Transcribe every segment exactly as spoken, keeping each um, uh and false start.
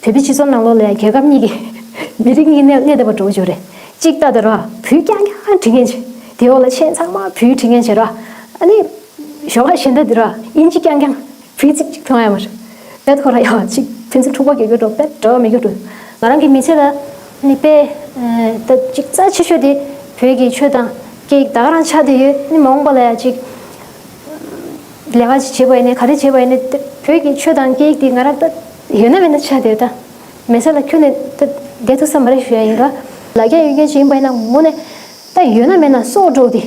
བོད་པའི་སྤྱི་ཚོགས་ནང་ལོགས་ལ་རྒྱལ་ཁབ་གཉིས་ཀྱི་མི་རིགས་གཉིས་གནས་གནས་བསྡད་པ་འདྲ་བོ་ཅིག་རེད། གཅིག་ལྟ་དེ་ར་བོད་རྐྱང་རྐྱང་བྲིས་མཁན་ཅིག་དེའི་འོག་ལ་གཞན་ཚང་མ་བོད་བྲིས་མཁན་ཅིག་ར། ཨ་ནི་ཞོགས་ཀ་གཞན་དག་དེ་ར་དབྱིན་ཇི་རྐྱང་རྐྱང་བོད་ཚིག་ཅིག་མཐོང་ཡ་མ་རེད། བེད་ཁོ་ར་ཡ་ཅིག་ཕན་ཚུན་འཁྲུག་པ་རྒྱག་རྒྱུ་འདྲ་བོ་བེད་འབྲེལ་བ་མེད་རྒྱུ་འདྲ་བོ། ང་རང་གི་མི་ཚེ་ལ་ནི་དཔེ་ད་ཅིག་རྩ་ཆེ་ཤོས་དེ་བོད་ཀྱི་ཆོས་དང་སྐད་ཡིག་ད་ག་རང་ཆགས་བསྡད་ཡོད། ནི་མ་འོངས་པ་ལ་ཡ་ཅིག་ལས་ཀ་ཅིག་བྱེད་པ་ཡིན་ནའི་ག་རེ་བྱེད་པ་ཡིན་ནའི་དེ་བོད་ཀྱི་ཆོས་དང་སྐད་ཡིག་དེ་ང་རང་ད་ཡོད་ན་མེད་ན་ཆགས་བསྡད་ཡོད། ད་མེད་ས་ལ་ཁྱོན་ནས་ད་བསྡད་ཐུབ་ས་མ་རེད་ཞུ་ཡ་ཡིན་ག་ལ་རྒྱ་ཡོད་མཁན་ཅིག་ཡིན་པ་ཡིན་ན་དངོས་གནས་ད་ཡོད་ན་མེད་ན་སྲོག་འགྲོ་དེ་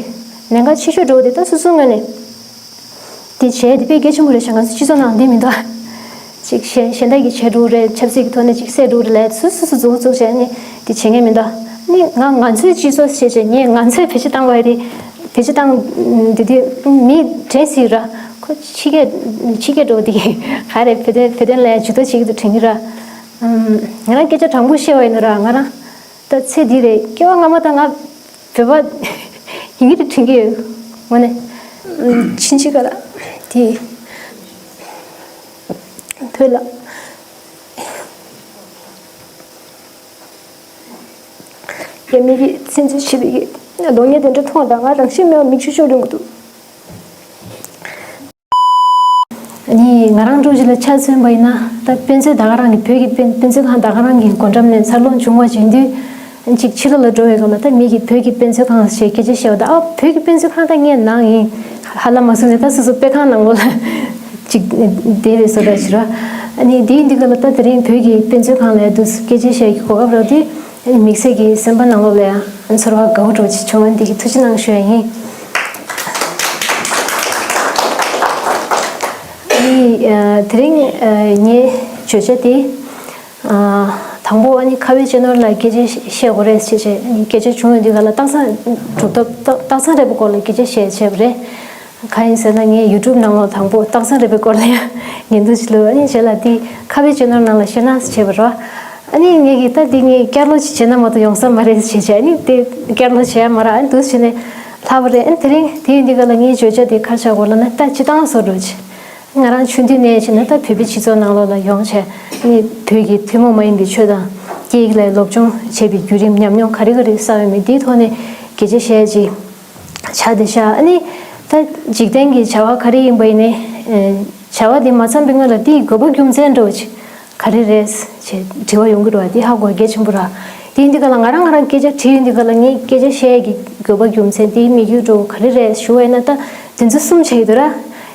ལས་ཀ་ཆེ་ཤོས་འགྲོ་དེ་ད་སོ་སོའི་ངོས་ནས་དེ་བྱས་དེ་དཔེ་གལ་ཆེན་པོ་རེད་ཤག་ང་ཚོ་སྤྱི་ཚོགས་ནང་འདི་མི་འདུག་ཅིག་གཞན་གཞན་དག་གིས་བྱས་འགྲོ་རེད། ཆབ་སྲིད་ཀྱི་ཐོག་ནས་ཅིག་བསད་འགྲོ་རེད་ལབ་སོ་སོ་སོ་མཛུབ་བཙུགས་བྱས་ནས་དེ་བྱེད་མཁན་མི་འདུག་ནི་ང་ང་ཚོའི་སྤྱི་ཚོགས་བྱས་བྱས་ངས་ང་ཚོས་བེད་སྤྱོད་བཏང་བ་རེད། བེད་སྤྱོད་བཏང་དེ་དུས་མི་དྲན་སྲིད་ར། ཁོ་ཕྱི་རྒྱལ་ཕྱི་རྒྱལ་འགྲོ་དེ་ག་རེ་བོད་དོན་བོད་དོན་ལ་ཇུས་གཏོགས་བྱེད་ཀྱི་འདུག་དྲན་གྱི་ར། ང་རང་སྐད་ཆ་དྲང་པོ་བཤད་པ་ཡིན་ན་ར་ང་རང་ད་ཚེ་འདི་རེད་སྐྱེ་བ་སྔ་མ་དང་ང་བོད་པ་ཡིན་གྱི་རེད་དྲན་གྱི་ཡོད། དངོས་གནས་ཕྱིན་ཅི་ག་ལ་དེ་བོད་ལ་རྒྱ་མི་གིས་བཙན་འཛུལ་བྱས་པའི་གདོང་བརྙན་དེ་འདྲ་མཐོང་དང་ང་རང་ཤི་མེད་པ་མིག་ཆུ་ཤོར་ཡོང་གི་འདུག་ཨ་ནི་ང་རང་འདྲ་བོ་ཅིག་ལ་ཆ་མཚོན་པ་ཡིན་ན་ད་དཔེ་མཛོད་ད་ག་རང་གི་བོད་ཀྱི་དཔེ་དཔེ་མཛོད་ཁང་ད་ག་རང་གི་སྒོ་འགྲམ་ནས་འཚར་ལོངས་བྱུང་བ་ཅིག་ཡིན་དུས་ཅིག་ཕྱི་ལོགས་ལ་འགྲོ་བའི་སྐབས་ལ་ད་མི་གིས་བོད་ཀྱི་དཔེ་མཛོད་ཁང་ཞེས་སྐད་ཆ་བཤད་པ་ད་ཨ་བོད་ཀྱི་དཔེ་མཛོད་ཁང་ད་ངས་ནང་ཡིན་ཧ་ལམ་མ་གསུངས་ནས་ད་སོ་སོ་དཔེ་ཁང་ནང་ལོགས་ལ་ཅིག་བསྡད་པའི་བཟོ་འདྲ་ཞིག་ར། ཨ་ནི་དེའི་འདི་ག་ལ་ད་དེ་རིང་བོད་ཀྱི་དཔེ་མཛོད་ཁང་ལ་འདུག་སྐད་ཆ་བཤད་ཀྱི་གོ་སྐབས་རག་དུས། དམིགས་བསལ་གྱིས་སེམས་པ་ནང་ལོགས་ལ་ཡང་ཚོར་བ་དགའ་བོ་འདྲ་བོ་ཅིག་བྱུང་བ་འདི་གི་ཐུགས་རྗེ་གནང་ཞུ་ཡ་ཡིན། ཨ་ནི་དེ་རིང་ངའི་བརྗོད་བྱ་དེ་དང་པོ་ཨ་ནི་ཁ་བའི་གཅེས་ནོར་ལ་སྐད་ཆ་བཤད་དགོས་རེད་ཅེས་བྱས་ཨ་ནི་སྐད་ཆ་བྱུང་ཡོད་དུས་ག་ལ་སྟག་ཚང་གྲུབ་ཐོབ་སྟག་ཚང་རས་པའི་སྐོར་ལ་སྐད་ཆ་བཤད་བྱས་པ་རེད། གང་ཡིན་ཟེར་ན་ངས་ཡུ་ཊུབ་ནང་ལོགས་དང་པོ་སྟག་ཚང་རས་པའི་སྐོར་ལ་ཡང་ཉིན་ཐོ་ཅིག་ལོས་ཨ་ནི་རྗེས་ལ་འདི་ཁ་བའི་གཅེས་ནོར་ནང་ལ་བཤད་ན་བྱས་པ་རོ། ཨ་ནི་ངས་ཀྱིས་ད་འདི་ངས་བསྐྱར་ལོ་ཅིག་བྱས་ན་མ་གཏོགས་ཡོང་ས་མ་རེད་ཟེར་བྱས་ཨ་ནི་དེ་བསྐྱར་ལོ་བྱས་ཡ་མ་ར་ཨ་ནི་འདུག་བྱས་ནས་ལྷག་པ་རེད། ཨ་ནི་དེ་རིང་དེ་ཡིན་འདི་ག་ལ་ངའི་བརྗོད་བྱ་དེ་ག་རེ་ཆགས་དགོས་ལབ་ན་ད་སྤྱི་བཏང་བཟོ་འདྲ་ཅིག་ང་རང་ཆུང་དུས་ནས་བྱས་ན་ད་བོད་པའི་སྤྱི་ཚོགས་ནང་ལོགས་ལ་ཡོང་བྱས་ཨ་ནི་བོད་ཀྱི་ཐུན་མོང་མ་ཡིན་པའི་ཆོས་དང་སྐད་ཡིག་ལ་སློབ་སྦྱོང་བྱས་པའི་བརྒྱུད་རིམ་ཉམས་མྱོང་ག་རེ་ག་རེ་བསགས་ཡོད་མེད་འདིའི་ཐོག་ནས་སྐད་ཆ་བཤད་ཅིག་བྱ་དེ་བྱ་ཨ་ནི་ད་འཇིག་རྟེན་གྱི་བྱ་བ་ག་རེ་ཡིན་པ་ཡིན་ནའི་བྱ་བ་དེ་མ་འཚམས་པའི་སྔོན་ལ་དེའི་དགོས་པ་རྒྱུ་མཚན་འདྲ་བོ་ཅིག་ག་རེ་རེད་ཅེས་དྲི་བ་ཡོང་གི་འདུག་བ་དེ་ཧ་གོ་གལ་ཆེན་པོ་ར། དེ་ཡིན་དུས་ག་ལ་ང་རང་ང་རང་སྐད་ཆ་དྲིས་ཡོང་དུས་ག་ལ་ངས་སྐད་ཆ་བཤད་ཡས་ཀྱི་དགོས་པ་རྒྱུ་མཚན་དེའི་དམིགས་ཡུལ་འདྲ་བོ་ག་རེ་རེད་ཞུ་བ་ཡིན་ན་ད་དེ་ཚོ་གསུམ་བྱས་ཡོད་དུས་ར།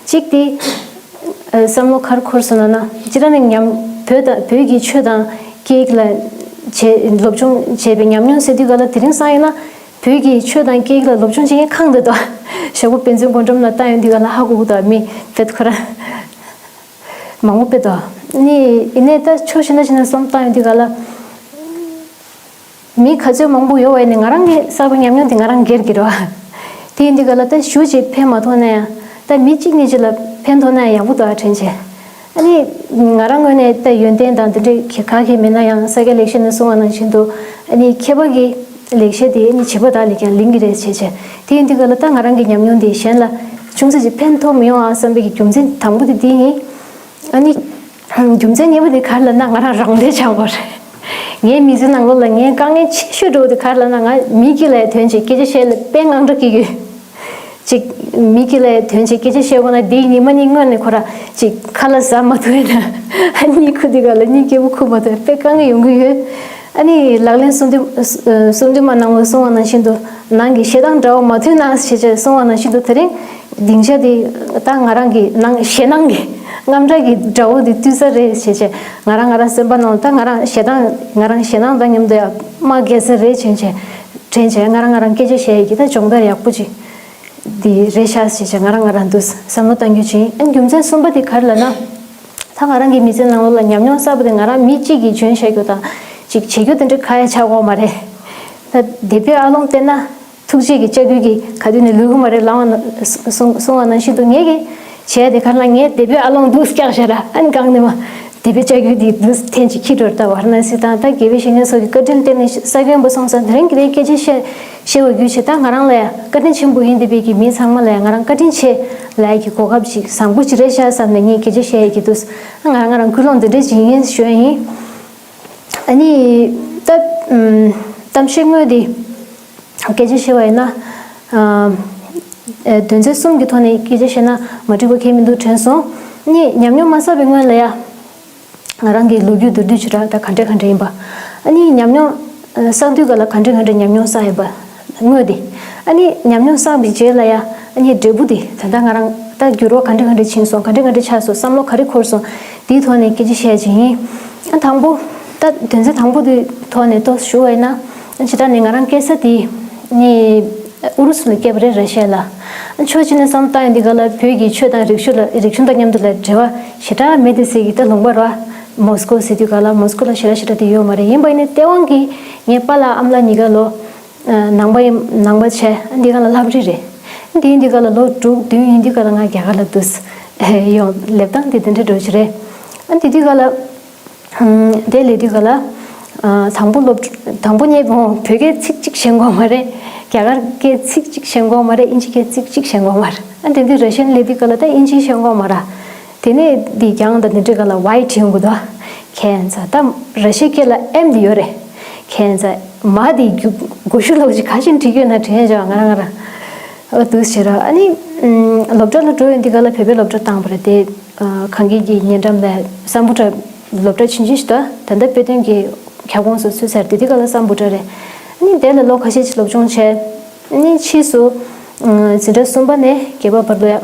གཅིག་དེ་བསམ་བློ་ག་རེ་འཁོར་སོང་ལབ་ན་སྤྱིར་ནས་ཉམས་བོད་དང་བོད་ཀྱི་ཆོས་དང་སྐད་ཡིག་ལ་བྱས་སློབ་སྦྱོང་བྱས་པའི་ཉམས་མྱོང་ཟེར་དུས་ག་ལ་དེ་རིང་སང་ཡིན་ན། བོད་ཀྱི་ཆོས་དང་སྐད་ཡིག་ལ་སློབ་སྦྱོང་བྱེད་མཁན་གང་འདུག་དོ། ཞོགས་པ་དཔེ་མཛོད་སྒོ་འགྲམ་ལ་བལྟ་ཡོང་དུས་ག་ལ་ཧ་གོ་གི་འདུག་མི་བེད་ཁོ་ར་མང་པོ་བེད་དོ། ནི་ཡིན་ནའི་ད་ཕྱོགས་ཞེ་ན་ཞེ་ན་བསམ་བཏང་ཡོང་དུས་ག་ལ་མི་ག་ཚོད་མང་པོ་ཡོད་པ་ཡིན་ནའི་ང་རང་གི་བསགས་པའི་ཉམས་མྱོང་དེ་ང་རང་སྒེར་གྱི་རེད་བ། དེ་ཡིན་དུས་ག་ལ་ད་ཞུ་ཅིག་ཕན་མ་ཐོགས་ན་ཡང་ད་མི་གཅིག་གཉིས་ཅིག་ལ་ཕན་ཐོགས་ན་ཡང་ཡག་པོ་འདུག་ཨ་དྲན་བྱས། ཨ་ནི་ང་རང་ངོས་ནས་ད་ཡོན་ཏན་དང་འདི་འདྲའི་ག་གེ་མེད་ན་ཡང་ས་སྐྱ་ལེགས་བཤད་ནས་གསུངས་པ་ནང་བཞིན་དུ་ཨ་ནི་མཁས་པ་གི་ལེགས་བཤད་དེ་ཨ་ནི་བྱིས་པ་དག་ལ་ཀྱང་ལིང་གི་རེད་བྱས་བྱས་དེ་ཡིན་དུས་ག་ལ་ད་ང་རང་གི་ཉམས་མྱོང་འདི་གཞན་ལ་ཅུང་ཟད་ཅིག་ཕན་ཐོགས་མི་ཡོང་ཨ་བསམ་པའི་གི་རྒྱུ་མཚན་དང་པོ་དེ་འདི་ཡིན། ཨ་ནི་རྒྱུ་མཚན་གཉིས་པ་དེ་ག་རེ་ལབ་ན་ང་རང་རང་བདེ་ཆགས་པ་རེད། ངའི་མི་ཚེ་ནང་ལོགས་ལ་ངའི་དཀའ་ངལ་ཆེ་ཤོས་འདྲ་བོ་དེ་ག་རེ་ལབ་ན་ང་མི་སྐྱིད་ལ་དོན་ཆེ་སྐད་ཆ་བཤད་ལ་དཔེ་དངངས་སྐྲག་སྐྱེ་གི་ཡོད། ཅིག་མི་སྐྱིད་ལ་དོན་ཆེ་སྐད་ཆ་བཤད་དགོས་ན་དེའི་ཉི་མ་གཉིས་སྔོན་ནས་ཁོ་ར་ཅིག་ཁ་ལག་ཟ་མ་ཐུབ་ན་གཉིད་ཁུག་དུས་ག་ལ་གཉིད་སྐྱིད་པོ་ཁུག་མ་ཐུབ་དཔེ་དཀའ་ངལ་ཡོང་གི་ཡོད། ཨ་ནི་ལག་ལེན་གསུམ་དུ་གསུམ་དུ་མ་ནང་ལ་གསུང་བ་ནང་བཞིན་དུ་ནང་གི་ཞེ་སྡང་དགྲ་བོ་མ་ཐུལ་ན་ཞེས་བྱས་གསུང་བ་ནང་བཞིན་དུ་དེ་རིང་སྡིངས་ཆ་དེ་ད་ང་རང་གི་ནང་ཞེ་སྡང་གི་དངངས་སྐྲག་གི་དགྲ་བོ་དེ་བཏུལ་ས་རེད་ཞེས་བྱས་ང་རང་ང་རང་སེམས་པ་ནང་ལ་ད་ང་རང་ཞེ་སྡང་ང་རང་ཞེ་སྡང་དང་མཉམ་དུ་ཡང་དམག་རྒྱག་ས་རེད་བྱས་བྱས་དྲན་བྱས་ང་རང་ང་རང་སྐད་ཆ་བཤད་ཡས་ཀྱི་ད་སྦྱོང་བརྡར་ཡག་པོ་ཅིག་དེ་རེད་ཤག་ཞེས་བྱས་ང་རང་ང་རང་འདུག་བསམ་བློ་གཏོང་རྒྱུ་ཅིག་ཨ་རྒྱུ་མཚན་གསུམ་པ་དེ་ག་རེ་ལབ་ན། ད་ང་རང་གི་མི་ཚེ་ནང་ལོགས་ལ་ཉམས་མྱོང་གསར་པ་དེ་ང་རང་མི་གཅིག་གིས་འཇོན་བཤད་རྒྱུ་དང་ཅིག་བྱེད་རྒྱུ་དེ་འདྲ་ག་ཡ་ཆགས་ཡོད་མ་རེད། ད་དེ་དཔེ་ཨ་ལོང་བལྟས་ན་ཐུགས་རྗེ་གི་ལྕགས་ཀྱུ་གིས་ག་དུས་ནས་ལུས་ཀྱི་མ་རེད་ལབ་པ་ན་གསུང་གསུང་བ་ནང་བཞིན་དུ་ངས་ཀྱིས་བྱས་དེ་ག་རེ་ལབ་ངས་དེ་དཔེ་ཨ་ལོང་འདུག་སྐྱག་བཤད་ར་ཨ་ནི་གང་ནས་མ། དེ་པའི་ལྕགས་ཀྱུ་དེ་འདུག་འཐེན་ཅིག་ཁྱི་འགྲོར་ལྟ་བར་ན་སྲིད་དང་ད་དགེ་བའི་བཤེས་གཉེན་སོགས་ཀྱི་བཀའ་དྲིན་བརྟེན་ནས་ས་ཁྱོན་པ་སོང་ཙང་དེ་རིང་གི་དེའི་སྐད་ཆ་བཤད་བཤད་པ་བརྒྱུད་བྱས་ད་ང་རང་ལ་ཡང་བཀའ་དྲིན་ཆེན་པོ་ཡིན་བསྡད་པའི་གི་མི་ཚང་མ་ལ་ཡང་ང་རང་བཀའ་དྲིན་ཆེ་ལབ་ཡ་གི་གོ་སྐབས་ཅིག་བཟང་པོ་ཅིག་རེད་ཤག་བསམ་ནས་ངས་སྐད་ཆ་བཤད་ཡ་གི་འདུག་ང་རང་ང་རང་ཀུན་སློང་འདི་འདྲ་ཅིག་ཡིན་ཞུ་ཡ་ཡིན། ཨ་ནི་ད་ཨམ་གཏམ་བཤད་དངོས་འདི་སྐད་ཆ་བཤད་པ་ཡིན་ན། ཨ་ཨ་དོན་ཚན་གསུམ་གྱི་ཐོག་ནས་སྐད་ཆ་བཤད་ན་མ་འགྲིག་པ་གང་ཡང་མི་འདུག་དྲན་སོང་། ཨ་ནི་ཉམས་མྱོང་མ་བསགས་པའི་སྔོན་ལ་ཡ། ང་རང་གི་ལོ་རྒྱུས་མདོར་བསྡུས་བྱེད་སྒྲ་ད་ག་འདྲ་ག་འདྲ་ཡིན་པ། ཨ་ནི་ཉམས་མྱོང་ཨ་བསགས་དུས་ག་ལ་ག་འདྲ་ག་འདྲ་ཉམས་མྱོང་བསགས་ཡིན་པ། དངོས་དེ། ཨ་ནི་ཉམས་མྱོང་བསགས་པའི་རྗེས་ལ་ཡ། ཨ་ནི་འབྲས་བུ་དེ་ད་ལྟ་ང་རང་ད་འགྱུར་བ་ག་འདྲ་ག་འདྲ་ཕྱིན་སོང་། ག་འདྲ་ག་འདྲ་ཆགས་སོང་། བསམ་བློ་ག་རེ་འཁོར་སོང་། དེའི་ཐོག་ནས་སྐད་ཆ་བཤད་ཀྱི་ཡིན། ཨ་དང་པོ། ད་དོན་ཚན་དང་པོ་དེའི་ཐོག་ནས་ཏོག་ཙམ་ཞུ་བ་ཡིན་ན། ཨ་ཇི་ལྟར་ནས་ང་རང་སྐྱེས་ས་དེ་ནི་ཨུ་རུ་སུ་ལ་སྐྱེས་པ་རེད། ར་ཤི་ཡ་ལ། ཕྱོགས་གཅིག་ནས་བསམ་བློ་བཏང་ཡོང་དུས་ག་ལ་བོད་ཀྱི་ཆོས་དང་རིག་གཞུང་ལ་རིག་གཞུང་དང་མཉམ་དུ་ལ་འབྲེལ་བ་ཞེ་དྲག་མེད་དེ་ཟེར་གྱི་ད་ལུང་པ་ར། མོ་སི་ཀོ་ཟེར་དུས་ག་ལ་མོ་སི་ཀོ་ལ་ཞེ་དྲག་ཞེ་དྲག་དེ་ཡོད་མ་རེད། ཡིན་པ་ཡིན་ནའི་སྟེས་དབང་གིས་ངའི་པཱ་ལགས་ཨ་མ་ལགས་གཉིས་ཀ་ལོ་ནང་པ་ཡིན། ནང་པ་བྱས། ཨ་འདི་ག་ལ་ལྷ་པ་རི་རེད། འདི་ཡིན་དུས་ག་ལ་ལོ་དྲུག་བདུན་ཡིན་དུས་ག་ལ་ང་རྒྱ་གར་ལ་འདུག་སེ་ཡོང་། སླེབས་སྟངས་དེ་དེ་འདྲ་འགྲོ་གི་རེད། ཨ་དེ་དུས་ག་ལ། ཨམ་དེ་སླེབས་དུས་ག་ལ། ཨ་དང་པོ་སློབ་དང་པོ་ངས་བོད་སྐད་ཚིག་གཅིག་ཤེས་གོ་མ་རེད། རྒྱ་གར་སྐད་ཚིག་གཅིག་ཤེས་གོ་མ་རེད། དབྱིན་ཇི་སྐད་ཚིག་གཅིག་ཤེས་གོ་མ་རེད། ཨ་དེ་དུས་ར་ཤི་ཡ་སླེབས་དུས་ག་ལ་ད་དབྱིན་ཇི་ཤེས་གོ་མ་རེད། དེ་ནས་འདི་རྒྱང་དང་དེ་འདྲ་ག་ལ་ཝའི་བྲིས་ཡོང་གི་འདུག་ཁྱད་མཚར། ད་ར་ཤི་ཡ་སྐད་ལ་ཨེམ་དེ་ཡོད་རེད། ཁྱད་མཚར། མ་དེ་རྒྱུ་མགོ་གཞུག་ལོག་ཅིག་ག་ཞིག་བྲིས་ཡོད་ན་དྲན་བྱུང་ང་རང་ང་རང་། ཨ་འདུག་སེ་ར། ཨ་ནི་ཨམ་སློབ་གྲྭ་ལ་འགྲོ་ཡོང་དུས་ག་ལ་བོད་པའི་སློབ་གྲྭ་བཏང་བ་རེད་དེ། ཨ་གངས་སྐྱིད་ཀྱི་ཉེ་འགྲམ་ལ་སམ་བྷོ་ཊ་སློབ་གྲྭ་ཆུང་ཆུང་ཞིག་འདུག་ད་ལྟ་དཔེ་སྟོན་གྱི་ཁྱབ་ཁོངས་སུ་ཚུད་ཚར། དེ་དུས་ག་ལ་སམ་བྷོ་ཊ་རེད། ཨ་ནི་དེ་ལ་ལོ་ཁ་ཤས་ཅིག་སློབ་སྦྱོང་བྱས། ཨ་ནི་ཕྱིས་སུ་ཨམ་འཛིན་གྲྭ་གསུམ་པ་ནས་བརྒྱད་པ་བར་དུ་ཡ།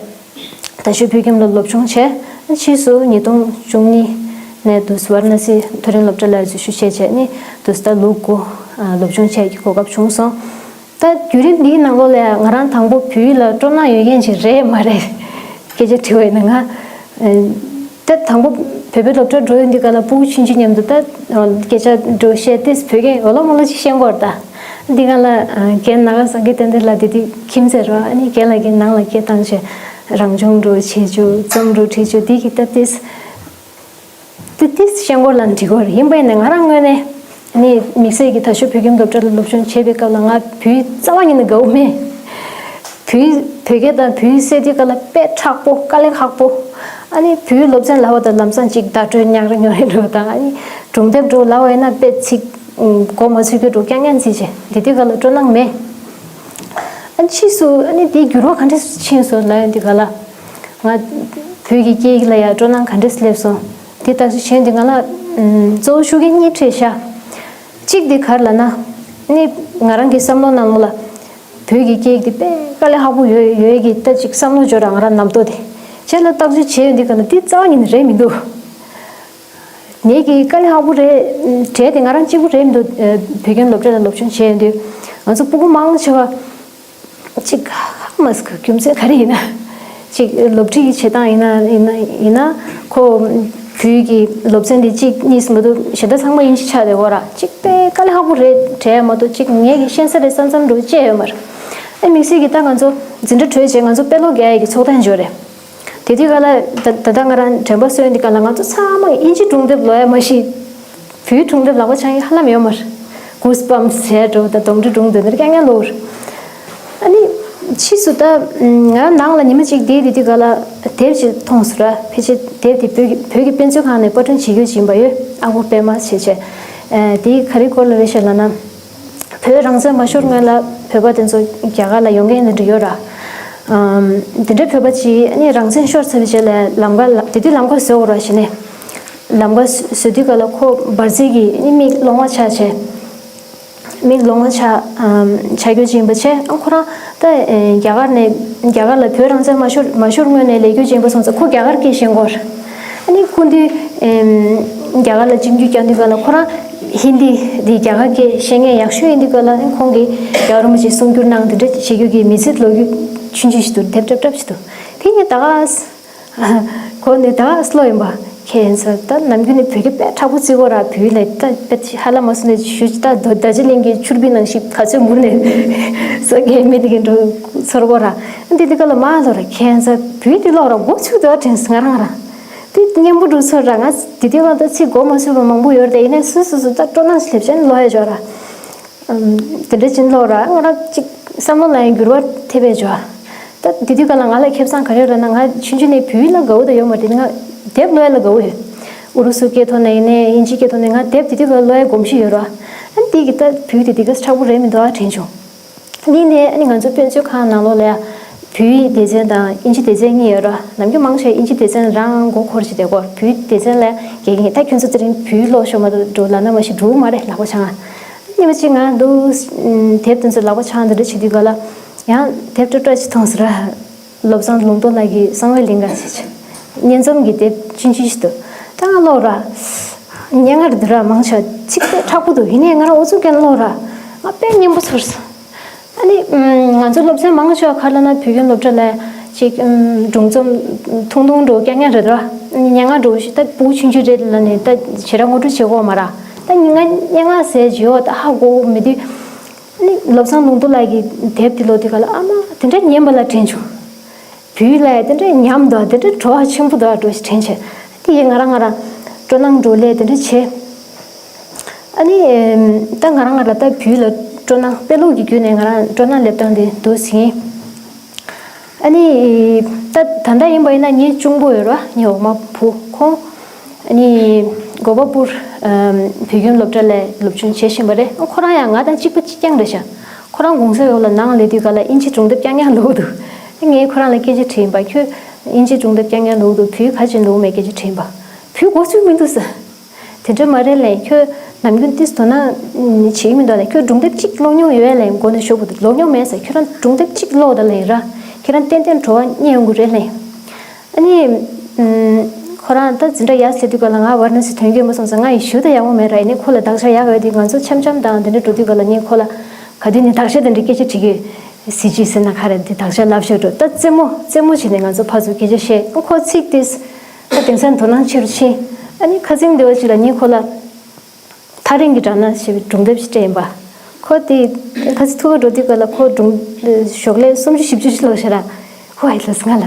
རྡ་ཤོད་བོད་ཁྱིམ་ལ་སློབ་སྦྱོང་བྱས། ཕྱིས་སུ་ཉིས་སྟོང་བཅུ་གཉིས་ནས་དུ་ཝཱ་ར་ཎ་སི་མཐོ་རིམ་སློབ་གྲྭ་ལ་འཛུལ་ཞུགས་བྱས་བྱས་ནས་དུ་ད་ལོ་དགུ་སློབ་སྦྱོང་བྱས་ཀྱི་གོ་སྐབས་བྱུང་སོང་། ད་བརྒྱུད་རིམ་འདིའི་ནང་ལོགས་ལ་ང་རང་དང་པོ་བོད་ཡིག་ལ་སྤྲོ་སྣང་ཡོད་མཁན་ཞིག་རེད་མ་རེད། སྐད་ཆ་དྲི་བ་ཡིན་ན་ང་། ད་དང་པོ་བོད་པའི་སློབ་གྲྭར་འགྲོ་ཡོང་དུས་ག་ལ་སྤུ་གུ་ཆུང་ཆུང་མཉམ་དུ་ད་སྐད་ཆ་འགྲོ་བཤད་དེ་བོད་སྐད་འོ་ལོ་མོ་ལོ་ཅིག་བཤད་དགོས་རེད་ད། འདི་ག་ལ་རྒན་ནཱ་ག་སངས་རྒྱས་བསྟན་འཛིན་ལགས་དེ་དུས་ཁྱིམ་མཚེས་རེད་བ། ཨ་ནི་རྒན་ལགས་ཀྱིས་ནང་ལ་སྐད་བཏང་བྱས་རང་སྦྱོང་འགྲོ་བྱེད་རྒྱུ། རྩོམ་འགྲོ་བྲིས་རྒྱུ་འདི་གི་ད་ཏིས། དེ་ཏིས་ཤེས་སྐོར་ལ་འགྲིག་གོ་རེད། ཡིན་པ་ཡིན་ནའི་ང་རང་ངོས་ནས་ནི་དམིགས་བསལ་གྱི་དར་ཤོད་བོད་ཁྱིམ་སློབ་གྲྭ་ལ་སློབ་སྦྱོང་བྱེད་པའི་སྐབས་ལ་ང་བོད་ཡིག་རྩ་བ་ཉིད་ནས་དགའ་བོ་མེད། བོད་ཡིག་བོད་སྐད་དང་བོད་ཡིག་སེལ་དུས་སྐབས་ལ་དཔེ་མཁྲེགས་པོ། དཀའ་ལས་ཁག་པོ། ཨ་ནི་བོད་ཡིག་སློབ་ཚན་ལབ་པ་དང་ལམ་སང་ཅིག་བརྡ་སྤྲོད་ཉག་རེ་ཉོག་རེ་འགྲོ་དང་། ཨ་ནི་སྒྲུང་དེབ་འགྲོ་ལབ་པ་ཡིན་ན་དཔེ་ཚིག་མགོ་མ་ཚོས་རྒྱུ་འགྲོ་རྐྱང་རྐྱང་རྩིས་བྱས། དེ་དུས་སྐབས་ལ་སྤྲོ་སྣང་མེད། ཨ་ཕྱིས་སུ་ཨ་ནི་དེའི་འགྱུར་བ་ག་འདྲས་ཕྱིན་སོང་ལབ་ཡོང་དུས་ག་ལ། ང་བོད་ཀྱི་སྐད་ཡིག་ལ་ཡང་སྤྲོ་སྣང་ག་འདྲས་སླེབས་སོང་། དེ་ལྟ་ཚུལ་བྱས་དུས་ང་ལ་ཨམ་གཙོ་བོ་ཤུགས་རྐྱེན་གཉིས་འཕྲད་ཤག་གཅིག་དེ་ག་རེ་ལབ་ན། ཨ་ནི་ང་རང་གི་བསམ་བློ་ནང་ལོགས་ལ་བོད་ཀྱི་སྐད་ཡིག་དེ་དཔེ་དཀའ་ལས་ཁག་པོ་ཡོད་ཡོད་ཀྱི་ད་ཅིག་བསམ་བློ་འབྱོར་ར། ང་རང་རྣམ་རྟོག་དེ་རྗེས་ལ་བརྟག་དཔྱད་བྱས་ཡོང་དུས་ག་ལ་དེ་རྩ་བ་ཉིད་ནས་རེད་མི་འདུག་ངེད་ཀྱིས་དཀའ་ལས་ཁག་པོ་རེད། གྲས་དེ་ང་རང་གཅིག་པུ་རེད་མི་འདུག་བོད་ཁྱིམ་སློབ་གྲྭ་ལ་སློབ་སྦྱོང་བྱས་ཡོང་དུས་ང་ཚོ་སྤུ་གུ་མང་ཆེ་བ་གཅིག་ཧ་མ་སི་ཁ་རྒྱུ་མཚན་ག་རེ་ཡིན་ན། གཅིག་སློབ་ཁྲིད་ཀྱི་བྱེད་སྟངས་ཡིན་ན་ཡིན་ན་ཡིན་ན་ཁོ་བོད་ཀྱི་སློབ་ཚན་དེ་གཅིག་གཉིས་མ་གཏོགས་གཞན་དག་ཚང་མ་དབྱིན་ཇི་ཆགས་བསྡད་ཡོད་ར། གཅིག་དཔེ་དཀའ་ལས་ཁག་པོ་རེད་དྲན་མ་གཏོགས་གཅིག་ངེད་ཀྱིས་ཤེས་ས་རེད་བསམ་བསམ་འདྲ་བོ་ཅི་ཡང་ཡོད་མ་རེད། ཨེ་དམིགས་བསལ་གྱི་ད་ང་ཚོ་འཛིན་གྲྭ་གྲོལ་རྗེས་ང་ཚོ་དཔེ་ཀློག་རྒྱག་ཡས་ཀྱི་ཚོགས་ཐེངས་ཡོད་རེད། དེ་དུས་ག་ལ་ད་ད་ལྟ་ང་རང་དྲན་པ་གསོས་འདི་ག་ལ་ང་ཚོ་ཚང་མ་དབྱིན་ཇི་སྒྲུང་དེབ་ཀློག་ཡ་མ་གཞི་བོད་སྒྲུང་དེབ་ལག་པ་འཆང་ཡ་ཧ་ལམ་ཡོད་མ་རེད། གུས་བམ་ཟེར་འགྲོ་ད་གདོང་འདྲེ་སྒྲུང་དེ་འདྲ་རྐྱང་རྐྱང་ཀློག་རེད། ཨ་ནི་ཕྱིས་སུ་ད་ང་རང་ནང་ལ་ཉི་མ་གཅིག་བསྡད་དེ་དུས་ག་ལ་དེབ་ཅིག་མཐོང་སོང་ར། ཕལ་ཆེར་དེབ་དེ་བོད་ཀྱི་བོད་ཀྱི་དཔེ་མཛོད་ཁང་ནས་པར་སྐྲུན་བྱེད་རྒྱུ་ཅིག་ཡིན་པ་ཡོད། ཨ་ཁུ་པད་མ་བྱས་བྱས། དེའི་ག་རེ་སྐོར་ལ་རེད་ཤག་ལབ་ན། བོད་རང་བཙན་མ་ཤོར་སྔོན་ལ་བོད་པ་དེ་ཚོ་རྒྱ་གར་ལ་ཡོང་མཁན་དེ་འདྲ་ཡོད་ར། ཨམ། དེ་འདྲའི་བོད་པ་ཅིག་ཨ་ནི་རང་བཙན་ཤོར་ཚར་བའི་རྗེས་ལ་ལམ་ཁ་ལ་དེ་དུས་ལམ་ཁ་བཟོ་དགོས་ར་བྱས་ནས། ལམ་ཁ་བཟོ་དུས་ག་ལ་ཁོ་འབར་རྫས་ཀྱིས་ཨ་ནི་མིག་ལོང་བ་ཆགས་བྱས། མིག་ལོང་བ་ཆགས་ཨམ། ཆགས་རྒྱུ་ཅིག་ཡིན་པ་བྱས། ཨ་ཁོ་རང་ད་ཨེ་རྒྱ་གར་ནས་རྒྱ་གར་ལ་བོད་རང་བཙན་མ་ཤོར་མ་ཤོར་སྔོན་ནས་སླེབས་རྒྱུ་ཅིག་ཡིན་པ་སོང་ཙང་ཁོ་རྒྱ་གར་སྐད་ཤེས་ཀྱི་ཡོད་རེད། ཨ་ནི་སྐུ་མདུན་ཨེམ། རྒྱ་གར་ལ་ཆིབས་བསྒྱུར་བསྐྱངས་དུས་ག་ལ་ཁོ་རང་ཧིན་དི་དེ་རྒྱ་གར་སྐད་ཤེས་མཁན་ཡག་ཤོས་ཡིན་དུས་ག་ལ་ཁོང་གིས་རྒྱལ་བ་རིན་པོ་ཆེ་གསུང་སྒྱུར་གནང་དེ་འདྲ་བྱེད་རྒྱུ་གི་མི་ཚེ་ལོ་རྒྱུས་ཆུང་ཆུང་ཞིག་འདུག་དེབ་འདྲ་འདྲ་ཞིག་འདུག་དེ་ངས་ད་ག་ཁོ་ནི་ད་ག་ལོ་ཡིན་པ་ཁྱད་མཚར། ད་ནམ་རྒྱུན་ནས་བོད་སྐད་དཔེ་མཁྲེགས་པོ་བརྩི་གོ་ར། བོད་ཡིག་ལ་ད་དཔེ་ཧ་ལམ་མ་སོང་ནས་ཞུ་ད་རྡོ་རྡོ་རྗེ་གླིང་གི་ཕྱུར་བུའི་ནང་བཞིན་ག་ཚོད་མུར་ནས་ས་སྐད་མི་དེ་གི་འགྲོ་ཚོར་གོ་ར། འདི་འདི་ག་ལ་མ་ལོ་ར་ཁྱད་མཚར། བོད་ཡིག་འདི་ཀློག་ར་མགོ་ཚོས་འདུག་དྲན་སོང་ང་རང་རང་། དེ་སྙན་པོ་འདུག་ཚོར་ར། ང་དེ་དུས་ང་ད་ཚིག་གོ་མ་ཚོད་པ་མང་པོ་ཡོད་རེད། ཡིན་ནའི་སོ་སོ་སོ་ད་སྤྲོ་སྣང་ཞིག་སླེབས་བྱས་ནས་ཀློག་ཡ་འཇོག་ར། ཨམ། དེ་འདྲ་ཅིག་ཀློག་ར་ང་རང་ཅིག་བསམ་བློ་ལ་ཡང་འགྱུར་བ་ཐེབས་པའི་འཇོག་ད་དེ་དུས་ག་ལ་ང་ལ་ཁེ་བཟང་ག་རེ་ཡོད་རེད་ན། ང་ཆུང་ཆུང་ནས་བོད་ཡིག་ལ་དགའ་བོ་ད་ཡོད་མ་རེད། ང་དེབ་ཀློག་ཡ་ལ་དགའ་བོ་ཡོད། ཨུ་རུ་སུ་སྐད་ཐོག་ནས་ཡིན་ནའི་དབྱིན་ཇི་སྐད་ཐོག་ནས་ང་དེབ་དེ་དུས་ཀ་ཀློག་ཡའི་གོམས་གཤིས་ཡོད་ར། ཨ་ནི་དེ་གི་ད་བོད་དེ་དེ་ག་ཚོད་དྲག་པོ་རེད་མི་འདུག་ཨ་དྲན་བྱུང་། དེ་ནས་ཨ་ནི་ང་ཚོ་དཔེ་མཛོད་ཁང་ནང་ལོགས་ལ་ཡ་བོད་ཡིག་སྡེ་ཚན་དང་དབྱིན་ཇི་སྡེ་ཚན་གཉིས་ཡོད་ར། ནམ་རྒྱུན་མང་ཆེ་བ་དབྱིན་ཇི་སྡེ་ཚན་རང་མགོ་འཁོར་བྱས་བསྡད་ཀྱི་ཡོད། བོད་ཡིག་སྡེ་ཚན་ལ་རྒྱག་གི་ཡིན། ད་ཁྱོད་ཚོ་དེ་རིང་བོད་ཡིག་ཀློག་ཤོག་མ་གཏོགས་འགྲོ་ལབ་ན་མ་གཞི་འགྲོ་གི་མ་རེད་ལག་པ་འཆང་ང་། ཨ་ནི་མ་གཞི་ང་འདུག་དེབ་དེ་ཚོ་ལག་པ་འཆང་འདི་འདྲ་བྱེད་དུས་ག་ལ་ཡང་དེབ་སྤྲོ་སྤྲོ་ཞིག་མཐོང་སོང་ར། བློ་བཟང་ལུང་རྟོགས་ལགས་ཀྱི་གསང་བའི་གླིང་ག་ཞེས་བྱ། སྙན་རྩོམ་གྱི་དེབ་ཆུང་ཆུང་ཞིག་འདུག་ད་ང་ཀློག་ར། སྙན་ངག་འདི་ར་མང་ཆེ་བ་ཚིག་དཔེ་མཁྲེགས་པོ་འདུག་ཡིན་ནའི་ང་རང་ཨུ་ཚུགས་ཀྱིས་ཀློག་ར། ང་དཔེ་སྙན་པོ་ཚོར་སོང་། ཨ་ནི་ང་ཚོ་སློབ་ཚན་མང་ཆེ་བ་ག་རེ་ལབ་ན་བོད་ཁྱིམ་སློབ་གྲྭ་ལ་ཅིག་སྒྲུང་རྩོམ་ཐུང་ཐུང་འདྲ་བོ་རྐྱང་རྐྱང་རེད་དོ། སྙན་ངག་འདྲ་བོ་ཞིག་ད་སྤུ་གུ་ཆུང་ཆུང་རེད་ལབ་ནས་ད་ཞེ་དྲག་ངོ་སྤྲོད་བྱེད་དགོས་མ་ར། ད་ང་སྙན་ངག་ཟེར་བརྗོད་ད་ཧ་གོ་མི་འདུག་ཨ་ནི་བློ་བཟང་ལུང་རྟོགས་ལགས་ཀྱི་དེབ་དེ་ཀློག་དུས་ག་ལ་ཨ་མ་དེ་འདྲ་སྙན་པ་ལ་དྲན་བྱུང་། བོད་ཡིག་ལ་དེ་འདྲ་ཉམས་འདུག་དེ་འདྲ་བྲོ་བ་ཆེན་པོ་འདུག་འགྲོ་ཞིག་དྲན་བྱས། དེ་ཡིས་ང་རང་ང་རང་སྤྲོ་སྣང་འགྲོ་ལས་དེ་འདྲ་བྱས། ཨ་ནི་ད་ང་རང་ང་རང་ད་བོད་ཡིག་ལ་སྤྲོ་སྣང་དཔེ་ཀློག་གི་བརྒྱུད་ནས་ང་རང་སྤྲོ་སྣང་སླེབས་སྟངས་དེ་འདུག་ཟིན། ཨ་ནི་ད་ད་ལྟ་ཡིན་པ་ཡིན་ན་ངའི་གཅུང་པོ་ཡོད་ར་ངའི་འོག་མ་བུ་ཁོང་། ཨ་ནི་གོ་པ་པུར་བོད་ཁྱིམ་སློབ་གྲྭ་ལ་སློབ་སྦྱོང་བྱེད་བཞིན་པ་རེད། ཁོ་རང་ཡང་ང་དང་གཅིག་པ་གཅིག་རྐྱང་རེད་ཤག་ཁོ་རང་གུང་སེང་ཡོག་ལ་ནང་སླེབས་དུས་ག་ལ་དབྱིན་ཇི་སྒྲུང་དེབ་རྐྱང་རྐྱང་ཀློག་འདུག་ངས་ཁོ་རང་ལ་སྐད་ཆ་དྲིས་ཡིན་པ། ཁྱོད་དབྱིན་ཇི་སྒྲུང་དེབ་རྐྱང་རྐྱང་ཀློག་འདུག་བོད་ཡིག་ག་ཅིག་ཀློག་མེད་སྐད་ཆ་དྲིས་ཡིན་པ། བོད་ཡིག་གོ་ཚོད་མི་འདུག་ཟེར། དེ་འདྲ་མ་རེད་ལབ། ཁྱོད་ནམ་རྒྱུན་ཏིས་དོ་སྣང་བྱེད་ཀྱི་མི་འདུག་ལབ། ཁྱོད་སྒྲུང་དེབ་གཅིག་ཀློག་མྱོང་ཡོད་ལབ། མགོ་ནས་གཞོགས་བར་དུ་ཀློག་མྱོང་མེད་ཟེར། ཁྱོད་རང་སྒྲུང་དེབ་གཅིག་ཀློག་དང་ལབ་ཡིན་ར། ཁྱེད་རང་ཏན་ཏན་བྲོ་བ་རྙེད་ཡོང་གི་རེད་ལབ། ཨ་ནི། ཨུམ། ཁོ་རང་ད་འཛིན་གྲྭ་ཡར་སླེབས་དུས་ག་ལ་ང་ཝཱ་ར་ཎ་སི་ཐོན་གྱི་ཡོད་མ་སོང་ཙང་ང་ཡི་ཞུ་ད་ཡག་པོ་མེད་ར། ཡིན་ནའི་ཁོ་ལ་དག་ཆ་ཡག་ཡོད་དུས་ང་ཚོ་འཆམ་འཆམ་དང་དེ་འདྲ་འགྲོ་དུས་ག་ལ་ངས་ཁོ་ལ་ག་དུས་ནས་དག་ཆ་དེ་འདྲ་སྐད་ཆ་དྲིས་ཀྱི་ཟེར་ཅིག་ཟེར་ན་ཁ་རེད་དེ་དག་ཆ་ལབ་ཤོད་འགྲོ། ད་རྩེད་མོ་རྩེད་མོ་བྱས་ནས་ང་ཚོ་ཕར་ཚུར་སྐད་ཆ་བཤད། ཁོ་ཚིག་དེ་ད་དེང་སང་དོ་སྣང་ཆེ་རུ་ཕྱིན། ཨ་ནི་ཁ་སང་དེ་བ་ཅིག་ལ་ངས་ཁོ་ལ། ཐག་རིང་གི་སྦྲང་ནག་ཞེས་པའི་སྒྲུང་དེབ་ཞིག་སྤྲད་ཡིན་པ། ཁོ་དེ་ཁ་སང་ཐུག་ག་འགྲོ་དུས་ག་ལ་ཁོ་སྒྲུང་ཞོགས་ལས་སུམ་ཅུ་བཞི་བཅུ་ཞིག་ཀློག་ཤག་ར། ཧོ་ཨེ་ལབ་སོང་ང་ལ།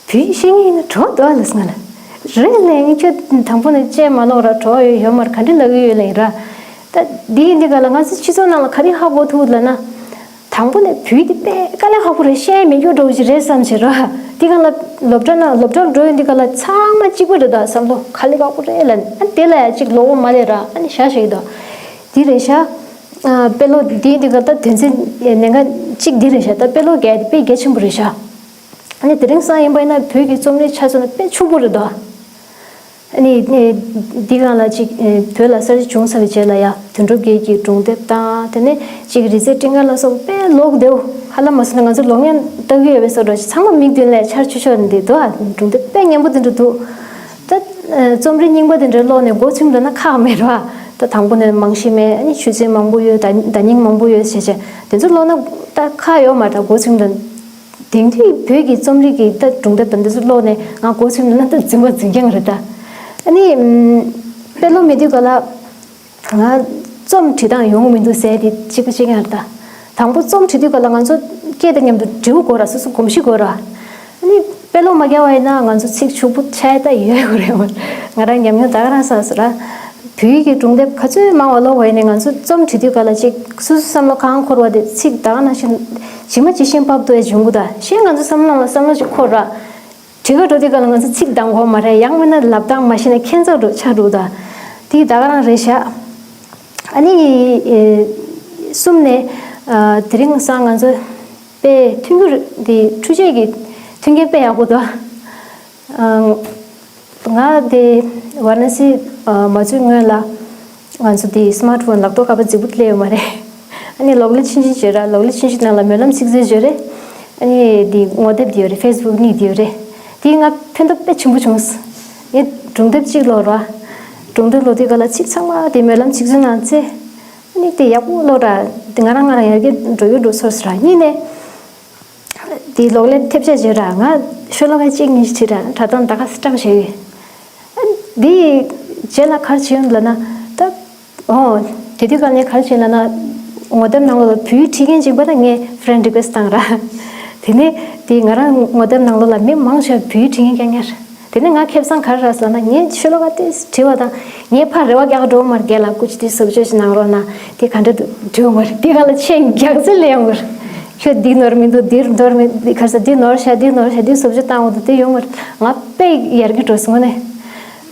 བོད་ཡིག་ཤེས་མཁན་ཡིན་ན་བྲོ་བ་འདུག་ཨ་ལབ་སོང་ང་ལ། རེད་ལབ། ངས་ཁྱོད་དང་པོ་ནས་བཤད་མ་ཀློག་ར་བྲོ་བ་ཡོད་ཡོད་མ་རེད། ག་འདྲ་ལབ་ཀྱི་ཡོད་ལབ་ཡིན་ར། ད་འདི་ཡིན་དུས་ག་ལ་ང་ཚོ་སྤྱི་ཚོགས་ནང་ལ་ག་རེ་ཧ་གོ་ཐུབ་ལབ་ན། དང་པོ་ནས་བོད་ཡིག་དེ་དཔེ་དཀའ་ལས་ཁག་པོ་རེད། བཤད་མི་སྐྱོ་འགྲོ་བ་ཞིག་རེད་བསམ་བྱས་ར། དེ་ག་ལ་སློབ་གྲྭ་ན་སློབ་གྲྭར་འགྲོ་ཡོང་དུས་ག་ལ་ཚང་མ་གཅིག་པ་རེད། ད་བསམ་བློ་དཀའ་ལས་ཁག་པོ་རེད་ལབ། ཨ་ནི་དེ་ལ་ཡང་གཅིག་ཀློག་པ་མ་ལས་ར། ཨ་ནི་ཞག་ཞིག་ད་དེ་རེད་ཤག་དཔེ་ཀློག་དེ་དེ་ག་ད་དོན་ཚན་ཉེར་གཅིག་འདི་རེད་ཤག་ད་དཔེ་ཀློག་རྒྱག་དེ་དཔེ་གལ་ཆེན་པོ་རེད་ཤག་ཨ་ནི་དེ་རིང་སང་ཡིན་པ་ཡིན་ན་བོད་ཀྱི་རྩོམ་རིག་ཆ་མཚོན་ན་དཔེ་ཕྱུག་པོ་རེད་ད། ཨ་ནི་ཨ་ནི་འདི་སྒང་ལ་ཅིག་ཨ་བོད་ལ་གསར་བརྗེ་བྱུང་ཚར་བའི་རྗེས་ལ་ཡ་དོན་གྲུབ་རྒྱལ་གྱི་སྒྲུང་དེབ་དང་། དེ་ནས་ཅིག་རི་རྩེ་སྤྲིན་དཀར་ལ་སོགས་དཔེ་ཀློག་བདེ་པོ། ཧ་ལམ་མ་སོང་ན་ང་ཚོ་ལོག་གཉའ་ལྟ་གི་ཡོད་པའི་བཟོ་འདྲ་ཞིག་ཚང་མ་མིག་མདུན་ལ་འཆར་ཆོག་ཆོག་འདི་འདུག་ཨ་སྒྲུང་དེབ་དཔེ་སྙན་པོ་དེ་འདྲ་འདུག་ད་ཨ་རྩོམ་རིག་རྙིང་པ་དེ་འདྲ་ཀློག་ནས་མགོ་ཚོས་འདོད་ན་ཁག་མེད་ར། ད་དང་པོ་ནས་རྨང་གཞི་མེད། ཨ་ནི་ཆུ་ཚོད་མང་པོ་ཡོད། ད་ཟླ་རྙིང་མང་པོ་ཡོད་ཟེར་བྱས་དེ་ཚོ་ཀློག་ན་ད་ཁག་ཡོད་མ་རེད། ད་མགོ་ཚོས་འདོད། དེང་དུས་བོད་ཀྱི་རྩོམ་རིག་གི་ད་སྒྲུང་དེབ་དང་འདི་ཚོ་ཀློག་ནས་ང་མགོ་ཚོས་ན་ད་འཛིན་པ་འཛིན་རྐྱང་རེད་ད། ཨ་ནི་ཨམ་དཔེ་ཀློག་མེད་དུས་ག་ལ་ང་རྩོམ་བྲིས་སྟངས་ཡོང་གི་མི་འདུག་ཟེར་དེ་གཅིག་པ་གཅིག་རྐྱང་རེད་ད། དང་པོ་རྩོམ་བྲིས་དུས་ག་ལ་ང་ཚོ་སྐད་དང་མཉམ་དུ་འབྲི་བ་དགོས་ར། སོ་སོ་གོམས་གཤིས་དགོས་ར། ཨ་ནི་དཔེ་ཀློག་མ་རྒྱག་པ་ཡིན་ན་ང་ཚོ་ཚིག་ཕྱུག་པོ་ཆགས་ད་ཡོད་དགོས་རེད་མ། ང་རང་ཉམས་མྱོང་ད་ག་རང་བསགས་སོང་ར། བོད་ཡིག་གི་སྒྲུང་དེབ་ག་ཚོད་མང་བ་ཀློག་པ་ཡིན་ནའི་ང་ཚོ་རྩོམ་བྲིས་དུས་ག་ལ་ཅིག་སོ་སོའི་བསམ་བློ་གང་འཁོར་བ་དེ་ཚིག་ད་ག་ནང་བཞིན་ཇི་མ་ཇི་བཞིན་ཕབ་ཐུབ་ཡ་བྱུང་གི་འདུག་གཞན་ང་ཚོ་བསམ་བློ་ནང་ལ་བསམ་བློ་ཞིག་འཁོར་ར། བྲིས་ག་འགྲོ་དུས་ག་ལ་ང་ཚོ་ཚིག་འདང་དགོས་མ་རེད། ཡང་མིན་ན་ལབ་སྟངས་མ་ཤེས་ན་ཁྱད་མཚར་འགྲོ་ཆགས་འགྲོ་ད། དེ་ད་ག་རང་རེད་ཤག་ཨ་ནི་ཨེ་གསུམ་ནས་ཨ་དེ་རིང་སང་ང་ཚོ་དཔེ་མཐུན་འགྱུར་དེ་འཕྲུལ་ཆས་ཀྱི་མཐུན་རྐྱེན་དཔེ་ཡག་པོ་འདུག་ཨ། ང་དེ་ཝཱ་ར་ཎ་སི་མ་འཛུལ་སྔོན་ལ་ང་ཚོ་དེ་སི་མཱར་ཊི་ཕོན་ལག་ཐོགས་ཁ་པར་རྫིག་པོ་སླེབས་ཡོད་མ་རེད། ཨ་ནི་གློག་ཀླད་ཆུང་ཆུང་བྱོས་ར། གློག་ཀླད་ཆུང་ཆུང་ནང་ལ་སྨོན་ལམ་ཚིག་མཛོད་བྱོས་རེད། ཨ་ནི་དེ་ངོ་དེབ་དེ་ཡོད་རེད། ཕེ་སི་བུག་གཉིས་དེ་ཡོད་རེད། དེས་ང་ཕན་ཐོགས་དཔེ་ཆེན་པོ་བྱུང་། ངས་སྒྲུང་དེབ་གཅིག་ཀློག་ར། སྒྲུང་དེབ་ཀློག་དུས་ག་ལ་ཚིག་ཚང་མ་དེ་སྨོན་ལམ་ཚིག་མཛོད་ནང་བཙལ། ཨ་ནི་དེ་ཡག་པོ་ཀློག་ར། དེ་ང་རང་ང་རང་ཡར་རྒྱས་འགྲོ་ཡོད་འགྲོ་ཚོར་སོང་ར། གཉིས་ནས། དེའི་གློག་ཀླད་ཐེབས་ཆག་བྱས་ར། ང་ཤོ་ལོ་ཀ་གཅིག་གཉིས་ཤིག་བྲིས་ར། དྲ་ཐོག་ད་ག་སེ་བཀྲམ་བཞག་ཡོད། ཨ་འདི་རྗེས་ལ་ག་རེ་བྱས་ཡོང་ལབ་ན། ད་ཨོ་དེ་དུས་ག་ངས་ག་རེ་བྱས་ལབ་ན། ངོ་དེབ་ནང་ལོགས་ལ་བོད་ཡིག་བྲིས་མཁན་ཅིག་པ་ད་ངས་ཕི་རེན་ཌི་རི་ཀུ་ཨེ་སི་ཊི་བཏང་ར། དེ་ནས་དེ་ང་རང་ངོ་དེབ་ནང་ལོགས་ལ་མི་མང་ཆེ་བ་བོད་ཡིག་བྲིས་མཁན་རྐྱང་རྐྱང་རེད། དེ་ནས་ང་ཁེ་བཟང་ག་རེ་རག་ཟེར་ན། ངས་ཤོ་ལོ་ཀ་དེ་བྲིས་པ་དང་ངས་ཕར་རེ་བ་རྒྱག་འགྲོ་མ་རྒྱལ་ལ་སྐུ་མཁྱེན་དེ་བཟོ་བཅོས་ཞིག་གནང་རོགས་གནང་། དེ་ག་འདྲ་འདུག་འགྲིག་ཡོད་མ་རེད། དེ་ག་ལ་མཆན་རྒྱག་ཚད་ལས་ཡོང་གི་རེད། ཁྱོད་འདི་ནོར་མི་འདུག་འདིར་ནོར་མི་འདི་ག་རེ་ཟེར། འདི་ནོར་ཤག་འདི་ནོར་ཤག་འདི་བཟོ་བཅོས་བཏང་འོང་འདུག་དེ་ཡོང་གི་རེད། ང་དཔེ་ཡར་རྒྱས་འགྲོ་སོང་ངོ་ནས།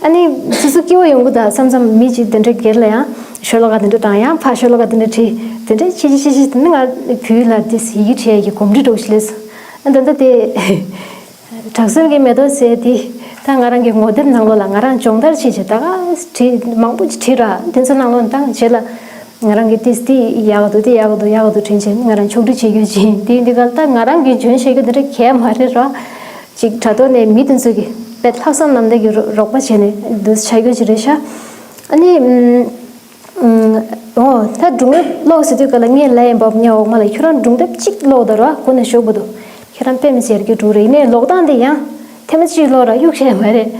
ཨ་ནི་སོ་སོ་སྐྱིད་པོ་ཡོང་གི་འདུག་བསམ་བསམ། མི་གཅིག་དེ་འདྲ་སྒེར་ལ་ཡང་ཤོ་ལོ་ཀ་དེ་འདྲ་བཏང་། ཡང་ཕར་ཤོ་ལོ་ཀ་དེ་འདྲ་བྲིས། དེ་འདྲ་བྱེད་བྱེད་བྱེད་བྱེད། དེ་ནི་ང་བོད་ཡིག་ལ་དེ་ཡི་གེ་བྲིས་ཡ་གི་གོམས་འདྲིས་འདྲ་བོ་ཞིག་སླེབས་སོང་། ཨ་ད་ལྟ་དེ་དྲག་སེམས་ཀྱི་མེ་ཏོག་ཟེར་དེ་ད་ང་རང་གི་ངོ་དེབ་ནང་ལོགས་ལ་ང་རང་སྦྱོང་བརྡར་བྱེད་བྱེད་ད་ག་བྲིས་མང་པོ་ཅིག་བྲིས་ར། དེ་ཚོ་ནང་ལོགས་ནས་ད་རྗེས་ལ་ང་རང་གི་ཏིས་ཏི་ཡག་འདུག་ཏི་ཡག་འདུག་ཡག་འདུག་དྲན་བྱས་ང་རང་ཕྱོགས་སྒྲིག་བྱེད་རྒྱུ་ཅིག་དེ་འདི་ག་ལ་ད་ང་རང་གི་འཇོན་བྱེད་རྒྱུ་དེ་འདྲ་གས་མ་རེད་ར། ཅིག་དྲ་ཐོག་ནས་མི་དེ་ཚོ་གི་དཔེ་ལྷག་བསམ་རྣམ་དག་གི་རོགས་རོགས་པ་བྱས་ནས་འདུག་བྱ་རྒྱུ་ཅིག་རེད་ཤག་ཨ་ནི་ཨུམ། ཨོ་ད་སྒྲུང་དེབ་ཀློག་ཟེར་དུས་ག་ལ་ངས་ལབ་ཡིན་པ་ཉན་འོག་མ་ལ། ཁྱོད་རང་སྒྲུང་དེབ་གཅིག་ཀློག་དང་ར་གོ་ནས་ཞོག་པ་འདུག་ཁྱེད་རང་དཔེ་མི་སྲིད་ཡར་རྒྱས་འགྲོ་རེད། ཡིན་ནའི་ཀློག་སྟངས་དེ་ཡང་ཐེངས་མ་གཅིག་ཀློག་ར་གཡུག་བྱས་མ་རེད།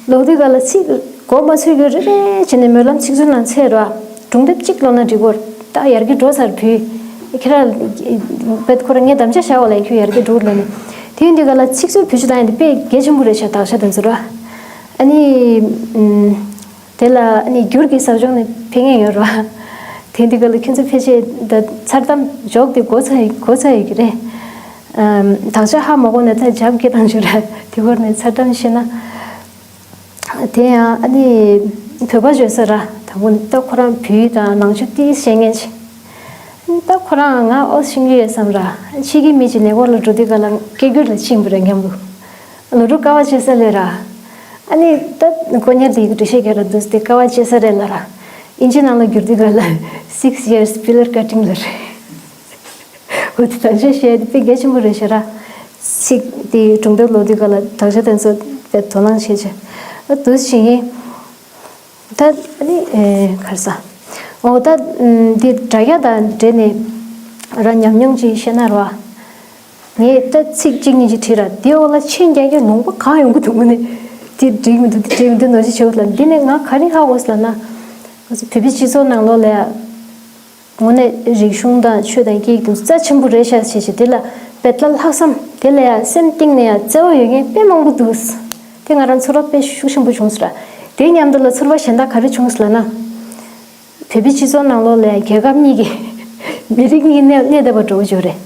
ཀློག་དུས་ག་ལ་ཚིག་གོ་མ་ཚོད་རྒྱུ་རེ་རེ་བྱས་ནས་སྨོན་ལམ་ཚིག་མཛོད་ནང་འཚོལ་ར། སྒྲུང་དེབ་གཅིག་ཀློག་ན་འགྲིག་གོ། ད་ཡར་རྒྱས་འགྲོ་ཚར་བུ། ཁྱེད་རང་དཔེ་ཁོ་རང་ངས་དམ་བཅའ་བཞག་པ་ལ་ཁྱོད་ཡར་རྒྱས་འགྲོ་ལ་ནི། དེ་ཡིན་དུས་ག་ལ་ཚིག་མཛོད་བེད་སྤྱོད་བཏང་ཡ་དེ་དཔེ་གལ་ཆེན་པོ་རེད་ཤག་དག་ཆ་དེ་ཚོ་ར། ཨ་ནི། ཨུམ། དེ་ལ་ནི་འགྱུར་གྱི་ཟབ་སྦྱོང་ནི་ཕན་ངེས་ཡོད་རེད་བ། དེ་འདི་ག་ལ་ཁྱོད་ཚོ་ཕལ་ཆེར་ད་མཚར་གཏམ་འཇོག་དེ་གོ་ཚ་ཡི་གོ་ཚ་ཡོད་ཀྱི་རེད། ཨམ། དག་ཆ་ཧ་མ་གོ་ནས་ད་འཇབ་སྐྱེ་བཏང་ཆོག་ར། དེ་སྐོར་ནས་མཚར་གཏམ་བཤད་ན། དེ་ཡང་ཨ་ནི་བོད་པ་བརྗོད་ས་ར། དང་པོ་ནི་ད་ཁོ་རང་བོད་ཡིག་དང་ནང་ཆོས་ཏིས་བཤད་མཁན་ཅིག་ད་ཁོ་རང་ང་ཨོ་ཤེས་ཀྱི་ཡོད་བསམ་ར། ཕྱི་གི་མི་ཅིག་ནས་སྐོར་ལ་འགྲོ་དུས་ག་ལ་སྐད་སྒྱུར་ལ་ཕྱིན་པ་རེད་སྙམ་པོ། ལོ་དྲུག་དཀའ་བ་སྤྱད་ས་ལས་ར། ཨ་ནི་ད་དཀོན་གཉེར་དེ་ཡི་འགྲེལ་བཤད་རྒྱག་ར་འདུག་སྟེ་དཀའ་བ་སྤྱད་ས་རེད་ལ་ར། ཨིན་ཇི་ནང་ལ་བསྒྱུར་དུས་ག་ལ་six years pillar cutting ལ་རེད། འོ་དེ་ད་ཆ་བཤད་དེ་དཔེ་གལ་ཆེན་པོ་རེད་ཤག་ར། ཚིག་དེ་སྒྲུང་དེབ་ཀློག་དུས་ག་ལ་དག་ཆ་དེ་ཚོ་དཔེ་དོ་སྣང་བྱེད་ཆེ། ཨ་འདུག་སེ་བྱེད་ཀྱིན། ད་ཨ་ནི་ཨེ་ག་རེ་ཟ། འོ་ད་ཨམ། འདི་དྲ་རྒྱ་དང་འབྲེལ་ནས་ར་ཉམས་མྱོང་ཅིག་བཤད་ན་ར། ངས་ད་ཚིག་གཅིག་གཉིས་ཅིག་བྲིས་ར། དེའི་འོག་ལ་མཆན་རྒྱག་མཁན་ལུང་པ་གང་ཡོང་གི་འདུག་ངོ་ནས། དེ་འགྲིག་མི་འདུག་དེ་འགྲིག་མི་འདུག་ནོར་ཅིག་བྱེད་འོག་ལ། འདི་ནས་ང་ག་རེ་ཧ་གོ་སོང་ལབ་ན། ང་ཚོ་བོད་པའི་སྤྱི་ཚོགས་ནང་ལོགས་ལ་ཡ། དངོས་གནས་རིག་གཞུང་དང་ཆོས་དང་སྐད་ཡིག་དེ་ཚོ་རྩ་ཆེན་པོ་རེད་ཤག་བྱས་བྱས། དེ་ལ་དཔེ་ལ་ལྷག་བསམ། དེ་ལ་ཡང་སེམས་གཏིང་ནས་ཡང་བརྩེ་བ་ཡོད་མཁན་དཔེ་མང་པོ་འདུག་དེ་ང་རང་ཚོར་བ་དཔེ་ཤུགས་ཆེན་པོ་བྱུང་སོང་ར། དེ་མཉམ་དུ་ལ་ཚོར་བ་གཞན་དག་ག་རེ་བྱུང་སོང་ལབ་ན། བོད་པའི་སྤྱི་ཚོགས་ནང་ལོགས་ལ་ཡང་རྒྱལ་ཁབ་གཉིས་ཀྱི་མི་རིགས་གཉིས་གནས་གནས་བསྡད་པ་འདྲ་བོ་ཅིག་རེད།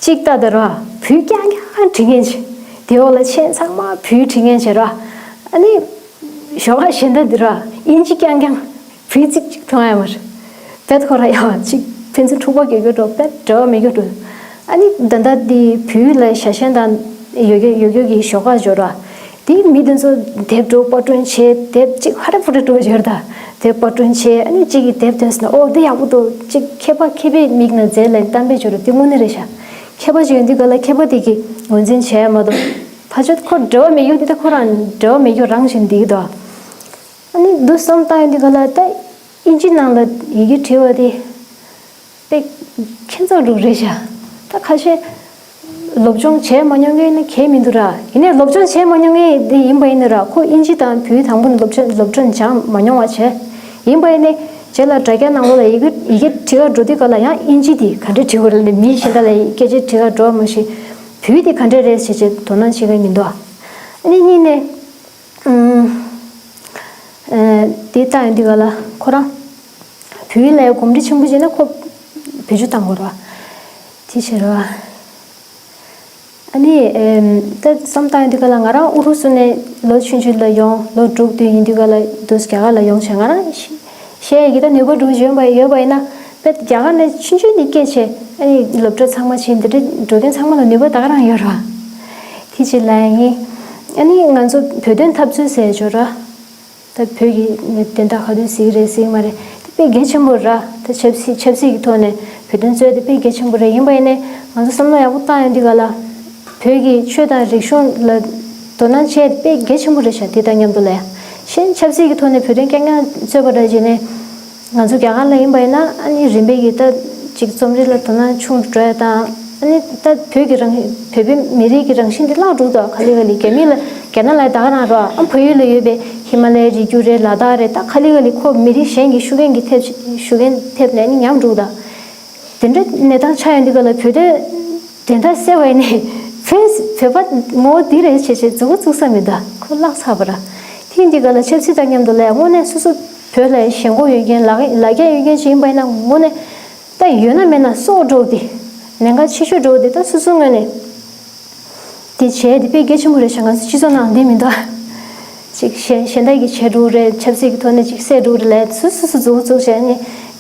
གཅིག་ལྟ་དེ་ར་བོད་རྐྱང་རྐྱང་བྲིས་མཁན་ཅིག་དེའི་འོག་ལ་མཆན་ཚང་མ་བོད་བྲིས་མཁན་ཅིག་ར། ཨ་ནི། ཞོགས་ཀ་གཞན་དག་འདི་ར་ཨིན་ཇི་རྐྱང་རྐྱང་བོད་ཚིག་གཅིག་མཐོང་ཡ་མ་རེད། དཔེ་ཁོ་ར་ཡང་ཅིག་ཕན་ཚུན་འཁྲུག་པ་རྒྱག་རྒྱུ་འདྲ་བོ། དཔེ་འབྲེལ་བ་མེད་རྒྱུ་འདྲ་བོ། ཨ་ནི་ད་ལྟ་འདི་བོད་ལ་ཞ་ཞན་དང་ཡོད་རྒྱུ་ཡོད་རྒྱུ་གི་ཞོགས་ཀ་འབྱོར་ར། དེ་མི་དེ་ཚོ་དེབ་འདྲ་བོ་པར་སྐྲུན་བྱས། དེབ་ཅིག་ཧ་ར་ཧུ་ར་འདྲ་བོ་འབྱོར་ད། དེབ་པར་སྐྲུན་བྱས། ཨ་ནི་གཅིག་གིས་དེབ་སྟོན་སོང་ན། ཨོ་འདི་ཡག་པོ་འདུག་ཅིག་མཁས་པ་མཁས་པའི་མིག་ནང་མཛེས་ལན་གཏམ་དཔེ་འབྱོར་ར། དེ་དངོས་གནས་རེད་ཤག་མཁས་པ་ཅིག་ཡོང་དུས་ག་ལ་མཁས་པ་དེ་གིས་ངོས་འཛིན་བྱས་མ་གཏོགས། ཕར་ཕྱོགས་ཁོ་འབྲེལ་བ་མེད་རྒྱུ་དེ་ད་ཁོ་རང་འབྲེལ་བ་མེད་རྒྱུ་རང་བཞིན་འདི་གི་འདུག་ཨ་ནི་འདུག་བསམ་བཏང་ཡོང་དུས་ག་ལ་ད་ཨིན་ཇི་ནང་ལ་ཡི་གེ་བྲིས་པ་དེ་དཔེ་ཁྱད་མཚར་རུ་རེད་ཤག་ད་ཁ་ཤས་སློབ་སྦྱོང་བྱས་མ་མྱོང་མཁན་ནི་གལ་མི་འདུག་ར། ཡིན་ནའི་སློབ་སྦྱོང་བྱས་མ་མྱོང་མཁན་དེ་ཡིན་པ་ཡིན་ན་ར། ཁོ་ཨིན་ཇི་དང་བོད་དང་པོ་ནས་སློབ་སྦྱོང་སློབ་སྦྱོང་སྦྱངས་མ་མྱོང་བ་བྱས། ཡིན་པ་ཡིན་ནའི་རྗེས་ལ་དྲ་རྒྱ་ནང་ལོགས་ལ་ཡི་གེ་ཡི་གེ་བྲིས་ག་འགྲོ་དུས་ག་ལ་ཡང་ཨིན་ཇི་དེ་ག་འདྲས་བྲིས་དགོས་རེད་ལབ་ནས། མི་གཞན་དག་ལ་སྐད་ཆ་དྲི་ག་འགྲོ་བ་མ་གཞི་བོད་དེ་ག་འདྲས་རེད་ཟེར་བྱས་དོ་སྣང་བྱེད་མཁན་མི་འདུག་ཨ་ནི་གཉིས་ནས། ཨུམ། ཨེ། དེ་ལྟ་ཡོང་དུས་ག་ལ་ཁོ་རང་བོད་ཡིག་ལ་ཡང་གོམས་འདྲིས་ཆེན་པོ་བྱས་ན་ཁོ་བེད་སྤྱོད་བཏང་དགོས་རེད་བ། དེ་བྱས་རེད་བ། ཨ་ནི་ཨེམ། ད་བསམ་བཏང་ཡོང་དུས་ག་ལ་ང་རང་ཨུ་རུ་སུ་ནས་ལོ་ཆུང་ཆུང་ལ་ཡོང་། ལོ་དྲུག་བདུན་ཡིན་དུས་ག་ལ་འདུག་རྒྱ་གར་ལ་ཡོང་བྱས། ང་རང་ཤེས་ཤེས་ཡ་གི་ད་ནུས་པ་འདྲ་བོ་ཅིག་ཡོད་པ་ཡོད་པ་ཡིན་ན། དཔེ་རྒྱ་གར་ནས་ཆུང་ཆུང་ནས་སྐད་ཆ། ཨ་ནི་སློབ་གྲྭ་ཚང་མ་བྱས། འདི་འདྲ་འགྲོ་མཁན་ཚང་མ་ལ་ནུས་པ་ད་ག་རང་ཡོད་རེད་བ། དེ་ཅིག་ལབ་ཡ་ཡིན། ཨ་ནི་ང་ཚོ་བོད་དོན་འཐབ་རྩོད་ཟེར་ཡ་ཅིག་ཡོད་རེད་བ། ད་བོད་ཀྱི་དོན་དག་ག་དུས་གཟིགས་རེད་གཟིགས་མ་རེད། དེ་དཔེ་གལ་ཆེན་པོ་རེད་བ། ད་ཆབ་སྲིད་ཆབ་སྲིད་ཀྱི་ཐོག་ནས་བོད་དོན་རྩོད་དེ་དཔེ་གལ་ཆེན་པོ་རེད། ཡིན་པ་ཡིན་ནའི་ང་ཚོ་བསམ་བློ་ཡག་པོ་བཏང་ཡོང་དུས་ག་ལ། བོད་ཀྱི་ཆོས་དང་རིག་གཞུང་ལ་དོ་སྣང་བྱས་དཔེ་གལ་ཆེན་པོ་རེད་ཤག་དེ་དང་མཉམ་དུ་ལ་ཡ། གཞན་ཆབ་སྲིད་ཀྱི་ཐོག་ནས་བོད་དོན་རྐྱང་རྐྱང་རྩོད་པ་འདྲ་བྱས་ནས། ང་ཚོ་རྒྱ་གར་ལ་ཡིན་པ་ཡིན་ན་ཨ་ནི་རིམ་པས་ཀྱིས་ད་ཅིག་རྩོམ་རིག་ལ་དོ་སྣང་ཆུང་དུ་འགྲོ་ཡ་དང་། ཨ་ནི་ད་བོད་ཀྱི་རང་བོད་པའི་མི་རིགས་ཀྱི་རང་བཞིན་དེ་བརླག་འགྲོ་གི་འདུག་ག་ལེ་ག་ལེ། རྒྱ་མི་ལ་རྒྱ་ནག་ལ་ད་ག་རང་རོ། ཨ་བལ་ཡུལ་ལ་ཡོད་པའི་ཧི་མ་ལའི་རི་རྒྱུད་རེད། ལ་དྭགས་རེད། ད་ག་ལེ་ག་ལེ་ཁོ་མི་རིགས་གཞན་གྱི་ཤུགས་རྐྱེན་གྱིས་ཐེབས་ཤུགས་རྐྱེན་ཐེབས་ནས་ཨ་ནི་ཉམས་འགྲོ་གི་འདུག་དེ་འདྲ་གནས་སྟངས་ཆགས་ཡོང་དུས་ག་ལ་བོད་དོན་དོན་དག་སེལ་བ་ཡིན་ནའི་བོད་བོད་པ་ངོ་བོ་འདི་རེད་བྱས་བྱས་མཛུབ་གུ་བཙུགས་ས་མི་འདུག་ཁོ་བརླག་ཚར་བ་ར། དེ་ཡིན་དུས་ག་ལ་ཆབ་སྲིད་དང་མཉམ་དུ་ལ་ཡ་དངོས་གནས་སོ་སོ་བོད་ལ་ཞེན་ཁོག་ཡོད་མཁན། ལ་ལ་རྒྱ་ཡོད་མཁན་ཞིག་ཡིན་པ་ཡིན་ན་དངོས་གནས་ད་ཡོད་ན་མེད་ན་སྲོག་འགྲོ་དེ། ལན་ཁག་ཆེ་ཤོས་འགྲོ་དེ་ད་སོ་སོ་ངོས་ནས་དེ་བྱས་དེ་དཔེ་གལ་ཆེན་པོ་རེད་ཤག་ང་ཚོ་སྤྱི་ཚོགས་ནང་འདི་མི་འདུག་ཅིག་གཞན་གཞན་དག་གི་བྱས་འགྲོ་རེད། ཆབ་སྲིད་ཀྱི་ཐོག་ནས་ཅིག་བསད་འགྲོ་རེད་ལབ། སུ་སུ་སུ་འཛུགས་འཛུགས་བྱས་ནས་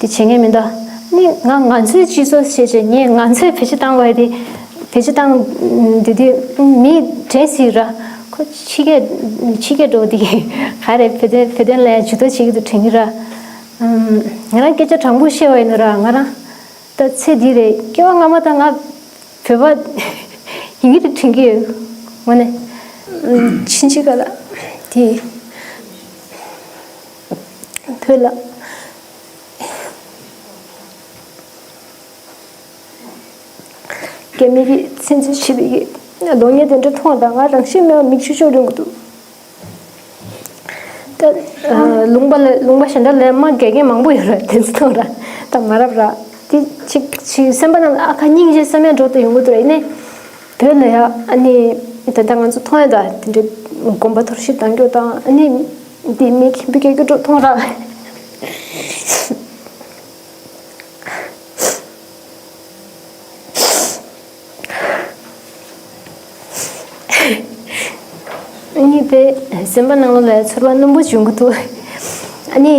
དེ་བྱེད་མཁན་མི་འདུག་ནི་ང་ང་ཚོའི་སྤྱི་ཚོགས་བྱས་བྱས་ངས་ང་ཚོས་བེད་སྤྱོད་བཏང་བ་དེ་བེད་སྤྱོད་བཏང་དེ་དུས་མི་དྲན་སྲིད་ར། ཁོ་ཕྱི་རྒྱལ་ཕྱི་རྒྱལ་འགྲོ་དེ་ག་རེ་བོད་དོན་བོད་དོན་ལ་ཇུས་གཏོགས་བྱེད་ཀྱི་འདུག་དྲན་གྱི་ར། ང་རང་སྐད་ཆ་དྲང་པོ་བཤད་པ་ཡིན་ན་ར། ང་རང་ད་ཚེ་འདི་རེད། སྐྱེ་བ་སྔ་མ་དང་ང་བོད་པ་ཡིན་གྱི་རེད་དྲན་གྱི་ཡོད། དངོས་གནས་ཕྱིན་ཅི་ག་ལ་དེ་བོད་ལ་རྒྱ་མི་གིས་བཙན་འཛུལ་བྱས་པའི་གདོང་བརྙན་དེ་འདྲ་མཐོང་དང་ང་རང་ཤི་མེད་པ་མིག་ཆུ་ཤོར་ཡོང་གི་འདུག་ད་ལུང་པ་ལ་ལུང་པ་གཞན་དག་ལ་མ་དགེ་རྒན་མང་པོ་ཡོད་རེད། དེ་ཚོ་མཐོང་ར་ད་མ་རབས་ར་དེ་ཅིག་ཅིག་སེམས་པ་ནང་ལ་ཨ་ཁ་སྙིང་རྗེ་བསམ་ཡ་འགྲོ་དུ་ཡོང་གི་འདུག་ར། ཡིན་ནའི་བོད་ལ་ཡ་ཨ་ནི་ད་ལྟ་ང་ཚོ་མཐོང་ཡ་ད་དེ་འདྲའི་དགོན་པ་གཏོར་བཤིག་བཏང་རྒྱུ་དང་ཨ་ནི་དེ་མི་ཁྱིམ་པའི་སྐད་རྒྱུ་འགྲོ་མཐོང་ར། ཨ་ནི་དཔེ་སེམས་པ་ནང་ལོགས་ལ་ཚོར་བ་རྣོན་པོ་བྱུང་གི་འདུག་ཨ་ནི་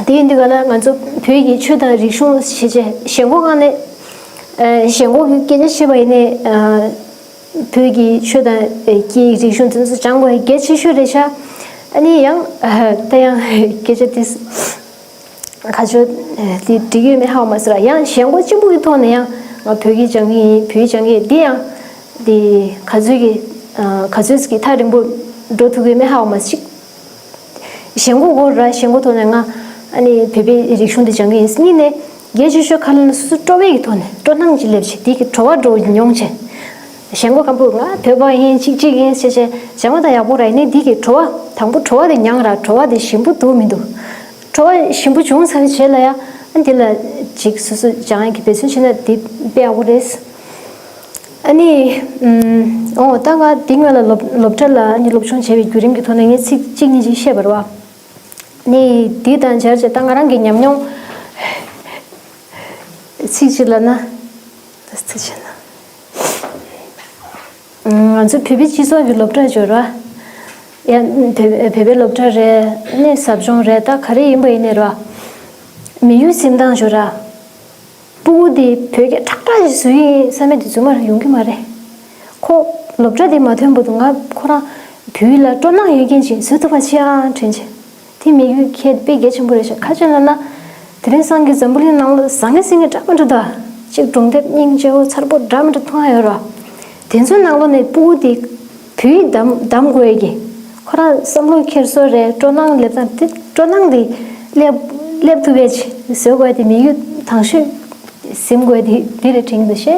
དེ་ཡིན་དུས་ག་ལ་ང་ཚོ་བོད་ཀྱི་ཆོས་དང་རིག་གཞུང་ཞེས་བྱ་ཞེན་ཁོག་ངང་ནས་ཞེན་ཁོག་གི་སྐད་ཆ་བཤད་པ་ཡིན་ནའི་བོད་ཀྱི་ཆོས་དང་སྐད་ཡིག་རིག་གཞུང་དེ་ཚོ་སྦྱང་དགོས་གལ་ཆེ་ཤོས་རེད་ཤག་ཨ་ནི་ཡང་ད་ཡང་སྐད་ཆ་དེ། ཁ་ཆོ་དེ་འགྲིག་ཡོད་མེད་ཧ་གོ་མ་སོང་ར། ཡང་ཞེན་ཁོག་གཅིག་པུ་གི་ཐོག་ནས་ཡང་ང་བོད་ཡིག་སྦྱང་གི་ཡིན། བོད་ཡིག་སྦྱང་གི་ཡིན། འདི་ཡང་འདི་ག་ཚོད་ཀྱི་ག་ཚོད་ཀྱི་ཐག་རིང་པོ་འགྲོ་ཐུབ་ཀྱི་ཡོད་མེད་ཧ་གོ་མ་སོང་། ཞེན་ཁོག་གོ་ར། ཞེན་ཁོག་ཐོག་ནས་ང་ཨ་ནི་བོད་པའི་རིག་གཞུང་འདི་སྦྱང་གི་ཡིན། གཉིས་ནས་གལ་ཆེ་ཤོས་ག་ལ་ན་སོ་སོ་སྤྲོ་བའི་གི་ཐོག་ནས་སྤྲོ་སྣང་ཅིག་སླེབས་བྱས་འདི་གི་བྲོ་བ་འགྲོ་མྱོང་བྱས། ཞེན་ཁོག་སྐམ་པོ་ང་བོད་པ་ཡིན་གཅིག་གཅིག་ཡིན་ཟེར་བྱས་སྦྱང་བ་དང་ཡག་པོ་ར། ཡིན་ནའི་འདི་གི་བྲོ་བ་དང་པོ་བྲོ་བ་དེ་མྱངས་ར། བྲོ་བ་དེ་ཞིམ་པོ་འདུག་མི་འདུག་བྲོ་བ་ཞིམ་པོ་བྱུང་ཚར་བའི་རྗེས་ལ་ཡང་ཨ་འདི་ལ་ཅིག་སོ་སོ་སྦྱང་ཡག་གི་འབད་བརྩོན་བྱས་ན་འདི་དཔེ་ཡག་པོ་རེད། ཨ་ནི་ཨོ་ད་ང་འདི་སྔོན་ལ་སློབ་སློབ་གྲྭ་ལ་ཨ་ནི་སློབ་སྦྱོང་བྱས་པའི་བརྒྱུད་རིམ་གྱི་ཐོག་ནས་ངས་ཚིག་གཅིག་གཉིས་ཅིག་བཤད་པ་རེད་བ། ནི་འདི་དང་སྦྱར་བྱས་ད་ང་རང་གི་ཉམས་མྱོང་ཚིག་གཅིག་ལབ་ན། ད་ཚིག་བྱས་ན། ང་ཚོ་བོད་པའི་སྤྱི་ཚོགས་ཀྱི་སློབ་གྲྭ་ཡོད་ར། ཡ་བོད་བོད་པའི་སློབ་གྲྭ་རེད། ནས་ཟབ་སྦྱོང་རེད། ད་ག་རེ་ཡིན་པ་ཡིན་ནའི་ར། མི་ཡུལ་འཛིན་སྟངས་ཡོད་ར། སྤུ་གུ་དེ་བོད་སྐད་ཁྲག་ཁྲག་ཞིག་བཟོ་ཡི་ཡིན་བསམ་པའི་དུས་ཚོད་མར་ཡོང་གི་མ་རེད། ཁོ་སློབ་གྲྭ་དེ་མ་ཐོན་བར་དུ་ང་ཁོ་རང་བོད་ཡིག་ལ་སྤྲོ་སྣང་ཡོད་མཁན་ཅིག་བཟོ་ཐུབ་པ་ཅིག་ཨང་དྲན་བྱས། དེ་དམིགས་ཡུལ་གལ་དཔེ་གལ་ཆེན་པོ་རེད་ཤག་ཁ་ཆེ་ལབ་ན། དེ་རིང་སང་གི་འཛམ་བུ་གླིང་ནང་ལ་བཟང་ངན་ཟེར་མཁན་འདྲ་མི་འདྲ་འདུག་ཅིག་སྒྲུང་དེབ་སྙིང་རྗེ་བོ་མཚར་པོ་འདྲ་མི་འདྲ་མཐོང་ཡ་ཡོད་ར། དེ་ཚོའི་ནང་ལོགས་ནས་སྤུ་གུ་དེ་བོད་ཡིག་གདམ་གདམ་དགོས་ཡ་གི། ཁོ་རང་བསམ་བློ་འཁྱེར་སོ་རེད། སྤྲོ་སྣང་སླེབས་སྟངས་དེ་སྤྲོ་སྣང་དེ་སླེབས་སླེབས་ཐུབ་ཡ་ཅིག་བཟོ་དགོས་ཡ་དེ་དམིགས་ཡུལ་དང་ཤོས་ཟིན་དགོས་ཡ་དེ་འདི་རེད་དྲན་གྱི་འདུག་ཤེ།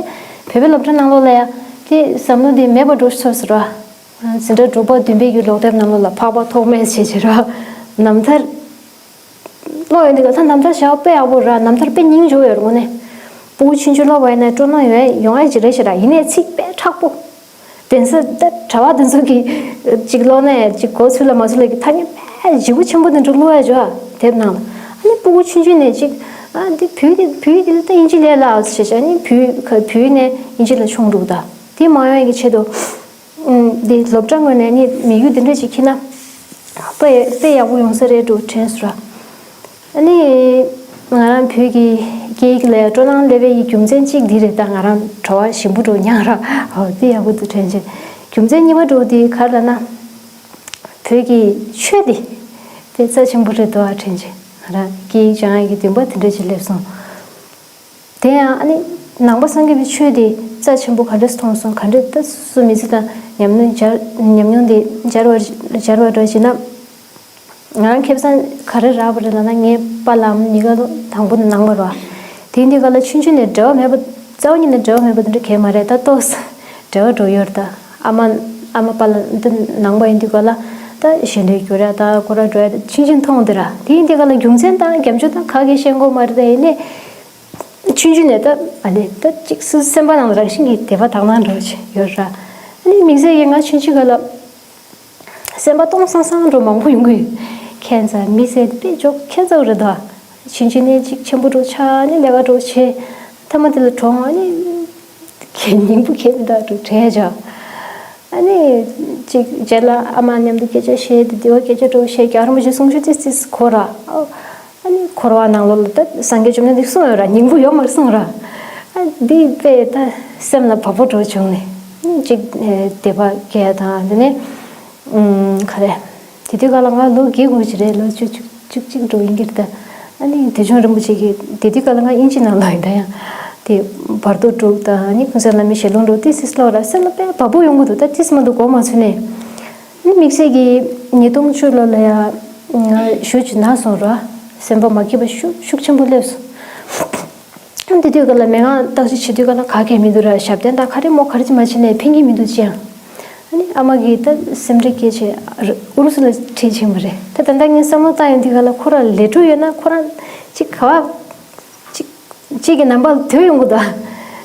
བོད་པའི་སློབ་གྲྭ་ནང་ལོགས་ལ་ཡ་དེ་བསམ་བློ་དེ་མེད་པ་འགྲོ་ཚར་སོང་ར། འཛིན་གྲྭ་དྲུག་པ་བདུན་པའི་གི་ཀློག་དེབ་ནང་ལོགས་ལ་འཕགས་པ་ཐོགས་མེད་ཞེས་བྱ་ར། རྣམ་ཐར་ཀློག་ཡོང་དུས་ད་རྣམ་ཐར་བྱ་བ་དཔེ་ཡག་པོ་ར། རྣམ་ཐར་དཔེ་སྙིང་རྗེ་བོ་ཡོད་རེད་དངོས་གནས། སྤུ་གུ་ཆུང་ཆུང་ཀློག་པ་ཡིན་ན་སྤྲོ་སྣང་ཡོང་ཡ་ཡོང་ཡ་ཅིག་རེད་ཤག་ར། ཡིན་ནའི་ཚིག་དཔེ་མཁྲེགས་པོ། གདན་ས་ད་གྲྭ་པ་དེ་ཚོ་གི་ཅིག་ཀློག་ནས་ཅིག་གོ་ཚུལ་ལ་མ་ཚུལ་ལ་གི་ཐ་སྙད་དཔེ་ལྗིད་པོ་ཆེན་པོ་དེ་འདྲ་བླུགས་ཡ་ཅིག་དེབ་ནང་ལ། ཨ་ནི་སྤུ་གུ་ཆུང་ཆུང་ནས་ཅིག་ཨ་འདི་བོད་ཡིག་དེ་བོད་ཡིག་དེ་ད་དབྱིན་ཇི་ལས་སླ་ཟེར་ཤག་ཨ་ནི་བོད་ཡིག་བོད་ཡིག་ནས་དབྱིན་ཇི་ལ་མཆོང་འདུག་ད་དེ་མ་ཡོང་ཡ་གི་ཆེད་དུ། ཨུམ། འདི་སློབ་གྲྭ་ངོས་ནས་ནི་དམིགས་ཡུལ་འདི་འདྲ་ཅིག་འཁྱེར་ན། དཔེ་དཔེ་ཡག་པོ་ཡོང་ས་རེད་འགྲོ་དྲན་སོང་ར། ཨ་ནི། ང་རང་བོད་ཀྱི་སྐད་ཡིག་ལ་སྤྲོ་སྣང་སླེབས་པའི་རྒྱུ་མཚན་གཅིག་འདི་རེད། ད་ང་རང་བྲོ་བ་ཞིམ་པོ་འགྲོ་མྱངས་ར། ཨོ་དེ་ཡག་པོ་འདུག་དྲན་བྱས། རྒྱུ་མཚན་གཉིས་པ་འགྲོ་འདི་ག་རེ་ལབ་ན། བོད་ཀྱི་ཆོས་འདི་དཔེ་རྩ་ཆེན་པོ་རེད་འདུག་ཨ་དྲན་བྱས། ང་རང་སྐད་ཡིག་སྦྱང་ཡག་གི་འདུན་པ་དེ་འདྲ་ཅིག་སླེབས་སོང་། དེ་ཡང་ཨ་ནི་ནང་པ་སངས་རྒྱས་པའི་ཆོས་དེ་རྩ་ཆེན་པོ་ག་འདྲས་མཐོང་སོང་། ག་འདྲས་ད་སོ་སོ་མི་ཚེ་དང་ཉམས་མྱོང་སྦྱར་ཉམས་མྱོང་དེ་སྦྱར་བར་སྦྱར་བར་འགྲོ་བྱས་ན། ང་རང་ཁེ་བཟང་ག་རེ་རག་པ་རེད་ལབ་ན། ངའི་པཱ་ལགས་གཉིས་ཀ་དང་པོ་ནང་པ་རེད་བ། དེ་འདི་ག་ལ་ཆུང་ཆུང་ནས་འབྲེལ་བ་མེད་པ་རྩ་བ་ཉིད་ནས་འབྲེལ་བ་མེད་པ་དེ་འདྲ་གང་ཡང་མ་རེད། ད་ཏོག་ཙམ་འབྲེལ་བ་འགྲོ་ཡོད་རེད། ད་ཨ་མ་ཨ་མ་པཱ་ལགས་འདི་ནང་པ་ཡིན་དུས་ག་ལ་ད་ཞལ་འདོན་རྒྱུ་རེད། ད་སྐོར་ར་འགྲོ་ཡ་ཆུང་ཆུང་མཐོང་དེ་ར། དེ་ཡིན་དུས་ག་ལ་རྒྱུ་མཚན་དང་རྒྱབ་ལྗོངས་དང་ག་གེ་ཤེས་དགོས་མ་རེད། ད་ཡིན་ནས། ཆུང་ཆུང་ནས་ད་ཨ་ནི་ད་ཅིག་སུ་སེམས་པ་ནང་ལ་རང་བཞིན་གྱིས་དད་པ་དག་སྣང་འགྲོ་བཞིན་ཡོད་ར། ཨ་ནི་དམིགས་བསལ་གྱིས་ང་ཆུང་ཆུང་སྒང་ལ་སེམས་པ་སྟོང་སང་སང་འགྲོ་མང་པོ་ཡོང་གི་ཡོད། ཁྱད་མཚར་མི་ཟེར་དཔེ་འཇོག་ཁྱད་མཚར་རེད་ད། ཆུང་ཆུང་ནས་ཅིག་ཆེན་པོ་འགྲོ་ཆགས་ནས་ལས་ཀ་འགྲོ་བྱས། མཐའ་མ་དེ་ལ་གྲོངས། ཨ་ནི་སྙིང་པོ་ཁྱད་མི་འདུག་འགྲོ་དྲན་བྱ། ཨ་ནི་ཅིག་རྗེས་ལ་ཨ་མ་མཉམ་དུ་སྐད་ཆ་བཤད་དེ་དེ་བ་སྐད་ཆ་འགྲོ་བཤད་རྒྱ་རིན་པོ་ཆེ་གསུང་ཆོས་ཏིས་ཏིས་གོ་ར། ཨ་ནི་འཁོར་བ་ནང་ལོགས་ལ་ད་སངས་རྒྱས་བཅོམ་ལྡན་འདས་གསུངས་ཡོད་ར། སྙིང་པོ་ཡོད་མར་གསུངས་ར། ཨ་འདི་དཔེ་ད་སེམས་ལ་བབ་པོ་འགྲོ་བྱུང་ནས་ཅིག་དད་པ་སྐྱེ་དང་དེ་ནས་ག་རེ། དེ་དུས་ག་ལ་ང་ལོ་བརྒྱད་དགུ་ཅིག་རེད། ལོ་བཅུ་བཅུ་བཅུ་གཅིག་འགྲོ་ཡིན་གྱི་རེད་ད། ཨ་ནི་དེ་བྱུང་རིན་པོ་ཆེ་གིས་དེ་དུས་ག་ལ་ང་དབྱིན་ཇི་ནང་ལོགས་ཡིན་ད་ཡང་། དེ་བར་དོ་དྲུག་དང་ཨ་ནི་ཀུན་གསལ་བླ་མའི་ཞལ་ལུང་འགྲོ་ཏི་སིས་ལོ་ར་སེམས་ལ་དཔེ་བབ་པོ་ཡོང་གི་འདུག་ད་ཏི་སི་མ་འདུག་གོ་མ་ཚུད་ནས། ཨ་ནི་དམིགས་བསལ་གྱི་ཉིས་སྟོང་བཅུ་ལོ་ལ་ཡ་ང་ཞུ་ཅིག་ན་སོང་ར། སེམས་པ་མ་སྐྱིད་པ་ཤུགས་ཤུགས་ཆེན་པོ་སླེབས་སོང་། དེ་དུས་ག་ལ་མི་ང་བརྟག་དཔྱད་བྱེད་དུས་ག་ལ་ག་གེ་མི་འདུག་ར། ཞབས་བརྟན་དང་ག་རེ་མོ་ག་རེ་ཅི་མ་བྱས་ནས་ཕན་གྱི་མི་འདུག་ཅི་ཡང་། ཨ་ནི་ཨ་མ་གིས་ད་སེམས་ཁྲལ་སྐྱེས་བྱས་ཨུ་རུ་སུ་ལ་ཁྲིད་ཕྱིན་པ་རེད། ད་ད་ལྟ་ངས་བསམ་བློ་བཏང་ཡོང་དུས་ག་ལ་ཁོ་རང་ལས་འཕྲོ་ཡོད་ན་ཁོ་རང་ཅིག་ག་བ་ཅིག་ཅིག་གི་རྣམ་པ་ལ་དོད་ཡོང་གི་འདུག་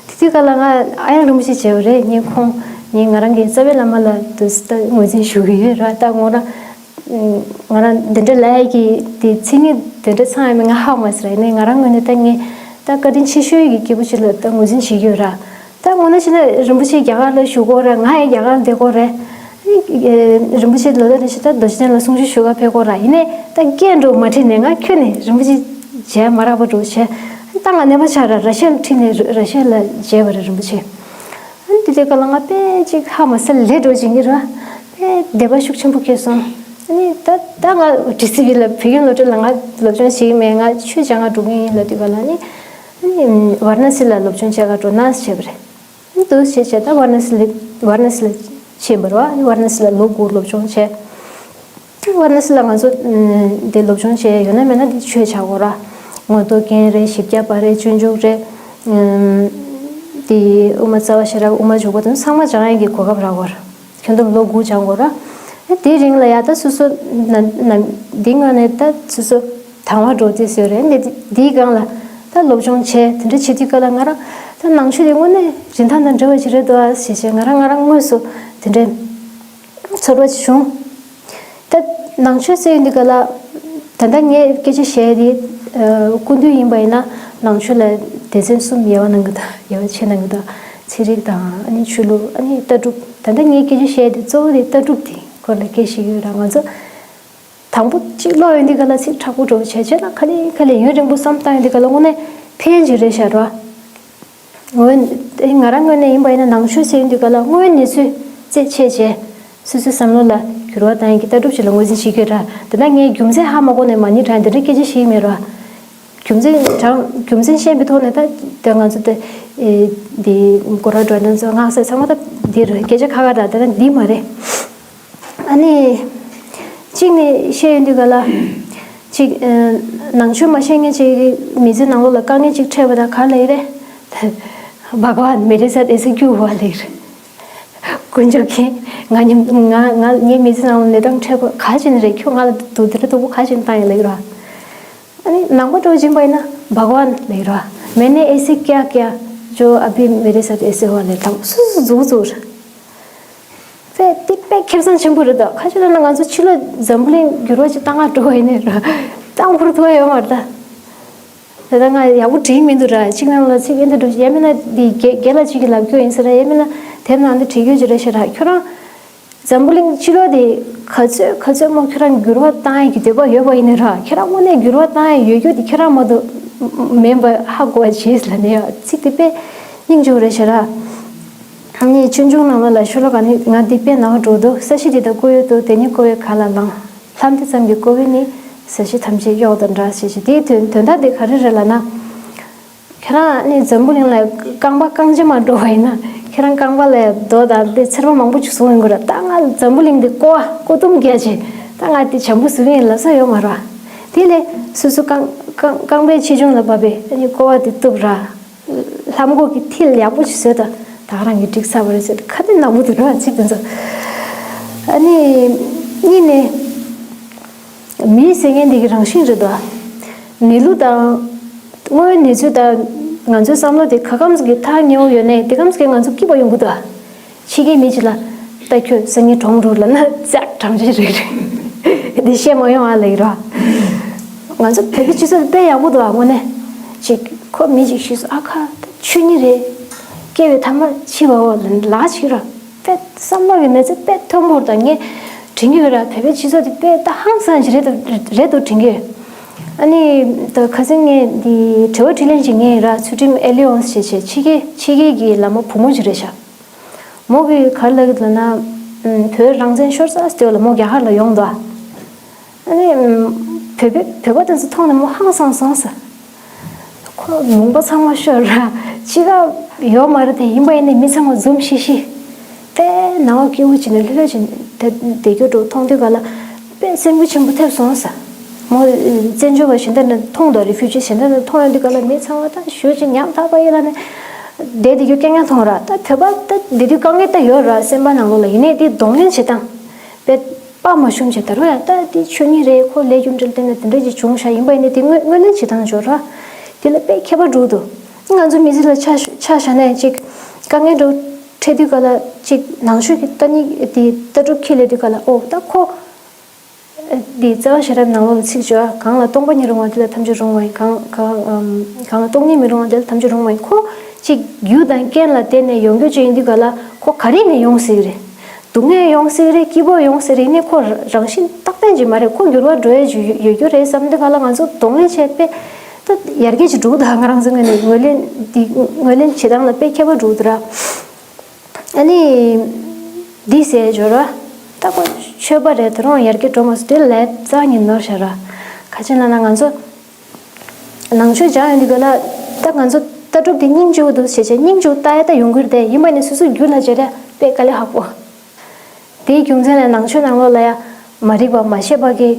དེ་དུས་ག་ལ་ང་ཨ་ཡང་རིན་པོ་ཆེ་བྱས་པ་རེད། ངས་ཁོང་ངས་ང་རང་གི་རྩ་བའི་བླ་མ་ལ་དུ་ད་ངོས་འཛིན་ཞུ་གི་ཡོད་ར། ད་ངོ་རང་ང་རང་འདི་འདྲ་ལབ་ཡ་གི་དེ་མཚན་ཉིད་དེ་འདྲ་ཚང་ཡ་མེད། ང་ཧ་མ་སི་ར། ཡིན་ནའི་ང་རང་ངོས་ནས་ད་ངས་ད་བཀའ་དྲིན་ཆེ་ཤོས་ཀྱི་སྐྱེས་བུ་ཞིག་ལ་ད་ངོས་འཛིན་བྱེད་ཀྱི་ཡོད་ར། ད་ངོ་ན་བྱས་ན་རིན་པོ་ཆེ་རྒྱ་གར་ལ་བཞུགས་ཀྱི་ཡོད་ར། ང་ཡང་རྒྱ་གར་ལ་བསྡད་ཀྱི་ཡོད་རེད། ཨ་ནི་རིན་པོ་ཆེ་ལོ་ད་རེ་ཞིག་ད་རྡོ་རྗེ་གདན་ལ་གསུང་ཆོས་ཞུ་ག་ཕེབས་ཀྱི་ཡོད་ར། ཡིན་ནའི་ད་སྐད་འགྲོ་མ་ཁྲིད་ནས་ང་ཁྱོན་ནས་རིན་པོ་ཆེ་མཇལ་མ་རག་པ་འགྲོ་བྱས། ད་ང་ནད་པ་ཆགས་ར། ར་ཤ་ལ་ཁྲིད་ནས་ར་ཤ་ལ་མཇལ་བ་རེད་རིན་པོ་ཆེ། ཨ་ནི་དེ་དུས་ག་ལ་ང་དཔེ་ཅིག་ཧ་མ་སི་ལས་འགྲོ་བྱེད་ཀྱི་ར། དཔེ་དད་པ་ཤུགས་ཆེན་པོ་སྐྱེས་སོང་། ཨ་ནི་ད་ད་ང་ཌི་སི་བི་ལ་བོད་ཁྱིམ་སློབ་གྲྭ་ལ་ང་སློབ་སྦྱོང་བྱེད་ཀྱི་མེད། ང་ཆོས་སྦྱང་ག་འགྲོ་གི་ཡིན་ལབ་དུས་ག་ལ་ནི་ཨ་ནི་ཝཱ་ར་ཎ་སི་ལ་སློབ་སྦྱོང་བྱེད་ག་འགྲོ་ན་བྱས་པ་རེད། ཨ་ནི་འདུག་བྱས་བྱས་ད་ཝཱ་ར་ཎ་སི་ལ་ཝཱ་ར་ཎ་སི་ལ་ཕྱིན་པ་རེད་བ། ཨ་ནི་ཝཱ་ར་ཎ་སི་ལ་ལོ་དགུ་སློབ་སྦྱོང་བྱས། ཝཱ་ར་ཎ་སི་ལ་ང་ཚོ་འདི་སློབ་སྦྱོང་བྱས་ཡོད་ན་མེད་ན་འདི་ཆོས་བྱ་དགོས་ར། མངོན་རྟོགས་རྒྱན་རེད། བཞི་བརྒྱ་པ་རེད། སྤྱོད་འཇུག་རེད། འདི་དབུ་མ་རྩ་བ་ཤེས་རབ། དབུ་མ་འཇུག་པ་དང་ཚང་མ་སྦྱང་ཡས་ཀྱི་གོ་སྐབས་རག་གོ་ར། ཁྱོན་བསྡོམས་ལོ་དགུ་སྦྱང་དགོས་ར། ཨ་དེའི་རིང་ལ་ཡ་ད་སོ་སོ་ན་ན་འདི་སྔ་ནས་ད་སོ་སོ་དང་བ་འགྲོ་དུས་ཡོད་རེད། འདི་འདིའི་སྒང་ལ་ད་སློབ་སྦྱོང་བྱས་དེ་འདྲ་བྱེད་དུས་ག་ལ་ང་རང་ད་ནང་ཆོས་དེ་དངོས་གནས་རིན་ཐང་དང་འབྲེལ་བ་ཞིག་རེད་འདུག་ཨ་ཞེས་བྱས་ང་རང་ང་རང་དངོས་སུ་དེ་འདྲའི་ཚོར་བ་ཞིག་བྱུང་། ད་ནང་ཆོས་ཟེར་ཡོང་དུས་ག་ལ་ད་ལྟ་ངས་སྐད་ཆ་བཤད་དེ་སྐུ་མདུན་ཡིན་པ་ཡིན་ན་ནང་ཆོས་ལ་སྡེ་ཚན་གསུམ་དབྱེ་བ་གནང་གི་འདུག་དབྱེ་བ་ཕྱེ་གནང་གི་འདུག་ཚན་རིག་དང་ཨ་ནི་ཆོས་ལུགས། ཨ་ནི་ལྟ་གྲུབ། ད་ལྟ་ངས་སྐད་ཆ་བཤད་དེ་གཙོ་བོ་དེ་ལྟ་གྲུབ་དེ་སྐོར་ལ་སྐད་ཆ་བཤད་ཀྱི་ཡོད་ར། ང་ཚོ་དང་པོ་གཅིག་ཀློག་ཡོང་དུས་ག་ལ་ཚིག་དྲག་པོ་འགྲོ་བྱས་བྱས་ན་ག་ལེ་ག་ལེ་ཡུན་རིང་པོ་བསམ་བཏང་ཡོང་དུས་ག་ལ་དངོས་གནས་ཕན་ཅིག་རེད་ཤག་ར། ངོས་ཨེ་ང་རང་ངོས་ནས་ཡིན་པ་ཡིན་ན་ནང་ཆོས་ཟེར་ཡོང་དུས་ག་ལ་དངོས་གནས་ཚུལ་རྩད་ཆད་བྱས་སོ་སོའི་བསམ་བློ་ལ་འགྱུར་བ་བཏང་ཡག་གི་ལྟ་གྲུབ་ཅིག་ལ་ངོས་འཛིན་བྱེད་ཀྱི་ཡོད་ར། དེ་ན་ངས་རྒྱུ་མཚན་ཧ་མ་གོ་ནས་མ་ཎི་བགྲང་དེ་འདྲའི་སྐད་ཆ་བཤད་ཀྱི་མེད་ར། རྒྱུ་མཚན་དྲང་རྒྱུ་མཚན་ཤེས་པའི་ཐོག་ནས་ད་ད་ང་ཚོ་ད་ཨེ་འདི་སྐོར་ར་འགྲོ་ན་ཚོ་སྔགས་ཟེར་ཚང་མ་ད་འདི་རེད། སྐད་ཆ་ཁ་ཁ་ར་ད་ད་འདི་མ་རེད། ཨ་ནི་གཅིག་ནས་བཤད་ཡོང་དུས་ག་ལ་གཅིག་ཨེ་ནང་ཆོས་མ་ཤེས་མཁན་ཅིག་གི་མི་ཚེ་ནང་ལོགས་ལ་དཀའ་ངལ་ཅིག་འཕྲད་པ་ད་ག་ལ་ཡི་རེད། བྷ་ག་ཝན་མེ་རེ་སཱད་ཨེ་སེ་ཀྱུ་ཧུ་ཨ་ལེ་རེད། དཀོན་མཆོག་མཁྱེན། ང་ཉིད་ང་ང་ངའི་མི་ཚེ་ནང་ལ་གནས་སྟངས་འཕྲད་པ་ག་ཅིག་ནི་རེད། ཁྱོད་ང་ལ་སྡུག་དེ་འདྲ་སྡུག་པོ་ག་ཅིག་བཏང་ཡོད་ལེ་ར། ཨ་ནི་ནང་པ་འགྲོ་བཞིན་པ་ཡིན་ན་བྷ་ག་ཝན་ལེགས་ར། मैंने ऐसे क्या किया जो अभी मेरे साथ ऐसे हुआ ལེགས་དང་སུ་སུ་རྫུག་རྫུག་ར། དཔེ་དེ་དཔེ་ཁེ་བཟང་ཆེན་པོ་རེད་ད། ཁ་ཆེ་ལ་ན་ང་ཚོ་ཕྱི་ལོ་འཛམ་བུ་གླིང་འགྱུར་བ་ཅིག་བཏང་ག་འགྲོ་བ་ཡིན་ནའི་ར། བཏང་ཕུར་ཐུབ་ཡོད་མ་རེད་ད། དེ་ད་ང་ཡག་པོ་བྲིས་མི་འདུག་ར། གཅིག་ནང་ལ་ཚིག་ཨེ་འདི་འགྲོ་ཡ་མིན་ན་འདི་རྒན་རྒན་ལགས་གཅིག་གིས་ལབ་རྒྱུ་ཡིན་ཟེར་ར། ཡ་མིན་ན་དེབ་ནང་འདི་བྲིས་རྒྱུ་ཅིག་རེད་ཤག་ར། ཁྱོད་རང་འཛམ་བུ་གླིང་ཕྱི་ལོགས་དེ་ག་ཚོད་ག་ཚོད་མོ་ཁྱོད་རང་འགྱུར་བ་བཏང་ཡས་ཀྱི་འདོད་པ་ཡོད་པ་ཡིན་ནའི་ར། ཁྱོད་རང་དངོས་གནས་འགྱུར་བ་བཏང་ཡས་ཡོད་རྒྱུ་དེ་ཁྱོད་རང་མ་གཏོགས་མེད་པ་ཧ་གོ་བ་བྱས་ལབ་ནས་ཡ་ཚིག་དེ་དཔེ་སྙིང་རྗེ་པོ་རེད་ཤག་ར། ཨ་ནི་ཆུང་ཆུང་ནང་ལ་ལ་ཤོ་ལོ་ཀ་ནི་ང་འདི་དཔེ་ནང་འགྲོ་འདུག་ས་གཞི་འདི་དག་བཀོད་ཡོད་དོ། དེ་ནི་བཀོད་པའི་ག་ལ་ལངས། ལྷམ་འདི་ཙམ་གྱིས་བཀོད་པས་ནི་ས་གཞི་ཐམས་ཅད་གཡོགས་དང་འདྲ་ཞེས་བྱ། དེའི་དོན་དོན་དག་འདི་ག་རེ་རེད་ལབ་ན། ཁྱེད་རང་ནི་འཛམ་བུ་གླིང་ལ་རྐང་པ་རྐང་རྗེས་མ་འགྲོ་བ་ཡིན་ན་ཁྱེད་རང་རྐང་པ་ལ་རྡོ་དང་དེ་ཚེར་མ་མང་པོ་ཅིག་བཟུང་ཡོང་གི་རེད། ད་ང་འཛམ་བུ་གླིང་འདི་ཀོ་བ་ཀོ་ཏུམ་རྒྱག་བྱས་ད་ང་དེ་བྱང་བུ་བཟུང་ཡིན་ལབ་ས་ཡོད་མ་རེད། དེ་ལས་སོ་སོ་རྐང་རྐང་རྐང་པའི་ཆེ་ཆུང་ལ་བབས་པས་ཨ་ནི་ཀོ་བ་དེ་གཏུབ་ར། ལྷམ་གོག་གི་མཐིལ་ཡག་པོ་ཞིག་བཟོས་དང་ད་ག་རང་གིས་འགྲིག་ཚར་བ་རེད་ཟེར་ཁ་ཏོན་ནག་པོ་འདུག་ར་ཚིག་དེ་ཚོ། ཨ་ནི་གཉིས་ནས་མི་ཟེར་མཁན་འདི་གི་རང་བཞིན་རེད་དོ། གནས་ལུགས་དང་དངོས་ཡོད་གནས་ཚུལ་དང་ང་ཚོའི་བསམ་བློ་དེ་ག་གམ་ཟིག་གི་ཐག་ཉེ་བོ་ཡོད་ནའི་དེ་གམ་ཟིག་གི་ང་ཚོ་སྐྱིད་པ་ཡོང་གི་འདུག་ཕྱི་རྒྱལ་མི་གཅིག་ལ་ད་ཁྱོད་སང་ཉིན་གྲོངས་འགྲོ་ལབ་ན་ཙག་གྲང་ཆེ་རེད་རེད། འདི་བཤད་མ་ཡོང་ཨ་ལེགས་ར། ང་ཚོ་བོད་པའི་སྤྱི་ཚོགས་དཔེ་ཡག་པོ་འདུག་ཨ། དངོས་གནས་ཅིག་ཁོ་མི་ཅིག་ཤི་སོང་ཨ་ཁ་ད་ཆོས་ཉིད་རེད། སྐྱེ་བའི་ཐ་མ་འཆི་བའོ་ལ་ལ་ཅིག་ར། དཔེ་བསམ་བློ་གི་མི་ཚེ་དཔེ་མཐོན་པོ་རེད། ད་ངས་དྲན་གྱི་ཡོད་ར། བོད་པའི་སྤྱི་ཚོགས་དེ་དཔེ་ད་ཧང་སང་ཞིག་རེད་འདུག་རེད་འདུག་དྲན་གྱི་ཡོད། ཨ་ནི་ད་ཁ་སང་ངས་འདི་དྲི་བ་དྲིས་ལན་ཅིག་ངས་ར། ཚུལ་ཁྲིམས་ཨེ་ལི་ཡོངས་ཞེས་བྱས་ཕྱི་རྒྱལ་ཕྱི་རྒྱལ་གྱི་ལ་མོ་བུ་མོ་ཅིག་རེད་ཤག་མོ་གིས་ག་རེ་ལབ་ཀྱི་འདུག་ལབ་ན། ཨམ། བོད་རང་བཙན་ཤོར་ཚར་ཟེར་དུས་ལ་མོ་རྒྱ་གར་ལ་ཡོང་འདུག་ཨ་ནི། ཨམ། བོད་པའི་བོད་པ་དེ་ཚོ་མཐོང་ནས་མོ་ཧང་སང་སོང་ཟེར། ཁོ་ལུང་པ་ཚང་མ་ཤོར་ར། ཕྱི་ཁ་ཡོད་མ་རེད་དེ། ཡིན་པ་ཡིན་ནའི་མི་ཚང་མ་འཛུམ་ཤིག་ཤིག་དཔེ་ནང་བ་སྐྱིད་པོ་བྱས་ནས་ལྷོད་ལྷོད་བྱས་ནས་བསྡད་རྒྱུ་འདྲ་མཐོང་དུས་ག་ལ། དཔེ་སེམས་འགུལ་ཆེན་པོ་ཐེབས་སོང་ཟེར། མོ་བཙན་བྱོལ་བ་གཞན་དག་ནས་མཐོང་འདུག་རི་ཕིའུ་ཇི་གཞན་དག་ནས་མཐོང་ཡོང་དུས་ག་ལ། མི་ཚང་མ་ད་ཞེ་པོ་ཅིག་ཉམ་ཐག་པ་ཡིན་ལབ་ནས་བསྡད་བསྡད་རྒྱུ་རྐྱང་རྐྱང་མཐོང་ར། ད་བོད་པ་ད་བསྡད་དུས་དཀའ་ངལ་ད་ཡོད་ར། སེམས་པ་ནང་ལོགས་ལ། ཡིན་ནའི་དེ་གདོང་ལེན་བྱེད་སྟངས་དཔེ་དཔའ་མ་ཞུམ་བྱས། ད་རུང་ཡང་ད་དེ་ཆོས་ཉིད་རེད། ཁོ་ལས་རྒྱུ་འབྲས་ལ་བརྟེན་ནས་དེ་འདྲ་ཅིག་བྱུང་ཤག་ཡིན་པ་ཡིན་ནའི་དེ་ངོས་ངོས་ལེན་བྱེད་སྟངས་ཅིག་ཡོད་ར། དེ་ལ་དཔེ་ཁྱད་པར་འགྲོ་གི་འདུག་ང་ཚོ་མི་ཚེ་ལ་ཆ་ཆ་བཞག་ན་ཅིག་དཀའ་ངལ་འདྲ་འཕྲད་དུས་ག་ལ་ཅིག་ནང་ཆོས་ཀྱི་ལྟ་ཉིད་དེ་ལྟ་གྲུབ་འཁྱེར་སླེབས་དུས་ག་ལ། ཨོ་ད་ཁོ་འདི་རྩ་བ་ཤེས་རབ་ནང་ལོགས་ལ་ཚིག་བརྗོད། གང་ལ་སྟོང་པ་ཉིད་རུང་བ་དེ་ལ་ཐམས་ཅད་རུང་བ་ཡིན། གང་གང་ཨམ། གང་ལ་སྟོང་ཉིད་མི་རུང་བ་དེ་ལ་ཐམས་ཅད་རུང་བ་ཡིན། ཁོ་ཅིག་རྒྱུ་དང་རྐྱེན་ལ་བརྟེན་ནས་ཡོང་རྒྱུ་ཅིག་ཡིན་དུས་ག་ལ། ཁོ་ག་རེ་ནས་ཡོང་སྲིད་ཀྱི་རེད། སྡུག་བསྔལ་ཡོང་སྲིད་ཀྱི་རེད། སྐྱིད་པོ་ཡོང་སྲིད་རེད། ཡིན་ནའི་ཁོ་རང་བཞིན་རྟག་བརྟན་ཅིག་མ་རེད། ཁོ་འགྱུར་བ་འགྲོ་ཡ་ཅིག་ཡོད་ཡོད་རྒྱུ་རེད་བསམ་དུས་ག་ལ། ང་ཚོ་གདོང་ལེན་བྱས་པས་ད་ཡར་རྒྱས་ཅིག་འགྲོ་གི་འདུག་ང་རང་ཚོའི་ངོས་ནས་ངོས་ལེན་འདི་ངོས་ལེན་བྱེད་སྟངས་ལ་དཔེ་ཁྱད་པར་འགྲོ་གི་འདུག་ར། ཨ་ནི། འདི་ཟེར་འབྱོར་བ། ད་ཁོ་ཆོས་པ་རེད། ད་རུང་ཡར་རྒྱས་འགྲོ་མ་སོང་། དེ་ལས་རྩ་ཉིན་ནོར་ཤ་ར། ཁ་ཆེ་ན་ན་ང་ཚོ་ནང་ཆོས་སྦྱང་ཡོང་དུས་ག་ལ། ད་ང་ཚོ་ལྟ་གྲུབ་དེ་སྙིང་རྗེ་པོ་འདུག་བྱས་བྱས་སྙིང་རྗེ་པོ་ལྟ་ཡ་ད་ཡོང་གི་རེད་དེ། ཡིན་པ་ནི་སོ་སོའི་རྒྱུད་ལ་བྱས་ར་དཔེ་དཀའ་ལས་ཁག་པོ། དེའི་རྒྱུ་མཚན་ལ་ནང་ཆོས་ནང་ལོགས་ལ་ཡ་མ་རིག་པ་མ་ཤེས་པ་གི་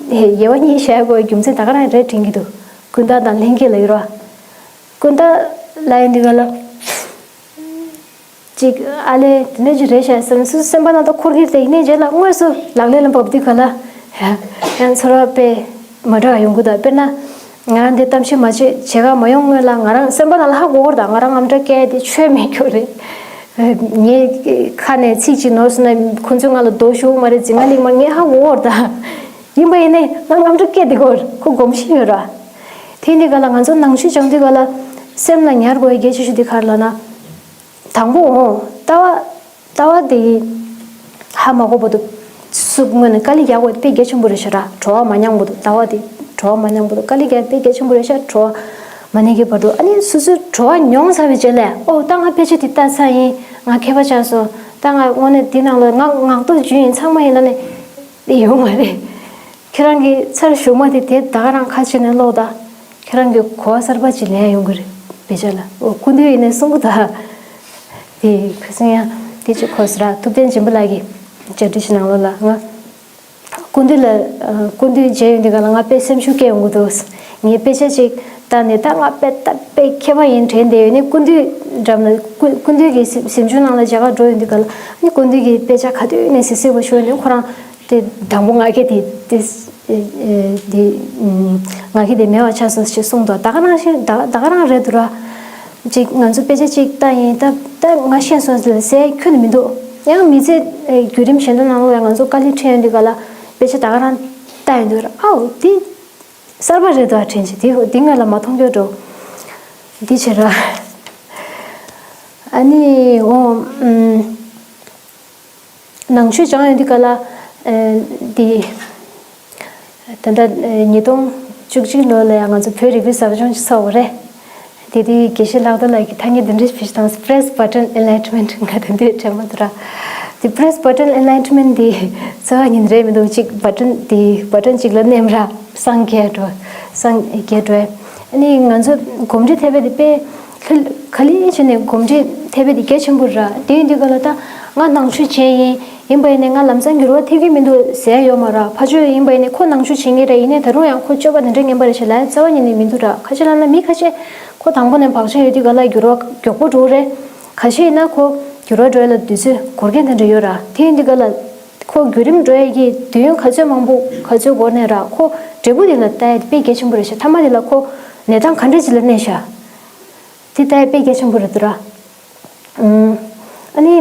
དབྱེ་བ་གཉིས་བཤད་དགོས་རྒྱུ་མཚན་ད་ག་རང་རེད་དྲན་གྱི་འདུག་ཀུན་བརྟགས་དང་ལྷན་སྐྱེས་ལབ་ཡོད་ར། ཀུན་བརྟགས་ལབ་ཡོང་དུས་ག་ལ། ཅིག་ཨ་ལས་དེ་འདྲ་ཅིག་རེད་ཤག་བསམ། སོ་སོའི་སེམས་པ་ནང་དུ་འཁོར་གྱི་རེད་དེ། ཡིན་ནའི་རྗེས་ལ་དངོས་སུ་ལག་ལེན་ལ་འབབ་དུས་ག་ལ་ཡང་ཚོར་བ་དཔེ་མ་འདྲ་བ་ཡོང་གི་འདུག་དཔེར་ན། ང་འདི་གཏམ་བཤད་མ་བྱེད་བྱེད་ག་མ་ཡོང་སྔོན་ལ་ང་རང་སེམས་པ་ནང་ལ་ཧ་གོ་གི་རེད་ད། ང་རང་ངམ་སྐད་དེ་ཆོས་མེད་རྒྱུ་རེད། ངའི་ཁ་ནས་ཚིག་ཅིག་ནོར་སོང་ན་ཁོ་ཚོས་ང་ལ་རྡོ་གཞུ་གི་མ་རེད། འཛིང་ག་སླེབས་མ་རེད། ངས་ཧ་གོ་གི་རེད་ད། ཡིན་པ་ཡིན་ནའི་ང་ངམ་སྐད་དེ་གོ་ཁོ་གོམས་གཤིས་ཡོད་ར། དེ་འདི་ག་ལ་ང་ཚོ་ནང་ཆོས་སྦྱང་དུས་ག་ལ་སེམས་ལ་ཉར་དགོས་ཡ་གལ་ཆེ་ཤོས་དེ་ག་རེ་ལབ་ན། དང་པོ་འོ་ལྟ་བ། ལྟ་བ་དེ་ཧ་མ་གོ་བར་དུ་སུ་ངོས་ནས་དཀའ་ལས་རྒྱག་དགོས་དཔེ་གལ་ཆེན་པོ་རེད་ཤག་ར། བྲོ་བ་མ་མྱངས་བར་དུ། ལྟ་བ་དེ་བྲོ་བ་མ་མྱངས་བར་དུ་དཀའ་ལས་རྒྱག་དཔེ་གལ་ཆེན་པོ་རེད་ཤག་བྲོ་བ་མ་མྱངས་ཀྱི་བར་དུ། ཨ་ནི་སོ་སོའི་བྲོ་བ་མྱོང་ཚར་བའི་རྗེས་ལ། ཨོ་ད་ང་དཔེ་ཆ་དེ་ལྟ་ཚར་ཡིན། ང་མཁས་པ་ཆགས་སོང་། ད་ང་དངོས་གནས་འདི་ནང་ལ་ང་ངག་ཐོག་རྒྱུན་ཡིན་ཚང་མ་ཡིན་ལབ་ནས་དེ་ཡོང་མ་རེད། ཁྱེད་རང་གི་ཚར་གཞུག་མ་དེ་དེ་ད་ག་རང་ཁ་ཕྱེ་ནས་ཀློག་ད། ཁྱེད་རང་གི་གོ་བ་གསར་པ་ཅིག་ལེན་ཡོང་གི་རེད། དཔེ་ཆ་ལ། འོ་སྐུ་མདུན་ཡིན་ནའི་གསུང་གི་ད། དེ་ཁ་སང་ཡང་དེ་ཅིག་གོ་སོང་ར། ཐུབ་བསྟན་སྦྱིན་པ་ལགས་ཀྱི་བཅར་འདྲི་ཞིག་ནང་ལོགས་ལ། ང་སྐུ་མདུན་ལ་སྐུ་མདུན་མཇལ་ཡོང་དུས་ག་ལ་ང་དཔེ་སེམས་ཤུགས་སྐྱེ་ཡོང་གི་འདུག་ངས་དཔེ་ཆ་ཅིག་བལྟས་ནས་ད་ང་དཔེ་ད་དཔེ་མཁས་པ་ཡིན་དྲན་བསྡད་ཡོད་ནས། སྐུ་མདུན་འགྲམ་ལ་སྐུ་སྐུ་མདུན་གྱི་གཟིམ་གཟིམ་ཆུང་ནང་ལ་མཇལ་ཁ་འགྲོ་ཡོང་དུས་ག་ལ། ཨ་ནི་སྐུ་མདུན་གྱིས་དཔེ་ཆ་ག་དུས་ནས་གཟིགས་གཟིགས་པ་ཞུ་ཡོང་དུས། ཁོ་རང་དེ་དང་པོ་ང་གིས་དེ་དེ་དེ་ང་གིས་དེ་མེད་པ་ཆགས་སོང་ཞེས་གསུངས་འདུག་ད་ག་ནང་བཞིན་ད་ད་ག་རང་རེད་འདུག་ར། ཅིག་ང་ཚོ་དཔེ་ཆ་ཅིག་ལྟ་ཡིན། ད་ད་ང་ཤེས་སོང་ཟེར་ཟེར་ཁྱོན་ནས་མི་འདུག་ཡང་མི་ཚེ་བརྒྱུད་རིམ་གཞན་དག་ནང་ལ་ཡང་ང་ཚོ་དཀའ་ལས་འཕྲད་ཡོང་དུས་ག་ལ་དཔེ་ཆ་ད་ག་རང་ལྟ་ཡོང་དུས་ར། ཨའོ་དེ་གསར་པ་རེད་འདུག་ཨ། དྲན་ཅིག་དེ་དེ་སྔོན་ལ་མ་མཐོང་རྒྱུ་འགྲོ། འདི་བྱེད་ར། ཨ་ནི་འོ་ཨུམ། ནང་ཆོས་སྦྱང་ཡོང་དུས་ག་ལ། ཨ་འདི། ད་ལྟ་ཉིས་སྟོང་བཅུ་གཅིག་ལོ་ལ་ཡང་ང་ཚོ་བོད་རིག་པའི་ཟབ་སྦྱོང་ཞིག་ཚོགས་པ་རེད། དེ་དུས་དགེ་བཤེས་ལྷག་རྡོར་ལགས་ཀྱིས་ཐ་སྙད་འདི་འདྲ་ཞིག་བེད་སྤྱོད་བཏང་སོང་། Press button enlightenment། ང་དེ་དུས་དྲན་མ་ཐུབ་ར། དེ་Press button enlightenment འདི་རྩ་བ་ཉིད་རེད་མི་འདུག་ཅིག་བ་ཊན་འདི་བ་ཊན་ཅིག་ལ་མནན་ར་སངས་རྒྱས་འགྲོ། སངས་རྒྱས་འགྲོ། ཨ་ནི་ང་ཚོ་གོམས་འདྲིས་ཐེབས་པ་དེ་དཔེ་ལྷོད་ག་ལེ་བྱས་ནས་གོམས་འདྲིས་ཐེབས་པ་དེ་གལ་ཆེན་པོ་ར། དེ་ཡིན་དུས་ག་ལ་ད་ང་ནང་ཆོས་བྱས་ཡིན། ཡིན་པ་ཡིན་ནའི་ང་ལམ་སང་འགྱུར་བ་ཐེབས་ཀྱི་མི་འདུག་ཟེར་ཡོད་མ་ར། ཕར་ཕྱོགས་ཡིན་པ་ཡིན་ནའི་ཁོ་ནང་ཆོས་བྱེད་མཁན་རེད། ཡིན་ནའི་ད་རུང་ཡང་ཁོ་སྤྱོད་པ་དེ་འདྲ་ངན་པ་རེད་ཞེས་ལབ་ཡ་རྩ་བ་ཉིད་ནས་མི་འདུག་ར། ཁ་ཤས་ལབ་ན་མི་ཁ་ཤས་ཁོ་དང་པོ་ནས་བག་ཆགས་ཡོད་དུས་ག་ལ་འགྱུར་བ་མགྱོགས་པོ་འགྲོ་གི་རེད། ཁ་ཤས་ཡིན་ན་ཁོ་འགྱུར་བ་འགྲོ་ཡ་ལ་དུས་ཚོད་འགོར་མཁན་དེ་འདྲ་ཡོད་ར། དེ་ཡིན་དུས་ག་ལ་ཁོ་བརྒྱུད་རིམ་འགྲོ་ཡ་གི་དུས་ཡུན་ག་ཚོད་མང་པོ་ག་ཚོད་འགོར་ནའི་ར། ཁོ་འབྲས་བུ་དེ་ལ་ལྟ་ཡ་དེ་དཔེ་གལ་ཆེན་པོ་རེད་ཤག་མཐའ་མ་དེ་ལ་ཁོ་གནས་སྟངས་ག་འདྲ་ཅིག་ལ་གནས་ཤག་དེ་ལྟ་ཡ་དཔེ་གལ་ཆེན་པོ་རེད་འདུག་ར། ཨ་ནི་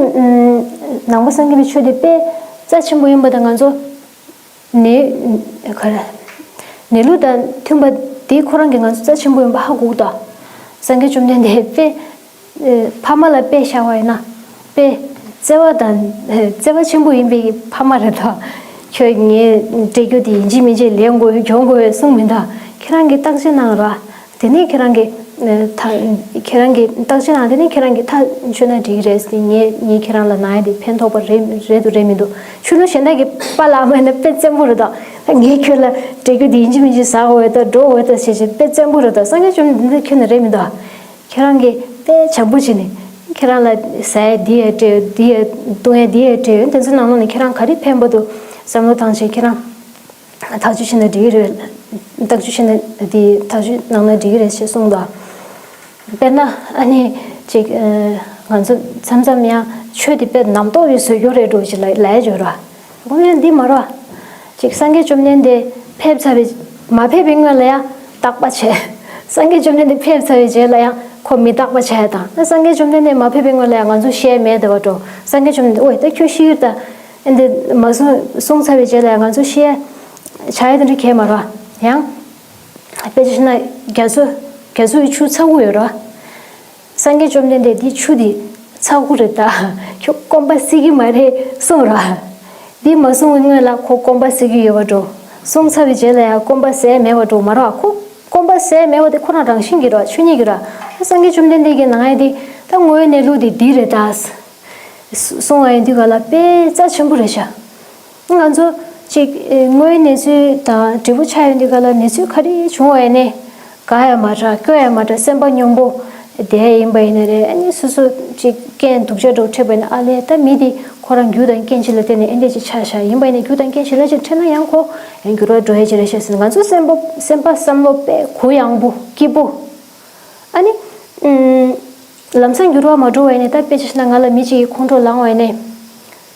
ནང་པ་སངས་རྒྱས་པའི་ཆོས་དེ་དཔེ་རྩ་ཆེན་པོ་ཡིན་པ་དང་། ང་ཚོ་ནད་ག་རེ་ནད་ལུགས་དང་མཐུན་པ་དེ་ཁོ་རང་གིས་ང་ཚོ་རྩ་ཆེན་པོ་ཡིན་པ་ཧ་གོ་གི་འདུག་སངས་རྒྱས་བཅོམ་ལྡན་འདས་དཔེ་ཕ་མ་ལ་དཔེ་བཞག་པ་ཡིན་ན་དཔེ་ བརྩེ་བ་དང་བརྩེ་བ་ཆེན་པོ་ཡིན་པའི་ཕ་མ་རེད་དོ། ཁྱོད་ངའི་སྤྲད་རྒྱུ་དེ་ཡིན་གཅིག་མིན་གཅིག་ལེན་དགོས་གྱོང་དགོས་གསུངས་མི་འདུག་ཁྱེད་རང་གིས་བརྟག་དཔྱད་གནང་རོགས། དེ་ནས་ཁྱེད་རང་གིས་ད་ཁྱེད་རང་གིས་བརྟག་དཔྱད་གནང་། དེ་ནས་ཁྱེད་རང་གིས་ཐག་ཆོད་ན་འགྲིག་གི་རེད་ཟེར། ངས་ངས་ཁྱེད་རང་ལ་ནང་ཡ་དེ་ཕན་ཐོགས་པ་རེད་རེད་འདུག་རེད་མི་འདུག་ཆོས་ལུགས་གཞན་དག་གི་པཱ་ལགས་མ་ཡིན་ན་དཔེ་བཙན་པོ་རེད་དོ། ད་ངས་ཁྱོད་ལ་སྤྲད་རྒྱུ་དེ་ཡིན་གཅིག་མིན་གཅིག་ཟ་དགོས་འོས་ད་འགྲོ་འོས་ད་ཟེར་བྱས་དཔེ་བཙན་པོ་རེད་དོ། སངས་རྒྱས་བཅོམ་ལྡན་འདས་ཁྱོད་ནི་རེད་མི་འདུག་ཁྱེད་རང་གིས་དཔེ་བྱམས་པོ་བྱས་ནས་ཁྱེད་རང་ལ་ཟས་འདི་ཡ་སྤྲད་འདི་ཡ་བཏུང་ཡ་འདི་ཡ་སྤྲད་དེ་ཚོའི་ནང་ལོགས་ནས་ཁྱེད་རང་ག་རེ་ཕན་པ་འདུག་བསམ་བློ་བཏང་བྱས་ཁྱེད་རང་ཐག་གཅོད་བྱས་ན་འགྲིག་གི་རེད། ཐག་གཅོད་བྱས་ན་འདི་ཐག་གཅོད་གནང་ན་འགྲིག་གི་རེད་ཞེས་གསུངས་འདུག་དཔེར་ན་ཨ་ནི་ཅིག་ང་ཚོ་མཚམས་མཚམས་ཡང་ཆོས་འདི་དཔེ་རྣམ་རྟོག་གིས་བཟོས་རྒྱུ་རེད་འགྲོ་ཞེས་ལ་ལས་བརྗོད་ར། དགོངས་ཡ་འདི་མ་རོ། ཅིག་སངས་རྒྱས་བཅོམ་ལྡན་འདས་ཕེབས་ཚར་བའི་མ་ཕེབས་པའི་སྔོན་ལ་ཡང་བརྟག་པ་བྱས། སངས་རྒྱས་བཅོམ་ལྡན་འདས་ཕེབས་ཚར་བའི་རྗེས་ལ་ཡང་ཁོ་མི་རྟག་པ་བྱས་དང་། སངས་རྒྱས་བཅོམ་ལྡན་འདས་མ་ཕེབས་པའི་སྔོན་ལ་ཡང་ང་ཚོ་བཤད་མེད་དེ་བ་འགྲོ། སངས་རྒྱས་བཅོམ་ལྡན་འདས་ཨོ་ད་ཁྱོད་ཤི་ཡིར་ད་ཨེ་འདི་མ་གསུང་གསུང་ཚར་བའི་རྗེས་ལ་ཡང་ང་ཚོ་བཤད་བྱ་ཡ་དེ་འདྲ་གས་མ་རོ། ཡང་དཔེ་ཆ་ཤེས་ན་རྒྱ་མཚོ་རྒྱ་མཚོ་ཡི་ཆུ་ཚ་བོ་ཡོད་རོ། སངས་རྒྱས་བཅོམ་ལྡན་འདས་འདི་ཆུ་འདི་ཚ་བོ་རེད་ད། ཁྱོད་སྐོམ་པ་སེལ་གི་མ་རེད་གསུངས་ར། འདི་མ་གསུང་བའི་སྔོན་ལ་ཁོ་སྐོམ་པ་སེལ་གི་ཡོད་པ་འགྲོ། གསུང་ཚར་བའི་རྗེས་ལ་ཡང་སྐོམ་པ་ཟད་མེད་པ་འགྲོ་མ་རེད་བ། ཁོ་སྐོམ་པ་ཟད་མེད་པ་དེ་ཁོ་རང་རང་བཞིན་གྱི་རེད་བ། ཆོས་ཉིད་ཀྱི་རེད་བ། སངས་རྒྱས་བཅོམ་ལྡན་འདས་ཀྱི་ནང་ཡ་འདི་ད་དངོས་གནས་ལུགས་འདི་འདི་རེད་ད། གསུང་བ་ཡིན་དུས་ག་ལ་དཔེ་རྩ་ཆེན་པོ་རེད་ཤག་ང་ཚོ་གཅིག་དངོས་གནས་ཚུལ་དང་འབྲས་བུ་ཆགས་ཡོང་དུས་ག་ལ་གནས་ཚུལ་ག་རེ་བྱུང་བ་ཡིན་ནའི་དགའ་ཡ་མ་དྲག་སྐྱོ་ཡ་མ་དྲག་སེམས་པ་སྙོམས་པོ་བསྡད་ཡིན་པ་ཡིན་ན་རེད། ཨ་ནི་སོ་སོ་གཅིག་རྐྱེན་སྡུག་ཅག་འདྲ་བོ་འཕྲད་པ་ཡིན་ན་ཨ་ལས་ད་མི་དེ་ཁོ་རང་རྒྱུ་དང་རྐྱེན་གཅིག་ལ་བརྟེན་ནས་ཨེ་འདྲས་ཅིག་ཆགས་ཤག་ཡིན་པ་ཡིན་ན་རྒྱུ་དང་རྐྱེན་གཞན་དག་ཅིག་འཕྲད་ན་ཡང་ཁོ་ཡང་འགྱུར་བ་འགྲོ་ཡ་ཅིག་རེད་ཤག་ཟེར་ནས་ང་ཚོ་སེམས་པ་སེམས་པ་བསམ་བློ་དཔེ་གུ་ཡངས་པོ་སྐྱིད་པོ། ཨ་ནི། ཨུམ། ལམ་སང་འགྱུར་བ་མ་འགྲོ་བ་ཡིན་ནའི་ད་དཔེ་ཆ་བཞག་ན་ང་ལ་མི་གཅིག་གིས་ཁོང་ཁྲོ་ལངས་བ་ཡིན་ནའི།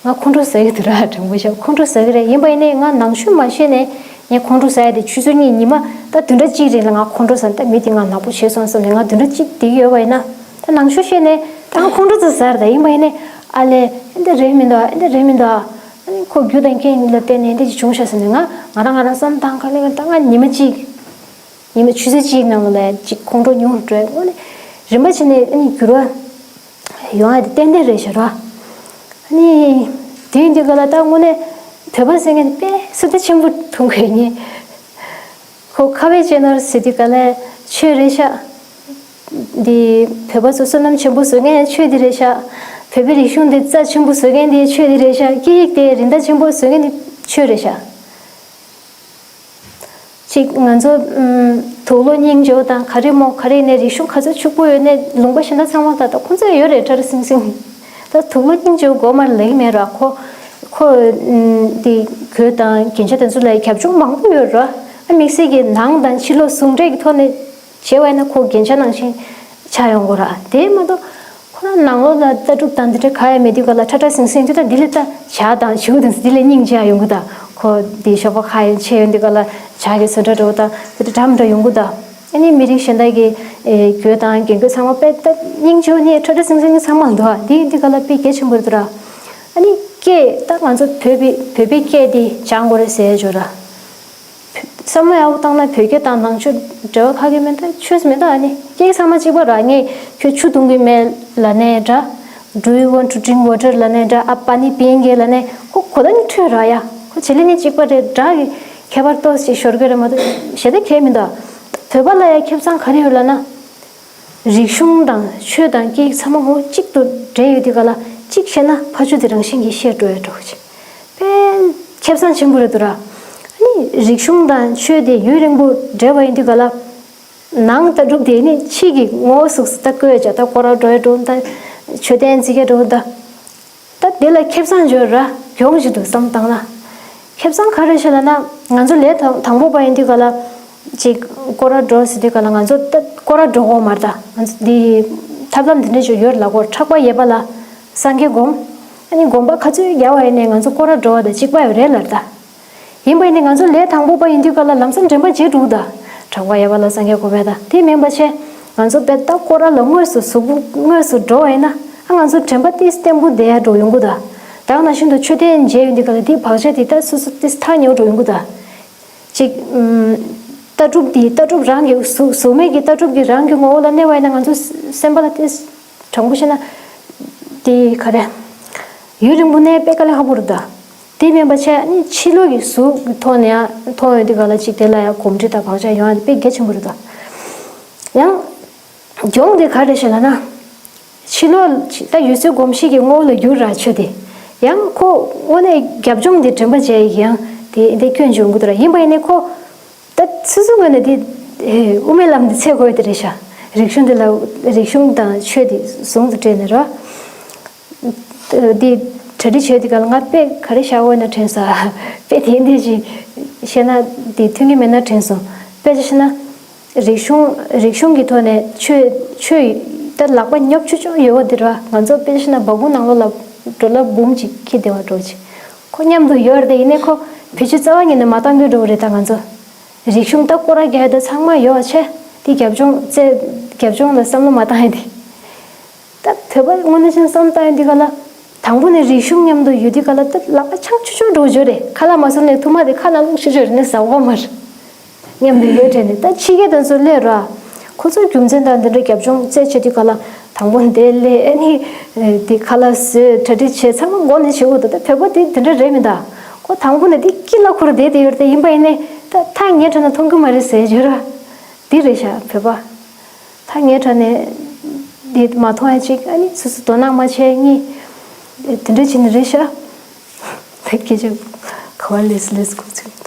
ང་ཁོང་ཁྲོ་ཟ་གི་འདུག་ར་དྲང་པོ་བཤད་ཁོང་ཁྲོ་ཟ་གི་རེད། ཡིན་པ་ཡིན་ནའི་ང་ནང་ཆོས་མ་ཤེས་ནས་ངས་ཁོང་ཁྲོ་ཟ་ཡ་དེ་ཆུ་ཚོད་གཉིས་ཉི་མ་ད་བདུན་ཕྲག་གཅིག་རིང་ལ་ང་ཁོང་ཁྲོ་ཟ་ད་མི་དེ་ང་ནག་པོ་བྱས་སོང་བསམ་ནས་ང་བདུན་ཕྲག་གཅིག་བསྡད་ཀྱི་ཡོད་པ་ཡིན་ན་ད་ནང་ཆོས་ཤེས་ནས་ད་ང་ཁོང་ཁྲོ་ཙམ་ཟ་རེད། ད་ཡིན་པ་ཡིན་ནའི་ཨ་ལས་ཨེ་འདི་རེད་མི་འདུག་ཨ་ཨེ་འདི་རེད་མི་འདུག་ཨ་ཨ་ནི་ཁོ་རྒྱུ་དང་རྐྱེན་ལ་བརྟེན་ནས་ཨེ་འདི་ཅིག་བྱུང་ཤག་ཟེར་ནས་ང་ང་རང་ང་རང་བསམ་སྟངས་ག་ལེ་ག་ལེ་ད་ང་ཉི་མ་གཅིག་ཉི་མ་ཆུ་ཚོད་གཅིག་ནང་ལ་ཅིག་ཁོང་ཁྲོ་ཉུང་རུ་འགྲོ་ཡ་དངོས་གནས་རིམ་པ་བྱས་ནས་ཨ་ནི་འགྱུར་བ་ཡོང་ཡ་དེ་ཏན་ཏན་རེད་ཤག་ར། ཨ་ནི་དེ་ཡིན་དུས་ག་ལ་ད་དངོས་གནས་བོད་པ་ཟེར་མཁན་དེ་དཔེ་སུ་ད་ཆེན་པོ་མཐོང་དགོས་ངེས། ཁོ་ཁ་བའི་ཅན་ནོར་ཟེར་དུས་ག་ལ་ཆོས་རེད་ཤག་འདི་བོད་པ་ཚོ་བསོད་ནམས་ཆེན་པོ་བཟོ་མཁན་ཆོས་འདི་རེད་ཤག་བོད་པའི་རིག་གཞུང་འདི་རྩ་ཆེན་པོ་བཟོ་མཁན་འདི་ཆོས་འདི་རེད་ཤག་སྐད་ཡིག་དེ་རིན་ཐང་ཆེན་པོ་བཟོ་མཁན་འདི་ཆོས་རེད་ཤག་ཅིག་ང་ཚོ་ཨུམ། དུག་ལོག་སྙིང་རྗེ་བོ་དང་ག་རེ་མོ་ག་རེ་ནས་རིག་གཞུང་ག་ཚོད་ཕྱུག་པོ་ཡོད་ནས་ལུང་པ་གཞན་དག་ཚང་མ་ད་ལྟ་ཁོང་ཚོ་ཡོད་རེད་ཁྲ་ཁྲ་སིང་སིང་། ད་དུག་ལོག་སྙིང་རྗེ་བོ་མགོ་མར་ལེགས་མེད་ར་ཁོ། ཁོ་ཨུམ། དེ་གོས་དང་རྒྱན་ཆ་དེ་ཚོ་ལ་རྒྱབ་ལྗོངས་མང་པོ་ཡོད་ར། ཨ་དམིགས་བསལ་གྱི་ནང་དང་ཕྱི་ལོགས་ཟུང་འབྲེལ་གྱི་ཐོག་ནས་བྱས་པ་ཡིན་ན་ཁོ་རྒྱན་ཆ་ནང་བཞིན་ཆགས་ཡོང་གི་ར། དེ་མ་གཏོགས། ཁོ་རང་ནང་ལོགས་ལ་ལྟ་གྲུབ་དང་འདི་འདྲ་ག་ཡ་མེད་དུས་ག་ལ་ཁྲ་ཁྲ་ཟིང་ཟིང་དུས་ད་འདི་ལས་ད་ཇ་དང་ཞུ་དང་འདི་ལས་སྙིང་རྗེ་ཡ་ཡོང་གི་ད། ཁོ་འདི་ཞོགས་པ་ཁ་ཡ་ཆེ་ཡོང་དུས་ག་ལ་ཇ་གི་བཟོ་འདྲ་འདྲ་བོ་ད་འདི་འདྲ་འདྲ་མི་འདྲ་ཡོང་གི་ད། ཨ་ནི་མི་རིགས་གཞན་དག་གི་ཨེ་གོས་དང་རྒྱན་གོས་ཚང་མ་དཔེ་ད་སྙིང་རྗེ་བོ་ནི་ཁྲ་ཁྲ་ཟིང་ཟིང་ནི་ཚང་མ་འདུག་ཨ། འདི་ཡིན་དུས་ག་ལ་དཔེ་གལ་ཆེན་པོ་རེད་འདུག་ར། ཨ་ནི་སྐད་ད་ང་ཚོ་བོད་པའི་བོད་པའི་སྐད་འདི་སྦྱང་དགོས་རེད་ཟེར་ཡ་ཅིག་ཡོད་ར། བསམ་བློ་ཡག་པོ་བཏང་ན་བོད་སྐད་དང་ནང་ཆོས་འབྲེལ་བ་ཁ་གི་མེད་ད་ཆོས་སུ་མེད་ད། ཨ་ནི་སྐད་ཚང་མ་གཅིག་པ་ར། ངས་ཁྱོད་ཆུ་འཐུང་གི་མེད་ལབ་ནའི་འདྲ། Do you want to drink water ལབ་ནའི་འདྲ། ཨ་པ་ནི་པིན་གི་ལབ་ནའི་ཁོ་གོ་ད་ནི་འཕྲོད་ར་ཡ། ཁོ་བྱེད་ལས་ནི་གཅིག་པ་རེད་འདྲ་གི་ཁྱད་པར་ཏོག་ཙམ་ཤོར་གི་རེད་མ་གཏོགས་གཞན་དག་གང་ཡང་མི་འདུག་བོད་པ་ལ་ཡ་ཁེ་བཟང་ག་རེ་ཡོད་ལབ་ན། རིག་གཞུང་དང་ཆོས་དང་སྐད་ཡིག་ཚང་མ་ངོ་གཅིག་ཏུ་འདྲེས་ཡོད་དུས་ག་ལ་གཅིག་བཤད་ན་ཕ་ཆུ་དེ་རང་བཞིན་གྱིས་ཤེས་འགྲོ་ཡ་འདྲ་བོ་ཅིག་དཔེ་ཁེ་བཟང་ཆེན་པོ་རེད་འདུག་ར། ཨ་ནི་རིག་གཞུང་དང་ཆོས་དེ་ཡུན་རིང་པོ་འདྲེས་པ་ཡིན་དུས་ག་ལ། ནང་ལྟ་གྲུབ་དེ་ནི་ཕྱི་གི་ངོ་བོ་གཟུགས་སུ་ལྟ་དགོས་ཡ་ཅིག་ད་སྐོར་ར་འགྲོ་ཡ་འགྲོ་ད། མཆོད་རྟེན་བརྩིགས་ཡ་འགྲོ་ད། ད་དེ་ལ་ཁེ་བཟང་འབྱོར་ར་གྱོང་ཞིག་འདུག་བསམ་བཏང་ན། ཁེ་བཟང་ག་རེ་ཞིག་ལབ་ན་ང་ཚོ་ལས་དང་དང་པོ་པ་ཡིན་དུས་ག་ལ་ཅིག་སྐོར་ར་འགྲོ་ཟེར་དུས་ག་ལ་ང་ཚོ་ད་སྐོར་ར་འགྲོ་གོ་མ་རེད་ད། ང་ཚོ་འདི་ཐབས་ལམ་འདི་འདྲ་ཞིག་ཡོད་ལ་གོ་ཕྲག་པ་ཡས་པ་ལ་སངས་རྒྱས་སྒོམ། ཨ་ནི་སྒོམ་པ་ག་ཚོད་རྒྱག་པ་ཡིན་ནའི་ང་ཚོ་སྐོར་ར་འགྲོ་བ་དང་གཅིག་པ་ཡོད་རེད་ལབ་ད། ཡིན་པ་ཡིན་ནའི་ང་ཚོ་ལས་དང་པོ་པ་ཡིན་དུས་ག་ལ་ལམ་སང་དྲན་པ་བརྗེད་འགྲོ་ད། ཕྲག་པ་ཡས་པ་ལ་སངས་རྒྱས་སྒོམ་པ་ད་དེ་མིན་པ་བྱས། ང་ཚོ་དཔེ་ད་སྐོར་ར་ལ་དངོས་སུ་གཟུགས་པོ་དངོས་སུ་འགྲོ་བ་ཡིན་ན་ཨ་ང་ཚོ་དྲན་པ་ཏིས་བརྟན་པོ་བསྡད་ཡ་འགྲོ་ཡོང་གི་ད། ད་ག་ནང་བཞིན་དུ་མཆོད་རྟེན་མཇལ་ཡོང་དུས་ག་ལ་དེའི་བག་ཆགས་དེ་ད་སོ་སོ་ཏིས་ཐག་ཉེ་བོ་འགྲོ་ཡོང་གི་ད། ཅིག་ཨུམ། ལྟ་གྲུབ་དེ་ལྟ་གྲུབ་རང་གི་གཟུགས་གཟུགས་མེད་ཀྱི་ལྟ་གྲུབ་ཀྱི་རང་གི་ངོ་བོ་ལ་གནས་པ་ཡིན་ན་ང་ཚོ་སེམས་པ་ལ་ཏིས་དྲང་པོ་བཤད་ན་དེ་ག་རེ། ཡུན་རིང་པོ་གནས་དཔེ་དཀའ་ལས་ཁག་པོ་རེད་ད། དེ་མིན་པ་བྱས་ནི་ཕྱི་ལོགས་ཀྱི་གཟུགས་ཀྱི་ཐོག་ནས་ཡང་མཐོང་ཡོང་དུས་ག་ལ་ཅིག་དེ་ལ་ཡང་གོམས་འདྲིས་དང་བག་ཆགས་ཡོང་ཡ་དེ་དཔེ་གལ་ཆེན་པོ་རེད་ད། ཡང་། སྦྱོང་དེ་ག་རེ་ཞེ་ལ་ན། ཕྱི་ལོགས་ད་ཡུལ་སྲོལ་གོམས་གཤིས་ཀྱི་ངོ་བོ་ལ་འགྱུར་ར་ཆོས་དེ། ཡང་ཁོ་དངོས་གནས་རྒྱབ་ལྗོངས་དེ་དྲན་པ་བྱས་ཡིན་ཡང་དེ་འདི་སྐྱོན་འབྱུང་གི་འདུག་ར། ཡིན་པ་ཡིན་ནའི་ཁོ། ད་སོ་སོའི་ངོས་ནས་དེ་དབུ་མའི་ལམ་དེ་འཚོལ་དགོས་དེ་རེད་ཤག་རིག་གཞུང་དེ་ལ་རིག་གཞུང་དང་ཆོས་དེ་ཟུང་དུ་འབྲེལ་ནས་ར། འདི་གྲ་སྒྲིག་བྱས་དུས་ག་ལ་ང་དཔེ་ག་རེ་བཞག་འོས་ན་དྲན་སོང་། དཔེ་དེ་འདི་ཅིག་བཤད་ན་འདི་མཐུན་གྱི་མེད་ན་དྲན་སོང་། དཔེ་ཆ་བཤད་ན་རིག་གཞུང་རིག་གཞུང་གི་ཐོག་ནས་ཆོས་ཆོས་ད་ལག་པ་ཉོབ་ཆུ་ཆུ་ཡོད་པ་འདི་ར། ང་ཚོ་དཔེ་ཆ་བཤད་ན་སྦ་ཁུང་ནང་ལོགས་ལ་འགྲོ་ལ་འབུམ་ཅིག་འཁྱེར་བསྡད་པ་འདྲ་ཅིག་ཁོ་མཉམ་དུ་ཡོད་རེད་དེ། ཡིན་ནའི་ཁོ་བེད་སྤྱོད་རྩ་བ་ཉིད་ནས་མ་བཏང་གི་འགྲོ་གི་རེད་ད་ང་ཚོ། རིག་གཞུང་ད་སྐོར་ར་རྒྱག་ཡ་ད་ཚང་མ་ཡོད་བ་བྱས་དེ་རྒྱབ་ལྗོངས་རྩེ་རྒྱབ་ལྗོངས་ལ་བསམ་བློ་མ་བཏང་ཡ་དེ། ད་བོད་པ་དངོས་གནས་བྱས་ན་བསམ་བློ་བཏང་ཡ་འདི་ག་ལ། དང་པོ་ནས་རིག་གཞུང་མཉམ་དུ་ཡོད་དུས་ག་ལ་ད་ལག་པ་ཆང་ཆུ་ཆུ་འགྲོ་བརྗོད་རེད། ཁ་ལག་མ་བཟོ་ནས་ཐུག་མ་དེ་ཁ་ནང་ལོག་ཤི་བརྗོད་རེད་ནས་ཟ་བ་མ་རེད། མཉམ་དུ་ཡོད་དྲན་ནས་ད་ཕྱི་རྒྱལ་དང་ཚོ་སླེབས་ར། ཁོ་ཚོའི་རྒྱུ་མཚན་དང་འདི་འདྲ་རྒྱབ་ལྗོངས་རྩད་ཆོད་དུས་ག་ལ། དང་པོ་འདི་སླེབས་ཨ་ནི། དེ་ཁ་ལག་བཟོས་གྲ་སྒྲིག་བྱས་ཚང་མ་མགོ་ནས་བྱེད་དགོས་འདུག་ད་བོད་པ་དེ་དེ་འདྲ་རེད་མི་འདུག་ཁོ་དང་པོ་ནས་དེ་སྐྱིད་ལ་ཁོར་བསྡད་དེ་ཡོད་རེད་དེ། ཡིན་པ་ཡིན་ནའི་ད་ཐག་ཉེ་དྲགས་ན་མཐོང་གི་མ་རེད་ཟེར་བརྗོད་ར། འདི་རེད་ཤག་བོད་པ། ཐག་ཉེ་དྲགས་ནས་འདི་མ་མཐོང་ཡ་གཅིག་ཨ་ནི་སོ་སོ་དོ་སྣང་མ་བྱས་གཉིས། དེ་འདྲ་བྱས་ནས་རེད་ཤག་ད་སྐད་ཆ་ག་བ་ལས་སུ་ལས་སུ་གོ་ཚུལ་མི་འདུག་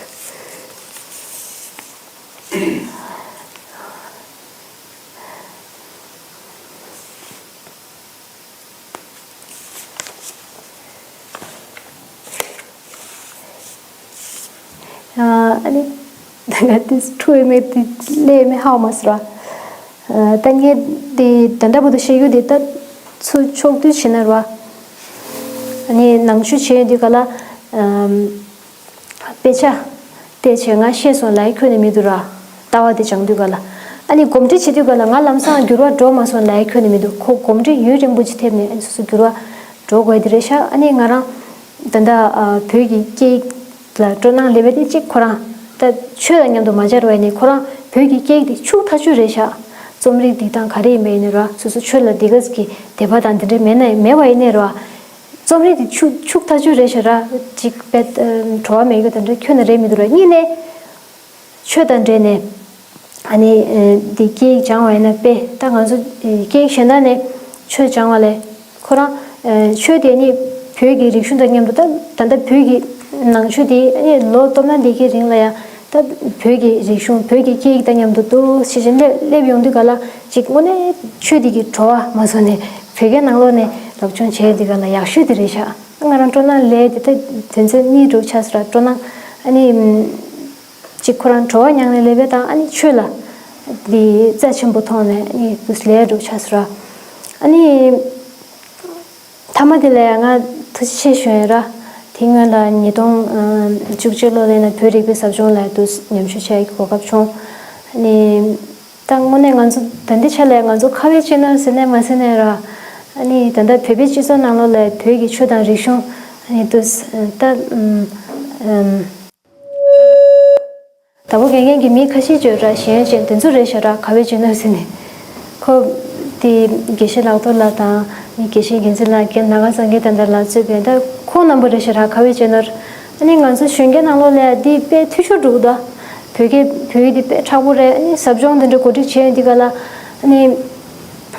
ཨ་ནི། ད་ག་དེ་ཁྲུ་ཨེ་མེ་དེ་ལས་མེ་ཧའོ་མ་སི་ར། ད་ངས་དེ་ད་ལྟ་བར་དུ་བཤད་རྒྱུ་དེ་ད་ཚུར་ཕྱོགས་བསྡུས་བྱས་ན་ར། ཨ་ནི་ནང་ཆོས་བྱས་ཡོང་དུས་ག་ལ། དཔེ་ཆ་བལྟས་བྱས་ང་ཤེས་སོང་ལབ་ཁྱོན་ནས་མི་འདུག་ར། ལྟ་བ་དེ་སྦྱང་དུས་ག་ལ། ཨ་ནི་གོམས་འདྲིས་བྱེད་དུས་ག་ལ་ང་ལམ་སང་འགྱུར་བ་འགྲོ་མ་སོང་ལབ་ཁྱོན་ནས་མི་འདུག་ཁོ་གོམས་འདྲིས་ཡུན་རིང་པོ་ཅིག་ཐེབས་ནས་ཨ་ནི་སོ་སོ་འགྱུར་བ་འགྲོ་དགོས་དེ་རེད་ཤག་ཨ་ནི་ང་རང་ད་ལྟ་བོད་ཀྱི་སྐད་ཡིག་ལ་སྤྲོ་སྣང་སླེབས་པ་དེ་གཅིག་ཁོ་རང་ད་ཆོས་དང་མཉམ་དུ་མ་སྦྱར་བ་ཡིན་ནའི་ཁོ་རང་བོད་ཀྱི་སྐད་ཡིག་དེ་ཕྱུག་ཐག་ཆོད་རེད་ཤག་རྩོམ་རིག་འདི་དང་ག་རེ་ཡིན་པ་ཡིན་ནའི་ར། སོ་སོ་ཆོས་ལ་འདི་ག་ཙམ་གྱི་དད་པ་དང་འདི་འདྲ་མེད་ན་མེད་པ་ཡིན་ནའི་ར། རྩོམ་རིག་དེ་ཕྱུག་ཕྱུག་ཐག་ཆོད་རེད་ཤག་ར། གཅིག་དཔེ་བྲོ་བ་མེད་རྒྱུ་དེ་འདྲ་ཁྱོན་ནས་རེད་མི་འདུག་ར། གཉིས་ནས་ཆོས་དང་འབྲེལ་ནས་ཨ་ནི་འདི་སྐད་ཡིག་སྦྱང་བ་ཡིན་ན་དཔེ་ད་ང་ཚོ་སྐད་ཡིག་གཞན་དག་ནས་ཆོས་སྦྱང་བ་ལས་ཁོ་རང་ཆོས་དེ་ནི་བོད་ཀྱི་རིག་གཞུང་དང་མཉམ་དུ་ད་ད་ལྟ་བོད་ཀྱི་ནང་ཆོས་དེ་ཨ་ནི་ལོ་སྟོང་ཕྲག་འདི་གའི་རིང་ལ་ཡང་ད་བོད་ཀྱི་རིག་གཞུང་བོད་ཀྱི་སྐད་ཡིག་དང་མཉམ་དུ་འདུག་ཤེས་བཞིན་སླེབས་སླེབས་ཡོང་དུས་ག་ལ་ཅིག་དངོས་གནས་ཆོས་འདི་གི་བྲོ་བ་མ་བཟོ་ནས་བོད་སྐད་ནང་ལོགས་ནས་སློབ་སྦྱོང་བྱས་འདི་ག་ལ་ཡག་ཤོས་དེ་རེད་ཤག་ང་རང་སྤྲོ་སྣང་ལས་དེ་ད་དོན་ཚན་གཉིས་འགྲོ་ཆགས་སོང་ར། སྤྲོ་སྣང་ཨ་ནི་ཅིག་ཁོ་རང་བྲོ་བ་མྱངས་ནས་སླེབས་པ་དང་ཨ་ནི་ཆོས་ལ་འདི་རྩ་ཆེན་པོ་མཐོང་ནས་ཨ་ནི་དུས་ལས་འགྲོ་ཆགས་སོང་ར། ཨ་ནི། མཐའ་མ་དེ་ལ་ཡང་ང་ཐུགས་རྗེ་ཆེ་ཞུ་ཡིན་ར། དེ་སྔོན་ལ་ཉིས་སྟོང་བཅུ་གཅིག་ལོ་ལ་ཡིན་ན་བོད་རིག་པའི་ཟབ་སྦྱོང་ལ་དུ་ཉམས་ཞིབ་བྱ་ཡག་གི་གོ་སྐབས་བྱུང་། ཨ་ནི། ད་དངོས་གནས་ང་ཚོ་ད་ལྟའི་ཆ་ལ་ང་ཚོ་ཁ་བའི་གཅེས་ནོར་ཟེར་ནས་མ་ཟེར་ནས་ར། ཨ་ནི་ད་ལྟ་བོད་པའི་སྤྱི་ཚོགས་ནང་ལོགས་ལ་བོད་ཀྱི་ཆོས་དང་རིག་གཞུང་ཨ་ནི་དུ་ད་ཨམ་ཨམ། དྭགས་པོ་དགེ་རྒན་གྱི་མི་ཁ་ཤས་བརྗོད་ར་ཤེས་ཡོན་ཅན་དེ་ཚོ་རེད་ཤག་ར། ཁ་བའི་གཅེས་ནོར་ཟེར་ནས། ཁོ་དེ་དགེ་བཤེས་ལག་ཐོག་ལགས་དང་དགེ་བཤེས་འགན་འཛིན་ལགས། རྒན་ནཱ་ག་སངས་རྒྱས་དང་འདྲ་ལ་གཙོས་པའི་ད་ཁོང་རྣམ་པ་རེད་ཤག་ར། ཁ་བའི་གཅེས་ནོར། ཨ་ནི་ང་ཚོ་གཞོན་སྐྱེས་ནང་ལོགས་ལ་འདི་དཔེ་འཐུས་ཤོར་འགྲོ་གི་འདུག་བོད་སྐད་བོད་ཡིག་འདི་དཔེ་མཁྲེགས་པོ་རེད། ཨ་ནི་ཟབ་སྦྱོང་འདི་འདྲ་གོ་སྒྲིག་བྱས་ཡོང་དུས་ག་ལ་ཨ་ནི།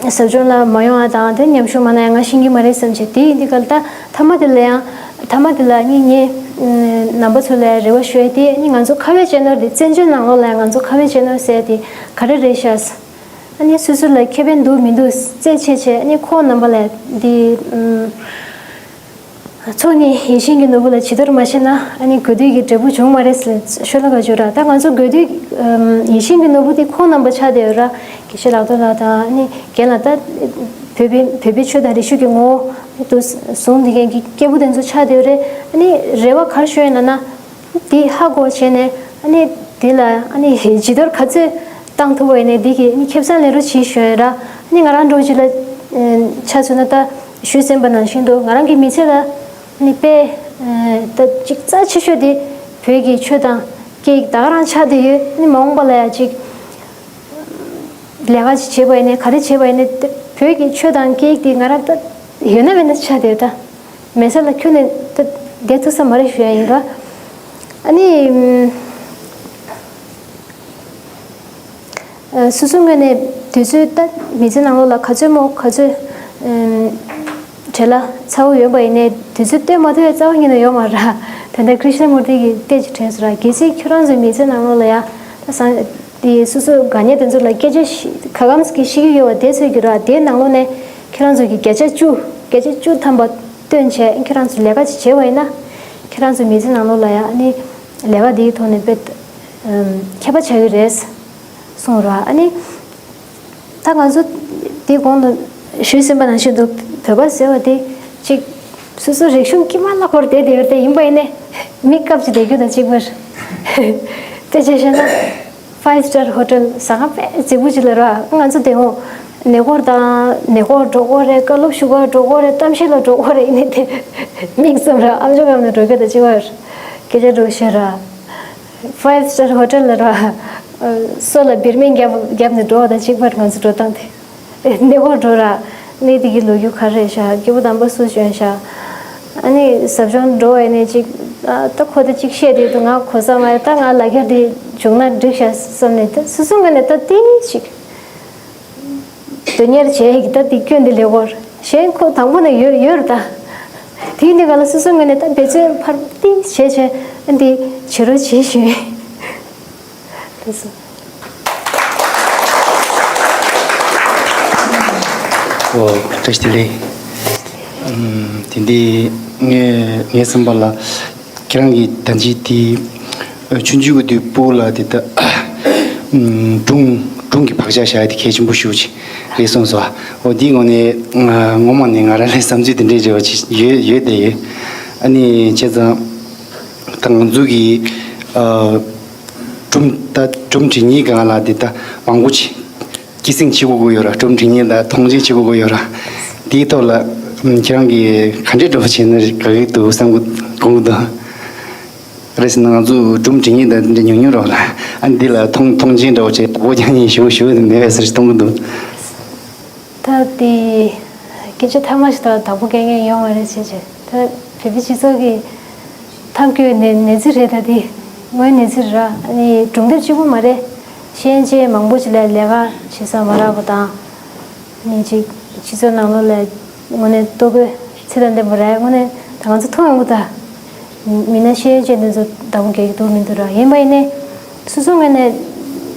ཟབ་སྦྱོང་ལ་མ་ཡོང་བ་དང་དེ་ཉམས་ཞིབ་མ་གནང་ཡ་ང་ཤེས་ཀྱི་མ་རེད་བསམ་བྱས། དེ་ཡིན་དུས་ག་ལ་ད་མཐའ་མ་དེ་ལ་ཡང་མཐའ་མ་དེ་ལ་ནི་ངས་རྣམ་པ་ཚོ་ལ་རེ་བ་ཞུ་ཡ་དེ་ནི་ང་ཚོ་ཁ་བའི་གཅེས་ནོར་དེ་བཙན་བྱོལ་ནང་ལོགས་ལ་ཡང་ང་ཚོ་ཁ་བའི་གཅེས་ནོར་ཟེར་ཡ་དེ་ག་རེ་རེད་ཤག་ཨ་ནི་སོ་སོ་ལ་ཁེ་ཕན་འདུག་མི་འདུག་རྩད་ཆོད་བྱས། ཨ་ནི་ཁོང་རྣམ་པ་ལ་དེ་ཚོགས་གཉིས་ཡིད་བཞིན་གྱི་ནོར་བུ་ལ་ཇི་ལྟར་མ་བྱས་ན་ཨ་ནི་དགོས་འདོད་ཀྱི་འབྲས་བུ་འབྱུང་མ་རེད་ཟེར་ཤོད་ལ་ག་བརྗོད་ར། ད་ང་ཚོ་དགོས་འདོད་ཡིད་བཞིན་གྱི་ནོར་བུ་དེ་ཁོང་རྣམ་པ་ཆགས་བསྡད་ཡོད་ར། དགེ་བཤེས་ལག་ཐོག་ལགས་དང་ཨ་ནི་རྒན་ལགས། ད་བོད་པའི་བོད་པའི་ཆོས་དང་རིག་གཞུང་གི་ངོ་བོ་དུ་བཟུང་བསྡད་མཁན་གྱི་སྐྱེས་བུ་དེ་ཚོ་ཆགས་བསྡད་ཡོད་རེད། ཨ་ནི་རེ་བ་ག་རེ་ཞུ་ཡིན་ལབ་ན། དེ་ཧ་གོ་བྱས་ནས་ཨ་ནི་དེ་ལ་ཨ་ནི་ཇི་ལྟར་ག་ཚོད་བཏང་ཐུབ་པ་ཡིན་ནའི་དེ་གི་ཨ་ནི་ཁེ་བཟང་ལེན་རོགས་བྱེད་ཞུ་ཡིན་ར། ཨ་ནི་ང་རང་འདྲ་བོ་ཅིག་ལ་ཆ་མཚོན་ན་ད་ཞུས་ཟིན་པ་ནང་བཞིན་དུ་ང་རང་གི་མི་ཚེ་ལ་ཨ་ནི་དཔེ་ད་ཅིག་རྩ་ཆེ་ཤོས་དེ་བོད་ཀྱི་ཆོས་དང་སྐད་ཡིག་ད་ག་རང་ཆགས་བསྡད་ཡོད། ཨ་ནི་མ་འོངས་པ་ལ་ཡང་ཅིག་ལས་ཀ་ཅིག་བྱེད་པ་ཡིན་ནའི་ག་རེ་བྱེད་པ་ཡིན་ནའི་བོད་ཀྱི་ཆོས་དང་སྐད་ཡིག་དེ་ང་རང་ད་ཡོད་ན་མེད་ན་ཆགས་བསྡད་ཡོད་ད། མེད་ས་ལ་ཁྱོན་ནས་ད་བསྡད་ཐུབ་ས་མ་རེད་ཞུ་ཡ་ཡིན་ག་ཨ་ནི། ཨ། སོ་སོའི་ངོས་ནས་དུས་ཚོད་ད་མི་ཚེ་ནང་ལོགས་ལ་ག་ཚོད་མོ་ག་ཚོད་ཨམ། བྲེལ་བ་ཚ་བོ་ཡོད་པ་ཡིན་ནའི་དུས་ཚོད་སྟོན་མ་ཐུབ་པའི་རྩ་བ་ཉིད་ནས་ཡོད་མ་རེད། ད་ལྟ་ཀྲི་ཤ་ན་མུར་ཏི་གིས་བལྟས་ཅིག་དྲན་སོང་ར། གལ་སྲིད་ཁྱོད་རང་ཚོའི་མི་ཚེ་ནང་ལོགས་ལ་ཡ་ད་སང་དེ་སོ་སོ་དགའ་ཉེ་དེ་ཚོ་ལ་སྐད་ཆ་ཤི་ག་གམ་ཞིག་བཤད་ཀྱི་ཡོད་པ་དེ་ཚོད་ཀྱི་ར། དེའི་ནང་ལོགས་ནས་ཁྱོད་རང་ཚོ་གི་བརྒྱ་ཆ་བཅུ་བརྒྱ་ཆ་བཅུ་ཐམ་པ་བཏོན་བྱས་ཁྱོད་རང་ཚོ་ལས་ཀ་ཅིག་བྱས་པ་ཡིན་ན་ཁྱོད་རང་ཚོའི་མི་ཚེ་ནང་ལོགས་ལ་ཡ་ཨ་ནི་ལས་ཀ་དེའི་ཐོག་ནས་དཔེ་ཨམ། ཁྱད་པར་ཆགས་ཀྱི་རེད་གསུངས་ར། ཨ་ནི། ད་ང་ཚོ་དེའི་གོང་དུ་ཞུས་ཟིན་པ་ནང་བཞིན་དུ་བོད་པ་ཟེར་བ་དེ་གཅིག་སོ་སོ་རིག་གཞུང་དཀྱིལ་མ་ལ་འཁོར་བསྡད་དེ་ཡོད་དེ་ཡིན་པ་ཡིན་ནའི་མི་སྐབས་ཅིག་བསྡད་རྒྱུ་དང་གཅིག་པར་དཔེ་ཆ་བཤད་ན་five star hotel ཟ་ཁང་དཔེ་རྫིག་པོ་ཅིག་ལ་ར། ང་ཚོ་དེ་འོང་ནས་སྐོར་དང་ནས་སྐོར་འགྲོ་དགོས་རེད། བཀའ་སློབ་ཞུ་གར་འགྲོ་དགོས་རེད། གཏམ་བཤད་ལ་འགྲོ་དགོས་རེད། ཡིན་ནའི་དེ་མིག་བཙུམ་ར་ཨམ་ཅོག་གམ་ནས་འགྲོ་རྒྱུ་དང་གཅིག་པར་སྐད་ཆ་འགྲོ་བཤད་ར། five star hotel ལ་ར། སོ་ལ་བེར་མིང་བརྒྱབ་བརྒྱབ་ནས་འགྲོ་བ་དང་གཅིག་པར་ང་ཚོ་འགྲོ་སྟངས་དེ། གནས་སྐོར་འགྲོ་ར། གནས་དེ་གི་ལོ་རྒྱུས་ག་རེ་རེད་ཤག་སྐྱེ་བོ་དམ་པ་སུ་བྱོན་ཤག་ཨ་ནི་ཟབ་སྦྱོང་འགྲོ་བའི་ནས་གཅིག་ཨ་ད་ཁོ་ད་གཅིག་བཤད་དེ་འདུག་ང་གོ་ས་མ་རེད། ད་ང་ལ་རྒྱ་དེ་བྱུང་ན་འགྲིག་ཤག་བསམ་ནས་ད་སོ་སོ་ངོས་ནས་ད་ཏིང་ཞིག་དོན་གཉེར་བྱས་ཡིག་ད་འདི་སྐྱོན་འདི་ལས་སྐོར་གཞན་ཁོ་དང་པོ་ནས་ཡོད་ཡོད་རེད་ད། དེའི་འདི་ག་ལ་སོ་སོའི་ངོས་ནས་ད་འབད་བརྩོན་ཕར་ཏིང་བྱས་བྱས་འདི་བྱེད་རོགས་བྱེད་ཞུ། དེ་སོ། ཨོ། བཀྲ་ཤིས་བདེ་ལེགས། ཨམ། དེ་འདི་ངས་ངའི་བསམ་པ་ལ། ཁྱེད་རང་གིས་ད་ཅི་དེ་ཆུང་ཆུང་གི་དུས་སྤུ་གུ་ལ་དེ་ལྟ་སྒྲུང་སྒྲུང་གི་བག་ཆགས་བཞག་ཡ་དེ་གལ་ཆེན་པོ་ཞེ་པོ་ཅིག་རེད་གསུངས་སོང་། འོ་དེའི་ངོས་ནས་ང་ངོ་མ་ནས་ང་རང་ལ་བསམ་ཚུལ་དེ་འདྲའི་འབྲེལ་བ་ཅིག་ཡོད་ཡོད་དེ་ཡོད། ཨ་ནི་བྱས་ཙང་ད་ང་ཚོ་གི་སྒྲུང་ད་སྒྲུང་འབྲི་མཁན་སྒང་ལ་དེ་ལྟ་མང་པོ་ཅིག་སྐྱེད་སྲིང་བྱེད་དགོས་ཀྱི་ཡོད་ར། སྒྲུང་འབྲི་མཁན་ལ་མཐོང་ཆེན་བྱེད་དགོས་ཀྱི་ཡོད་ར། དེའི་ཐོག་ལ་ཁྱེད་རང་གིས་ག་འདྲས་འགྲོ་བྱས་ན་དགའ་གི་འདུག་བསམ་གི་དགོངས་ཀྱི་འདུག་རེད་ཟེར་ན་ང་ཚོ་སྒྲུང་འབྲི་མཁན་དང་འདི་འདྲ་ཉུང་ཉུང་རོགས་ལ་ཨ་འདི་ལ་མཐོང་མཐོང་ཆེན་འདྲ་བོ་བྱས་དོ་སྣང་ཞུ་ཞུ་མེད་པའི་ཟེར་གཏོང་གི་འདུག་ད་དེ་སྐད་ཆ་ཐ་མ་ཞིག་ད་དང་པོ་སྐད་ངན་ཡོང་བ་རེད་ཟེར་བྱས་ད་བོད་པའི་སྤྱི་ཚོགས་ཀྱི་ཐབས་སྐྱོའི་ནད་ནད་རྫས་རེད། ད་དེ་དངོས་གནས་ནད་རྫས་རེད་ར། ཨ་ནི་སྒྲུང་དེབ་གཅིག་པུ་མ་རེད། ཤེས་ཡོན་ཅན་མང་པོ་ཞིག་ལ་ལས་ཀ་བྱེད་ས་མ་རག་པ་དང་། ནི་ཅིག་སྤྱི་ཚོགས་ནང་ལོགས་ལ་དངོས་གནས་ལྟོ་གོས་ཚད་དང་ལྡན་པ་རག་དངོས་གནས་ད་ང་ཚོ་མཐོང་ཡོང་གི་ད། མི་སྣ་ཤེས་ཡོན་ཅན་དེ་ཚོ་བདག་པོ་རྒྱག་གི་འདུག་མི་འདུག་ར། ཡིན་པ་ཡིན་ནའི་སོ་སོ་ངོས་ནས་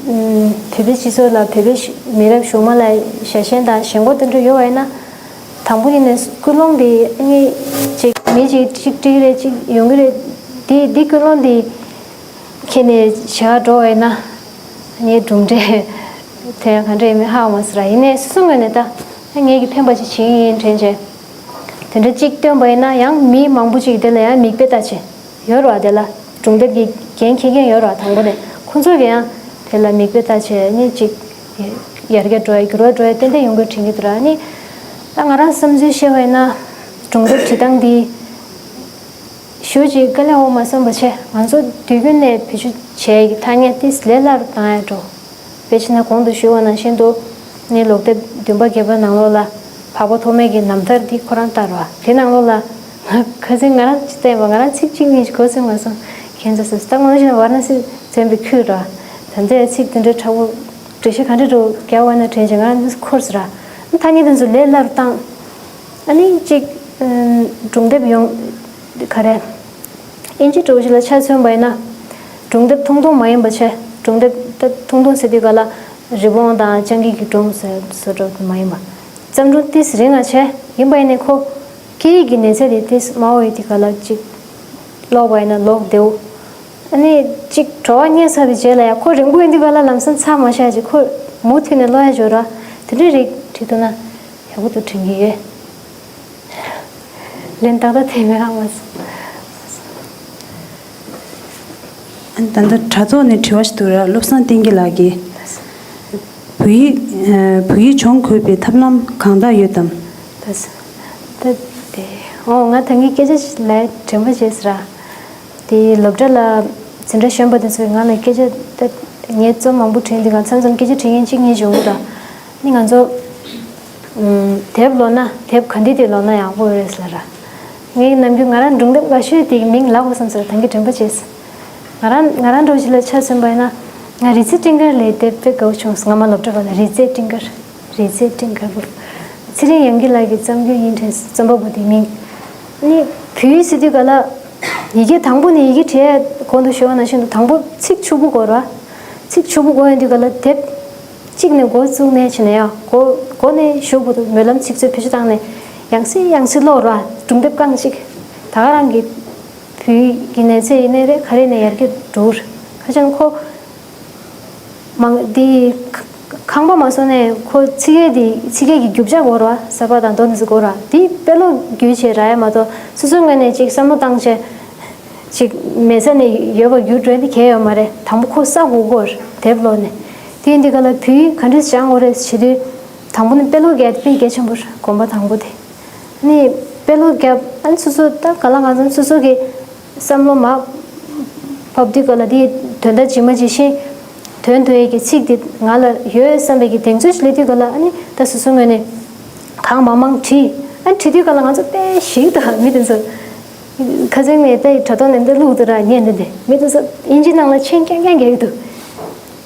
བོད་པའི་སྤྱི་ཚོགས་ལ་བོད་པའི་མི་རབས་གཞུག་མ་ལ་ཞལ་ཞེན་དང་ཞེན་ཁོག་དེ་འདྲ་ཡོད་པ་ཡིན་ན། དང་པོ་ཡིན་ནའི་ཀུན་སློང་དེ་ཨ་ནི་ཅིག་མི་ཅིག་ཅིག་སྤྲད་ཀྱི་རེད། ཅིག་ཡོང་གི་རེད། དེ་དེ་ཀུན་སློང་དེ་ཁྱེར་ནས་བྱེད་ག་འགྲོ་བ་ཡིན་ན། ངའི་གྲུབ་འབྲས་དེ་ཡང་ག་འདྲ་ཡིན་མིན་ཧ་གོ་མ་སོང་ར། ཡིན་ནའི་སོ་སོ་ངོས་ནས་ད་ངེད་ཀྱི་ཕན་པ་ཅིག་བྱེད་ཀྱི་ཡིན་དྲན་བྱས། དེ་འདྲ་གཅིག་བཏོན་པ་ཡིན་ན་ཡང་མི་མང་པོ་ཅིག་དེ་ལ་ཡང་མིག་དཔེ་ལྟ་བྱས་ཡོད་ར། དེ་ལ་སྒྲུང་དེབ་ཀྱི་འགན་འཁྱེར་མཁན་ཡོད་ར། དང་པོ་ནས་ཁོང་ཚོ་གི་ཡང་དེ་ལ་མིག་དཔེ་ལྟ་བྱས་ནི་གཅིག་ཡར་རྒྱས་འགྲོ་ཡ་འགྱུར་བ་འགྲོ་ཡ་ཏན་ཏན་ཡོང་དགོས་དྲན་གྱི་འདུག་ར། ནི་ད་ང་རང་བསམ་ཚུལ་བཤད་པ་ཡིན་ན་སྒྲུང་དེབ་བྲིས་སྟངས་འདི། ཞུ་ཅིག་དཀའ་ལས་འོ་མ་བསམ་པ་ཆེ། ང་ཚོ་དུས་རྒྱུན་ནས་བེད་སྤྱོད་བྱས་ཀྱི་ཐ་སྙད་ཏིས་ལས་སླ་རུ་བཏང་ཡ་འགྲོ། དཔེ་ཆ་ནང་གོང་དུ་ཞུས་པ་ནང་བཞིན་དུ། ནི་ལོག་དེབ་བདུན་པ་བརྒྱད་པ་ནང་ལོགས་ལ་འཕགས་པ་ཐོགས་མེད་ཀྱི་རྣམ་ཐར་འདི་ཁོ་རང་ལྟར་བ་དེ་ནང་ལོགས་ལ། ང་ཁ་སང་ང་རང་ཅི་བལྟས་པ་ང་རང་ཚིག་གཅིག་གཉིས་ཤིག་གོ་སོང་མ་སོང་། ཁྱེད་ཚོ་སོ་སོ་ད་ངོ་ནས་བཤད་ན་ཝཱ་ར་ཎ་སི་འཛོམས་པའི་ཁུལ་ར། ད་ལྟའི་ཚིག་དེ་འདྲའི་དྲག་པོ་འགྲེལ་བཤད་ག་འདྲ་འགྲོ་རྒྱག་པ་ན་དྲན་བྱས་ང་རང་འཁོར་སོང་ར། ཐ་སྙད་དེ་ཚོ་ལས་སླ་རུ་བཏང་། ཨ་ནི་གཅིག་སྒྲུང་དེབ་ཡོང་། ག་རེ། ཨིན་ཇི་འདྲ་བོ་ཞིག་ལ་ཆ་མཚོན་པ་ཡིན་ན། སྒྲུང་དེབ་ཐུང་ཐུང་མ་ཡིན་པ་བྱས། སྒྲུང་དེབ་ད་ཐུང་ཐུང་ཟེར་དུས་ག་ལ་རི་བོང་དང་སྤྱང་ཀི་གི་སྒྲུང་ཟེར་བཟོ་འདྲ་བོ་མ་ཡིན་པ། བརྩམས་སྒྲུང་ཏིས་རིང་ང་བྱས་ཡིན་པ་ཡིན་ནའི་ཁོ། སྐད་ཡིག་གི་གནས་ཚད་དེ་ཏིས་དམའ་བོ་ཡོད་དུས་ག་ལ་གཅིག་ཀློག་པ་ཡིན་ན་ཀློག་བདེ་བོ། ཨ་ནི་གཅིག་བྲོ་བ་རྙེད་ཚར་བའི་རྗེས་ལ་ཡང་ཁོ་རིང་པོ་ཡིན་དུས་ག་ལ་ལམ་སང་ཚར་མ་བཞག་ཅིག་ཁོ་མུ་མཐུད་ནས་ཀློག་ཡ་འཇོག་ར། དེ་འདྲའི་རིགས་བྲིས་ཐུབ་ན་ཡག་པོ་འདུག་དྲན་གྱི་ཡོད། ལན་ཏག་ཏག་དེ་མེད་ཨ་མ་སོང་། ད་ལྟ་དྲ་ཐོག་ནས་དྲི་བ་ཞིག་འདུག་ར། བློ་བཟང་བསྟན་རྒྱས་ལགས་ཀྱིས། བོད་ཡིག་བོད་ཡིག་སྦྱོང་དགོས་པའི་ཐབས་ལམ་གང་དག་ཡོད་དམ། ད་ད་དེ་ཨོ་ང་ད་ངའི་སྐད་ཆ་ཞིག་ལ་དྲན་པ་བྱས་ཟེར་ར། དེ་སློབ་གྲྭ་ལ་འཛིན་གྲྭ་གཞོན་པ་དེ་ཚོས་ང་ལ་སྐད་ཆ་ད་ངའི་རྩོམ་མང་པོ་བྲིས་འདུག་ག་མཚམས་མཚམས་སྐད་ཆ་དྲི་མཁན་གཅིག་གཉིས་བྱུང་གི་འདུག་ནི་ང་ཚོ། ཨུམ། དེབ་ཀློག་ན་དེབ་ག་འདི་དེ་ཀློག་ན་ཡག་པོ་ཡོད་རེད་ཟེར་ར། ངས་ནམ་རྒྱུན་ང་རང་སྒྲུང་དེབ་དགའ་ཤོས་དེའི་མིང་ལབ་དགོས་བསམ་སོང་། ད་གིན་དྲན་པ་བརྗེད་སོང་། ང་རང་ང་རང་འདྲ་བོ་ཞིག་ལ་ཆ་མཚོན་པ་ཡིན་ན། ང་རི་རྩེ་སྤྲིན་དཀར་ལབ་དེབ་དཔེ་དགའ་བོ་བྱུང་སོང་། ང་མ་སློབ་གྲྭ་པ་ལ་རི་རྩེ་སྤྲིན་དཀར། རི་རྩེ་སྤྲིན་དཀར་པོ། ཚེ་རིང་དབྱངས་སྐྱིད་ལགས་ཀྱི་རྩོམ་རྒྱུན་ཡིན་དྲན་སོང་། རྩོམ་པ་པོ་དེའི་མིང་། ནི་བོད་ཡིག་ཟེར་དུས་ག་ལ། ཡི་གེ་དང་པོ་ནས་ཡི་གེ་བྲིས་གོང་དུ་ཞུས་པ་ནང་བཞིན་དུ་དང་པོ་ཚིག་ཕྱུག་པོ་དགོས་ར། ཚིག་ཕྱུག་པོ་དགོས་ཡོང་དུས་ག་ལ་དེབ་གཅིག་ནས་འགོ་བཙུགས་ནས་བྱས་ནས་ཡང་འགོ་འགོ་ནས་གཞུག་བར་དུ་སྨོན་ལམ་ཚིག་མཛོད་བེད་སྤྱོད་བཏང་ནས་ཡང་སེ་ཡང་སེ་ཀློག་ར། སྒྲུང་དེབ་རྐང་གཅིག་ད་ག་རང་གི་བོད་ཡིག་གི་གནས་ཚད་ཡིན་ནའི་རེད། ག་རེ་ནས་ཡར་རྒྱས་འགྲོ་གི་རེད། ཁ་ཅན་ཁོ་མང་འདི་ཁང་པ་མ་བཟོ་ནས་ཁོ་ཚིག་གི་འདི་ཚིག་གི་རྒྱུ་ཆ་དགོས་ར། ས་པ་དང་དོ་འདི་ཚོ་དགོས་ར། འདི་དཔེ་ཀློག་བརྒྱུད་བྱས་ར་ཡ་མ་གཏོགས་སོ་སོའི་ངོས་ནས་ཅིག་བསམ་བློ་བཏང་བྱས་ཅིག་མེད་ས་ནས་ཡོད་པ་བརྒྱུད་འགྲོ་ཡ་འདི་གལ་ཡོད་མ་རེད། དང་པོ་ཁོ་ས་དགོས་དགོས་རེད། དེབ་ཀློག་ནས་དེ་ཡིན་དུས་ག་ལ་བོད་ཡིག་ག་འདྲས་སྦྱང་དགོས་རེད་བྱེད་དུས་དང་པོ་ནས་དཔེ་ཀློག་རྒྱག་དཔེ་གལ་ཆེན་པོ་རེད། གོམ་པ་དང་པོ་དེ། ནི་དཔེ་ཀློག་རྒྱབ། ཨ་ནི་སོ་སོ་ད་ག་ལ་ང་ཚོ་སོ་སོ་གི་བསམ་བློ་མ་བབས་དུས་ག་ལ་དེའི་དོན་དག་ཇི་མ་ཇི་བཞིན་དོན་དུ་ཡས་ཀྱི་ཚིག་དེ་ང་ལ་ཡོད་བསམ་པའི་གི་གདེང་ཚོད་ཞིག་སླེབས་དུས་ག་ལ་ཨ་ནི་ད་སོ་སོ་ངོས་ནས་གང་མང་མང་བྲིས། ཨ་ནི་བྲིས་དུས་ག་ལ་ང་ཚོ་དཔེ་ཞིག་དང་མི་དེ་ཚོ་ཁ་སང་ནས་ད་དྲ་ཐོག་ནས་འདི་བླུགས་འདུག་ར། ཉན་འདི་འདི་མི་དེ་ཚོ་ཨིན་ཇི་ནང་ལ་མཆན་རྐྱང་རྐྱང་རྒྱག་གི་འདུག་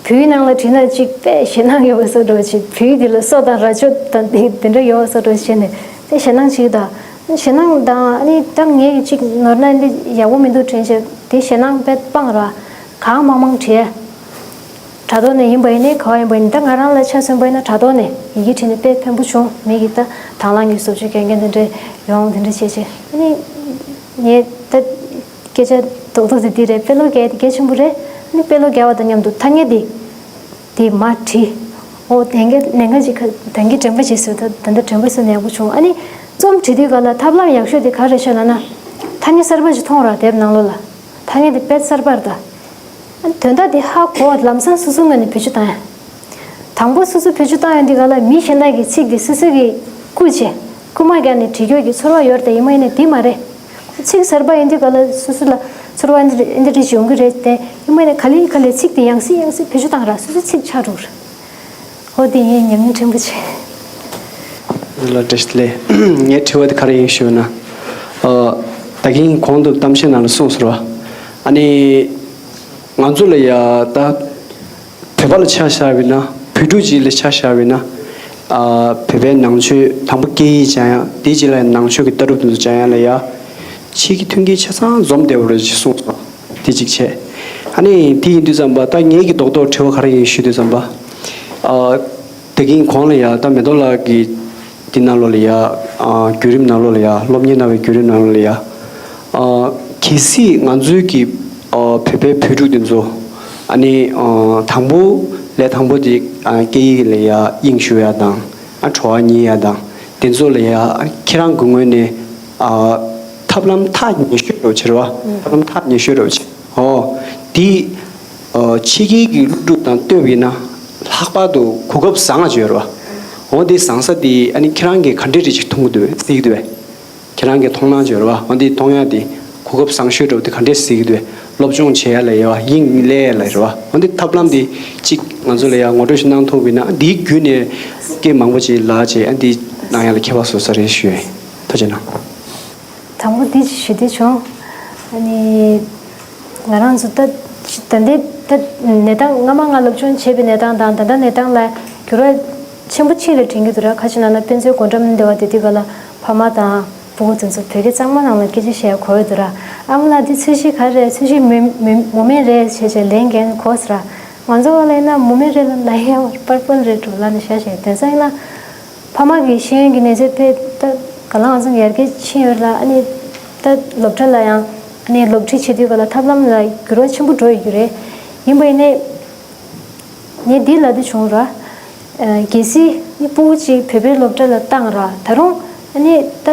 བོད་ནང་ལ་བྲིས་ན་ཅིག་དཔེ་ཞེད་སྣང་ཡོད་པ་བཟོ་འདྲ་ཅིག་བོད་དེ་ལ་སོ་དང་རྭ་ཅོ་དང་དེ་དེ་འདྲ་ཡོད་པ་བཟོ་འདྲ་བྱས་ནས་དཔེ་ཞེད་སྣང་ཅིག་དང་། ཞེད་སྣང་དང་ཨ་ནི་ད་ངས་ཅིག་ནོར་ན་འདི་ཡག་པོ་མི་འདུག་དྲན་བྱས་དེ་ཞེད་སྣང་དཔེ་སྤངས་ར། གང་མང་མང་བྲིས། དྲ་ཐོག་ནས་ཡིན་པ་ཡིན་ནའི་ག་བ་ཡིན་པ་ཡིན་ནའི་ད་ང་རང་ལ་ཆ་མཚོན་པ་ཡིན་ན་དྲ་ཐོག་ནས་ཡི་གེ་བྲིས་ནས་དཔེ་ཕན་པོ་བྱུང་། མི་གི་ད་དང་བླངས་ཀྱི་བཟོ་བཅོས་གན་གན་དེ་འདྲ་ཡོང་དེ་འདྲ་བྱས་བྱས་ཨ་ནི་ངས་ད། སྐད་ཆ་རྡོག་རྡོག་དེ་འདི་རེད། དཔེ་ཀློག་རྒྱག་དེ་གལ་ཆེན་པོ་རེད། ཨ་ནི་དཔེ་ཀློག་རྒྱག་པ་དང་མཉམ་དུ་ཐ་སྙད་དེ་དེ་མར་བྲིས། ཨོ་དེང་གི་ལས་འགན་ཅིག་ཁ་དང་གི་དྲན་པ་བྱེད་སྲོལ་ད་ད་ལྟ་དྲན་པ་སོན་ནས་ཡག་པོ་བྱུང་། ཨ་ནི་རྩོམ་བྲིས་དུས་ག་ལ་ཐབས་ལམ་ཡག་ཤོས་དེ་ག་རེ་ཤོད་ལབ་ན། ཐ་སྙད་གསར་པ་ཞིག་མཐོང་ར། དེབ་ནང་ལོགས་ལ་ཐ་སྙད་དེ་དཔེ་གསར་པ་རེད་ད། ཨ་ནི་དོན་དག་དེ་ཧ་གོ་བ་ལམ་སང་སོ་སོའི་ངོས་ནས་བེད་སྤྱོད་བཏང་ཡ། དང་པོ་སོ་སོ་བེད་སྤྱོད་བཏང་ཡོང་དུས་ག་ལ་མི་གཞན་དག་གི་ཚིག་དེ་སོ་སོ་གིས་རྐུ་བྱས་རྐུ་མ་རྒྱག་ནས་བྲིས་རྒྱུ་གི་ཚོར་བ་ཡོད་རེད་དེ། ཡིན་མ་ཡིན་ནའི་དེ་མ་རེད། ཚིག་གསར་པ་ཡིན་དུས་ག་ལ་སོ་སོ་ལ་ཚོར་བ་འདི་འདི་འདྲ་ཞིག་ཡོང་གི་རེད་དེ། ཡིན་མ་ཡིན་ནའི་ག་ལེ་ག་ལེ་ཚིག་དེ་ཡང་སེ་ཡང་སེ་བེད་སྤྱོད་བཏང་ར་སོ་སོའི་ཚིག་ཆགས་འགྲོ་གི་རེད། ཨོ་དེ་ངའི་ཉམས་མྱོང་ཕྲན་བུ་ཆེ། ལ་བཀྲ་ཤིས་བདེ་ལེགས། ངའི་དྲི་བ་དེ་ག་རེ་ཡིན་ཞུས་ན། ཨ། ད་གིན་གོང་དུ་གཏམ་བཤད་ནང་ལ་གསུངས་སོང་ར། ཨ་ནི། ང་ཚོ་ལ་ཡ་ད། བོད་པ་ལ་ཆ་བཞག་པ་ཡིན་ན། བོད་ཕྲུག་ཅིག་ལ་ཆ་བཞག་པ་ཡིན་ན། ཨ། བོད་པའི་ནང་ཆོས་དང་པོ་སྐད་ཡིག་སྦྱང་ཡ། དེའི་རྗེས་ལ་ནང་ཆོས་ཀྱི་ལྟ་གྲུབ་དེ་ཚོ་སྦྱང་ཡ་ལ་ཡ། ཕྱི་གི་མཐུན་རྐྱེན་ཆ་ཚང་འཛོམས་བསྡད་པ་རེད་ཅེས་གསུངས་སོང་། དེ་གཅིག་བྱས། ཨ་ནི་དེ་ཡིན་དུས་ཙམ་པ་ད་ངེད་ཀྱི་རྡོག་རྡོག་དྲི་བ་ག་རེ་ཡིན་ཞུས་དུས་ཙམ་པ། ཨ། དེ་གིན་གོང་ལ་ཡ་ད་མེ་ཏོག་ལགས་ཀྱིས་འདི་ནང་ལོགས་ལ་ཡ། ཨ། བརྒྱུད་རིམ་ནང་ལོགས་ལ་ཡ། སློབ་གཉེར་གནང་བའི་བརྒྱུད་རིམ་ནང་ལོགས་ལ་ཡ། ཨ། གལ་སྲིད་ང་ཚོའི་གི། ཨ། བོད་པའི་བོད་ཕྲུག་དེ་ཚོ། ཨ་ནི། ཨ། དང་པོ་ལས་དང་པོ་དེ། ཨ། སྐད་ཡིག་ལ་ཡ་དབྱིངས་ཞུགས་ཡ་དང་། ཨ། བྲོ་བ་རྙེད་ཡ་དང་། དེ་ཚོ་ལ་ཡ། ཨ། ཁྱེད་རང་གི་ངོས་ནས། ཨ། ཐབས་ལམ་ཐག་ཉེ་ཤོས་རོ་ཆེ་ར་བ། ཐབས་ལམ་ཐག་ཉེ་ཤོས་རོ་ཆེ། ཨོ། དེ། ཨ། ཕྱི་རྒྱལ་གྱི་སློབ་ཕྲུག་དང་བསྟུན་པ་ཡིན་ན། ལྷག་པར་དུ་གོ་སྐབས་བཟང་ང་ཅིག་ཡོད་རེད་བ། འོ་དེ་བཟང་ས་དེ་ཨ་ནི་ཁྱེད་རང་གིས་ག་འདྲས་རེ་ཅིག་མཐོང་གི་འདུག་བས། གཟིགས་ཀྱི་འདུག་བས། ཁྱེད་རང་གི་མཐོང་སྣང་ཅིག་ཡོད་རེད་བ། འོ་དེ་མཐོང་ཡ་དེ་གོ་སྐབས་བཟང་ཤོས་འདྲ་བོ་དེ་ག་འདྲས་གཟིགས་ཀྱི་འདུག་བས། སློབ་སྦྱོང་བྱེད་ཡ་ལ་ཡོད་བ། དབྱིངས་སླེབས་ཡ་ལ་རེད་བ། འོ་དེ་ཐབས་ལམ་དེ་གཅིག་ང་ཚོ་ལ་ཡ་ངོ་སྤྲོད་ཞིག་གནང་ཐུབ་པ་ཡིན་ན། དེའི་བརྒྱུད་ནས་སྐད་མང་པོ་ཅིག་ལབ་བྱས། ཨ། འདི་གནང་ཡ་ལ་ཁྱད་པར་བཟོ་ས་རེད་ཞུ་ཡ་ཡིན། ཐུགས་རྗེ་གནང་། དང་པོ་འདི་ཞུ་འདོད་བྱུང་། ཨ་ནི། ང་རང་ཚོ་ད་ད་ལྟའི་ད་གནས་སྟངས། སྔ་མ་ང་སློབ་སྦྱོང་བྱས་པའི་གནས་སྟངས་དང་ད་ལྟ་གནས་སྟངས་ལ་འགྱུར་བ་ཆེན་པོ་ཕྱིན་རེད་དྲན་གྱི་འདུག་ར། ཁ་ཅིག་ན་ན་དཔེ་མཛོད་སྒོ་འགྲམ་འདི་བ་དེ་དུས་ག་ལ་ཕ་མ་དང་ཕྲུ་གུ་དེ་ཚོ་བོད་སྐད་གཙང་མ་ནང་ལ་སྐད་ཆ་བཤད་གོ་ཡོད་འདུག་ར། ཨ་མ་ལགས་འདི་ཚོས་གཞི་ག་རེ་རེད། ཚོས་གཞི་མུ་མུ་མུ་མེད་རེད་བྱས་བྱས་ལན་འགན་གོ་ཟེར་ར། ང་ཚོ་བ་ལ་ཡིན་ན་མུ་མེད་རེད་ལ་ལ་ཡ་བར་པར་པལ་རེད་འགྲོ་ལ་ནི་ཤ་ཤེ་དེང་སང་ཡིན་ན། ཕ་མ་གི་ཤེས་ཡོན་གྱི་གནས་ཚད་དཔེ་ད་ག་ལ་ང་ཚོ་ཡར་རྒྱས་ཕྱིན་ཡོད་ལ། ཨ་ནི་ད་སློབ་གྲྭ་ལ་ཡང་ཨ་ནི་སློབ་ཁྲིད་བྱེད་དུས་ག་ལ་ཐབས་ལམ་ལ་འགྱུར་བ་ཆེན་པོ་འགྲོ་ཡོད་རྒྱུ་རེད། ཡིན་པ་ཡིན་ནའི་ངས་འདི་ལབ་འདོད་བྱུང་ར། ཨ། གལ་སྲིད་ནི་ཕྲུ་གུ་གཅིག་བོད་པའི་སློབ་གྲྭ་ལ་བཏང་ར། ད་རུང་ཨ་ནི་ད་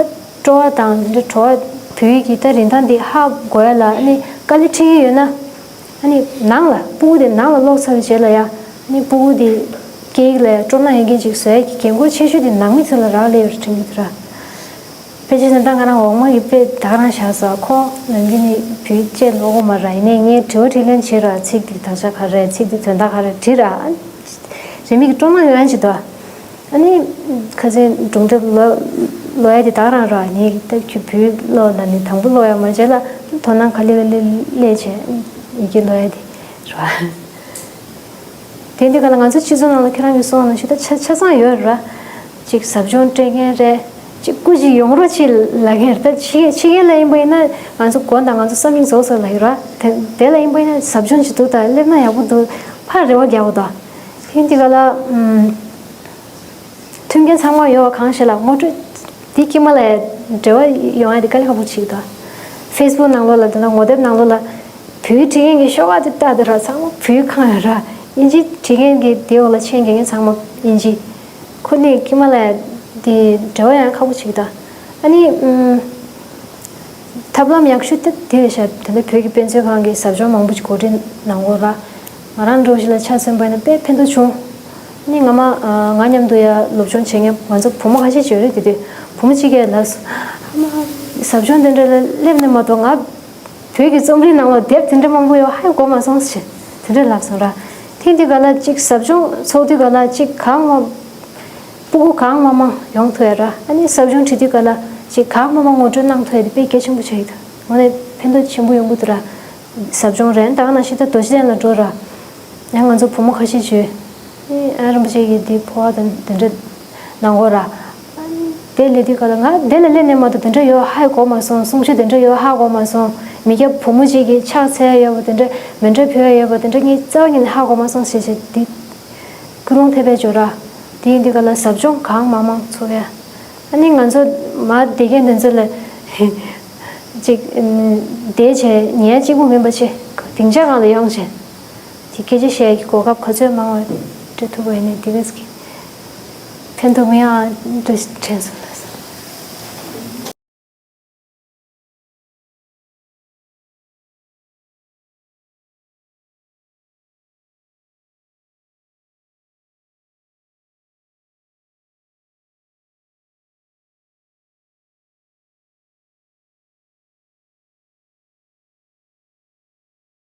སྤྲོ་བ་དང་འདི་འདྲ་བྲོ་བ། བོད་ཡིག་གི་ད་རིན་ཐང་འདི་ཧ་གོ་ཡ་ལ་ཨ་ནི་དཀའ་ལས་འཕྲད་ཀྱི་ཡོད་ན། ཨ་ནི་ནང་ལ་ཕྲུ་གུ་དེ་ནང་ལ་ལོག་ཚར་བའི་རྗེས་ལ་ཡ། ཨ་ནི་ཕྲུ་གུ་དེ་སྐད་ཡིག་ལ་ཡ་སྤྲོ་སྣང་ཡོད་མཁན་ཅིག་བཟོ་ཡ་གི་འགན་ཁུར་ཆེ་ཤོས་དེ་ནང་མི་ཚོ་ལ་རག་ལས་ཡོད་རེད་དྲན་གྱི་འདུག་ར། ཕལ་ཆེར་ད་ལྟ་ང་རང་འོག་མ་གི་དཔེ་ད་ག་རང་བཞག་སོང་། ཁོ་ནམ་རྒྱུན་ནི་བོད་ཡིག་བཅས་ཀློག་གོ་མ་ར། ཡིན་ནའི་ངས་དྲི་བ་དྲིས་ལན་བྱེད་ར། ཚིག་འདི་དག་ཆ་ག་རེ། ཚིག་འདི་དོན་དག་ག་རེ་དྲིས་ར། རེ་མིག་གི་སྤྲོ་སྣང་ཡོད་ཡང་ཅི་འདུག་ཨ་ནི་ཁ་སང་སྒྲུང་དེབ་ལ་ ཀློག་ཡ་དེ་ད་ག་རང་ར། ངས་ད་ཁྱོད་བོད་ཀློག་ན་ནི་དང་པོ་ཀློག་ཡ་མ་བྱས་ལ་དོ་སྣང་ག་ལེ་ག་ལེ་སླེབས་བྱས་ཡི་གེ་ཀློག་ཡ་དེ་ར། དེ་འདི་ག་ལ་ང་ཚོ་སྤྱི་ཚོགས་ནང་ལ་ཁྱེད་རང་གིས་གསུངས་ནང་བཞིན་ད་ཆ་ཆ་ཚང་ཡོད་ར། ཅིག་ཟབ་སྦྱོང་སྤྲད་མཁན་རེད། ཅིག་སྐུ་ཅིག་ཡོང་རོགས་བྱེད་ལབ་མཁན་རེད། ད་ཕྱི་ཕྱི་རྒྱལ་ལ་ཡིན་པ་ཡིན་ན་ང་ཚོ་དགོན་དང་ང་ཚོ་བསམ་ཡིག་རྫོགས་སོང་ལབ་ཡོད་ར། དེ་དེ་ལ་ཡིན་པ་ཡིན་ན་ཟབ་སྦྱོང་ཅིག་འདུག་ད་སླེབས་ན་ཡག་པོ་འདུག་ཕར་རེ་བ་རྒྱག་དགོས་ད། དེ་འདི་ག་ལ་ཨུམ། མཐུན་རྐྱེན་ཚང་མ་ཡོད་པ་གང་ཞིག་ལ་ངོ་སྤྲོད་འདི་དཀྱིལ་མ་ལ་འབྲེལ་བ་ཡོང་ཡ་དེ་དཀའ་ལས་ཁག་པོ་ཅིག་འདུག་ཕེ་སི་བུག་ནང་ལོགས་ལ་དེ་ན་ངོ་དེབ་ནང་ལོགས་ལ་བོད་ཡིག་བྲིས་མཁན་གྱི་ཤོག་ཁག་དེ་ལྟ་དེ་ར་ཚང་མ་བོད་ཡིག་གང་ཡོད་ར། དབྱིན་ཇི་བྲིས་མཁན་གྱི་དེའི་འོག་ལ་མཆན་རྒྱག་མཁན་ཚང་མ་དབྱིན་ཇི། ཁོ་གཉིས་དཀྱིལ་མ་ལ་དེ་འབྲེལ་བ་ཡོང་ཡ་ཁག་པོ་ཅིག་འདུག་ཨ་ནི་ཨུམ། ཐབས་ལམ་ཡག་ཤོས་དེ་དེ་རེད་ཤག་དེ་འདྲ་བོད་ཀྱི་དཔེ་མཛོད་ཁང་གིས་ཟབ་སྦྱོང་མང་པོ་ཅིག་གོ་སྒྲིག་གནང་གོ་ར། ང་རང་འདྲ་བོ་ཞིག་ལ་ཆ་མཚོན་པ་ཡིན་ན་དཔེ་ཕན་ཐོགས་བྱུང་། ནི་ང་མ་ང་མཉམ་དུ་ཡ་སློབ་སྦྱོང་བྱེད་མཁན་ང་ཚོ་བུ་མོ་ཁ་ཤས་ཅིག་ཡོད་རེད། དེ་དུས་བུ་མོ་གཅིག་གིས་ལབ་སོང་། ཨ་མ། ཟབ་སྦྱོང་དེ་འདྲ་ལ་སླེབས་ནས་མ་གཏོགས་ང་བོད་ཀྱི་རྩོམ་རིག་ནང་ལ་དེབ་དེ་འདྲ་མང་པོ་ཡོད་ཧ་གོ་མ་སོང་ཞེས་དེ་འདྲ་ལབ་སོང་ར། ཐེངས་འདི་ག་ལ་ཅིག་ཟབ་སྦྱོང་ཚོགས་དུས་ག་ལ་ཅིག་གང་མ། སྤུ་གུ་གང་མང་མང་ཡོང་ཐུབ་ཡ་ར། ཨ་ནི་ཟབ་སྦྱོང་བྱེད་དུས་ག་ལ་ཅིག་གང་མང་མང་ངོ་སྤྲོད་གནང་ཐུབ་ཡ་དེ་དཔེ་གལ་ཆེན་པོ་ཆགས་ཡོད། དངོས་གནས་ཕན་ཐོགས་ཆེན་པོ་ཡོང་གི་འདུག་ར། ཟབ་སྦྱོང་རན་ད་ག་ནང་བཞིན་ད་རྡོ་རྗེ་གདན་ལ་འགྲོ་ར། ཡང་ང་ཚོ་བུ་མོ་ཁ་ཤས་བྱོས། ཨ་རིན་པོ་ཆེ་གིས་འདི་འཕོ་བ་དང་དེ་འདྲ་གནང་གོ་ར། དེ་ལས་དུས་ག་ལ་ང་དེ་ལ་སླེབས་ནས་མ་གཏོགས་དེ་འདྲ་ཡོད་ཧ་གོ་མ་སོང་། གསུང་ཆོས་དེ་འདྲ་ཡོད་ཧ་གོ་མ་སོང་། མི་སྐྱ་བུ་མོ་གཅིག་གིས་ཕྱག་འཚལ་ཡ་ཡོད་པ་དེ་འདྲ་མཎྜལ་ཕུལ་ཡ་ཡོད་པ་དེ་འདྲ་ངས་རྩ་བ་ཉིད་ནས་ཧ་གོ་མ་སོང་ཞེས་བྱས་འདི། ཀུན་སློང་ཐེབས་པའི་སྦྱོར་ར། དེ་ཡིན་དུས་ག་ལ་ཟབ་སྦྱོང་གང་མང་མང་ཚོགས་ཡ། ཨ་ནི་ང་ཚོ་མ་བསྡད་མཁན་དེ་ཚོ་ལ་ཅིག་བསྡད་བྱས་ཉལ་གཅིག་པུ་མིན་པ་བྱས་སྡིངས་ཆ་སྒང་ལ་ཡོང་བྱས། དེ་སྐད་ཆ་བཤད་ཀྱི་གོ་སྐབས་ག་ཚོད་མང་བ་སྤྲད་ཐུབ་པ་ཡིན་ནའི་དེ་ག་ཚོད་ཀྱི་ཕན་ཐོགས་མི་ཡང་འདུ་དྲན་སོང་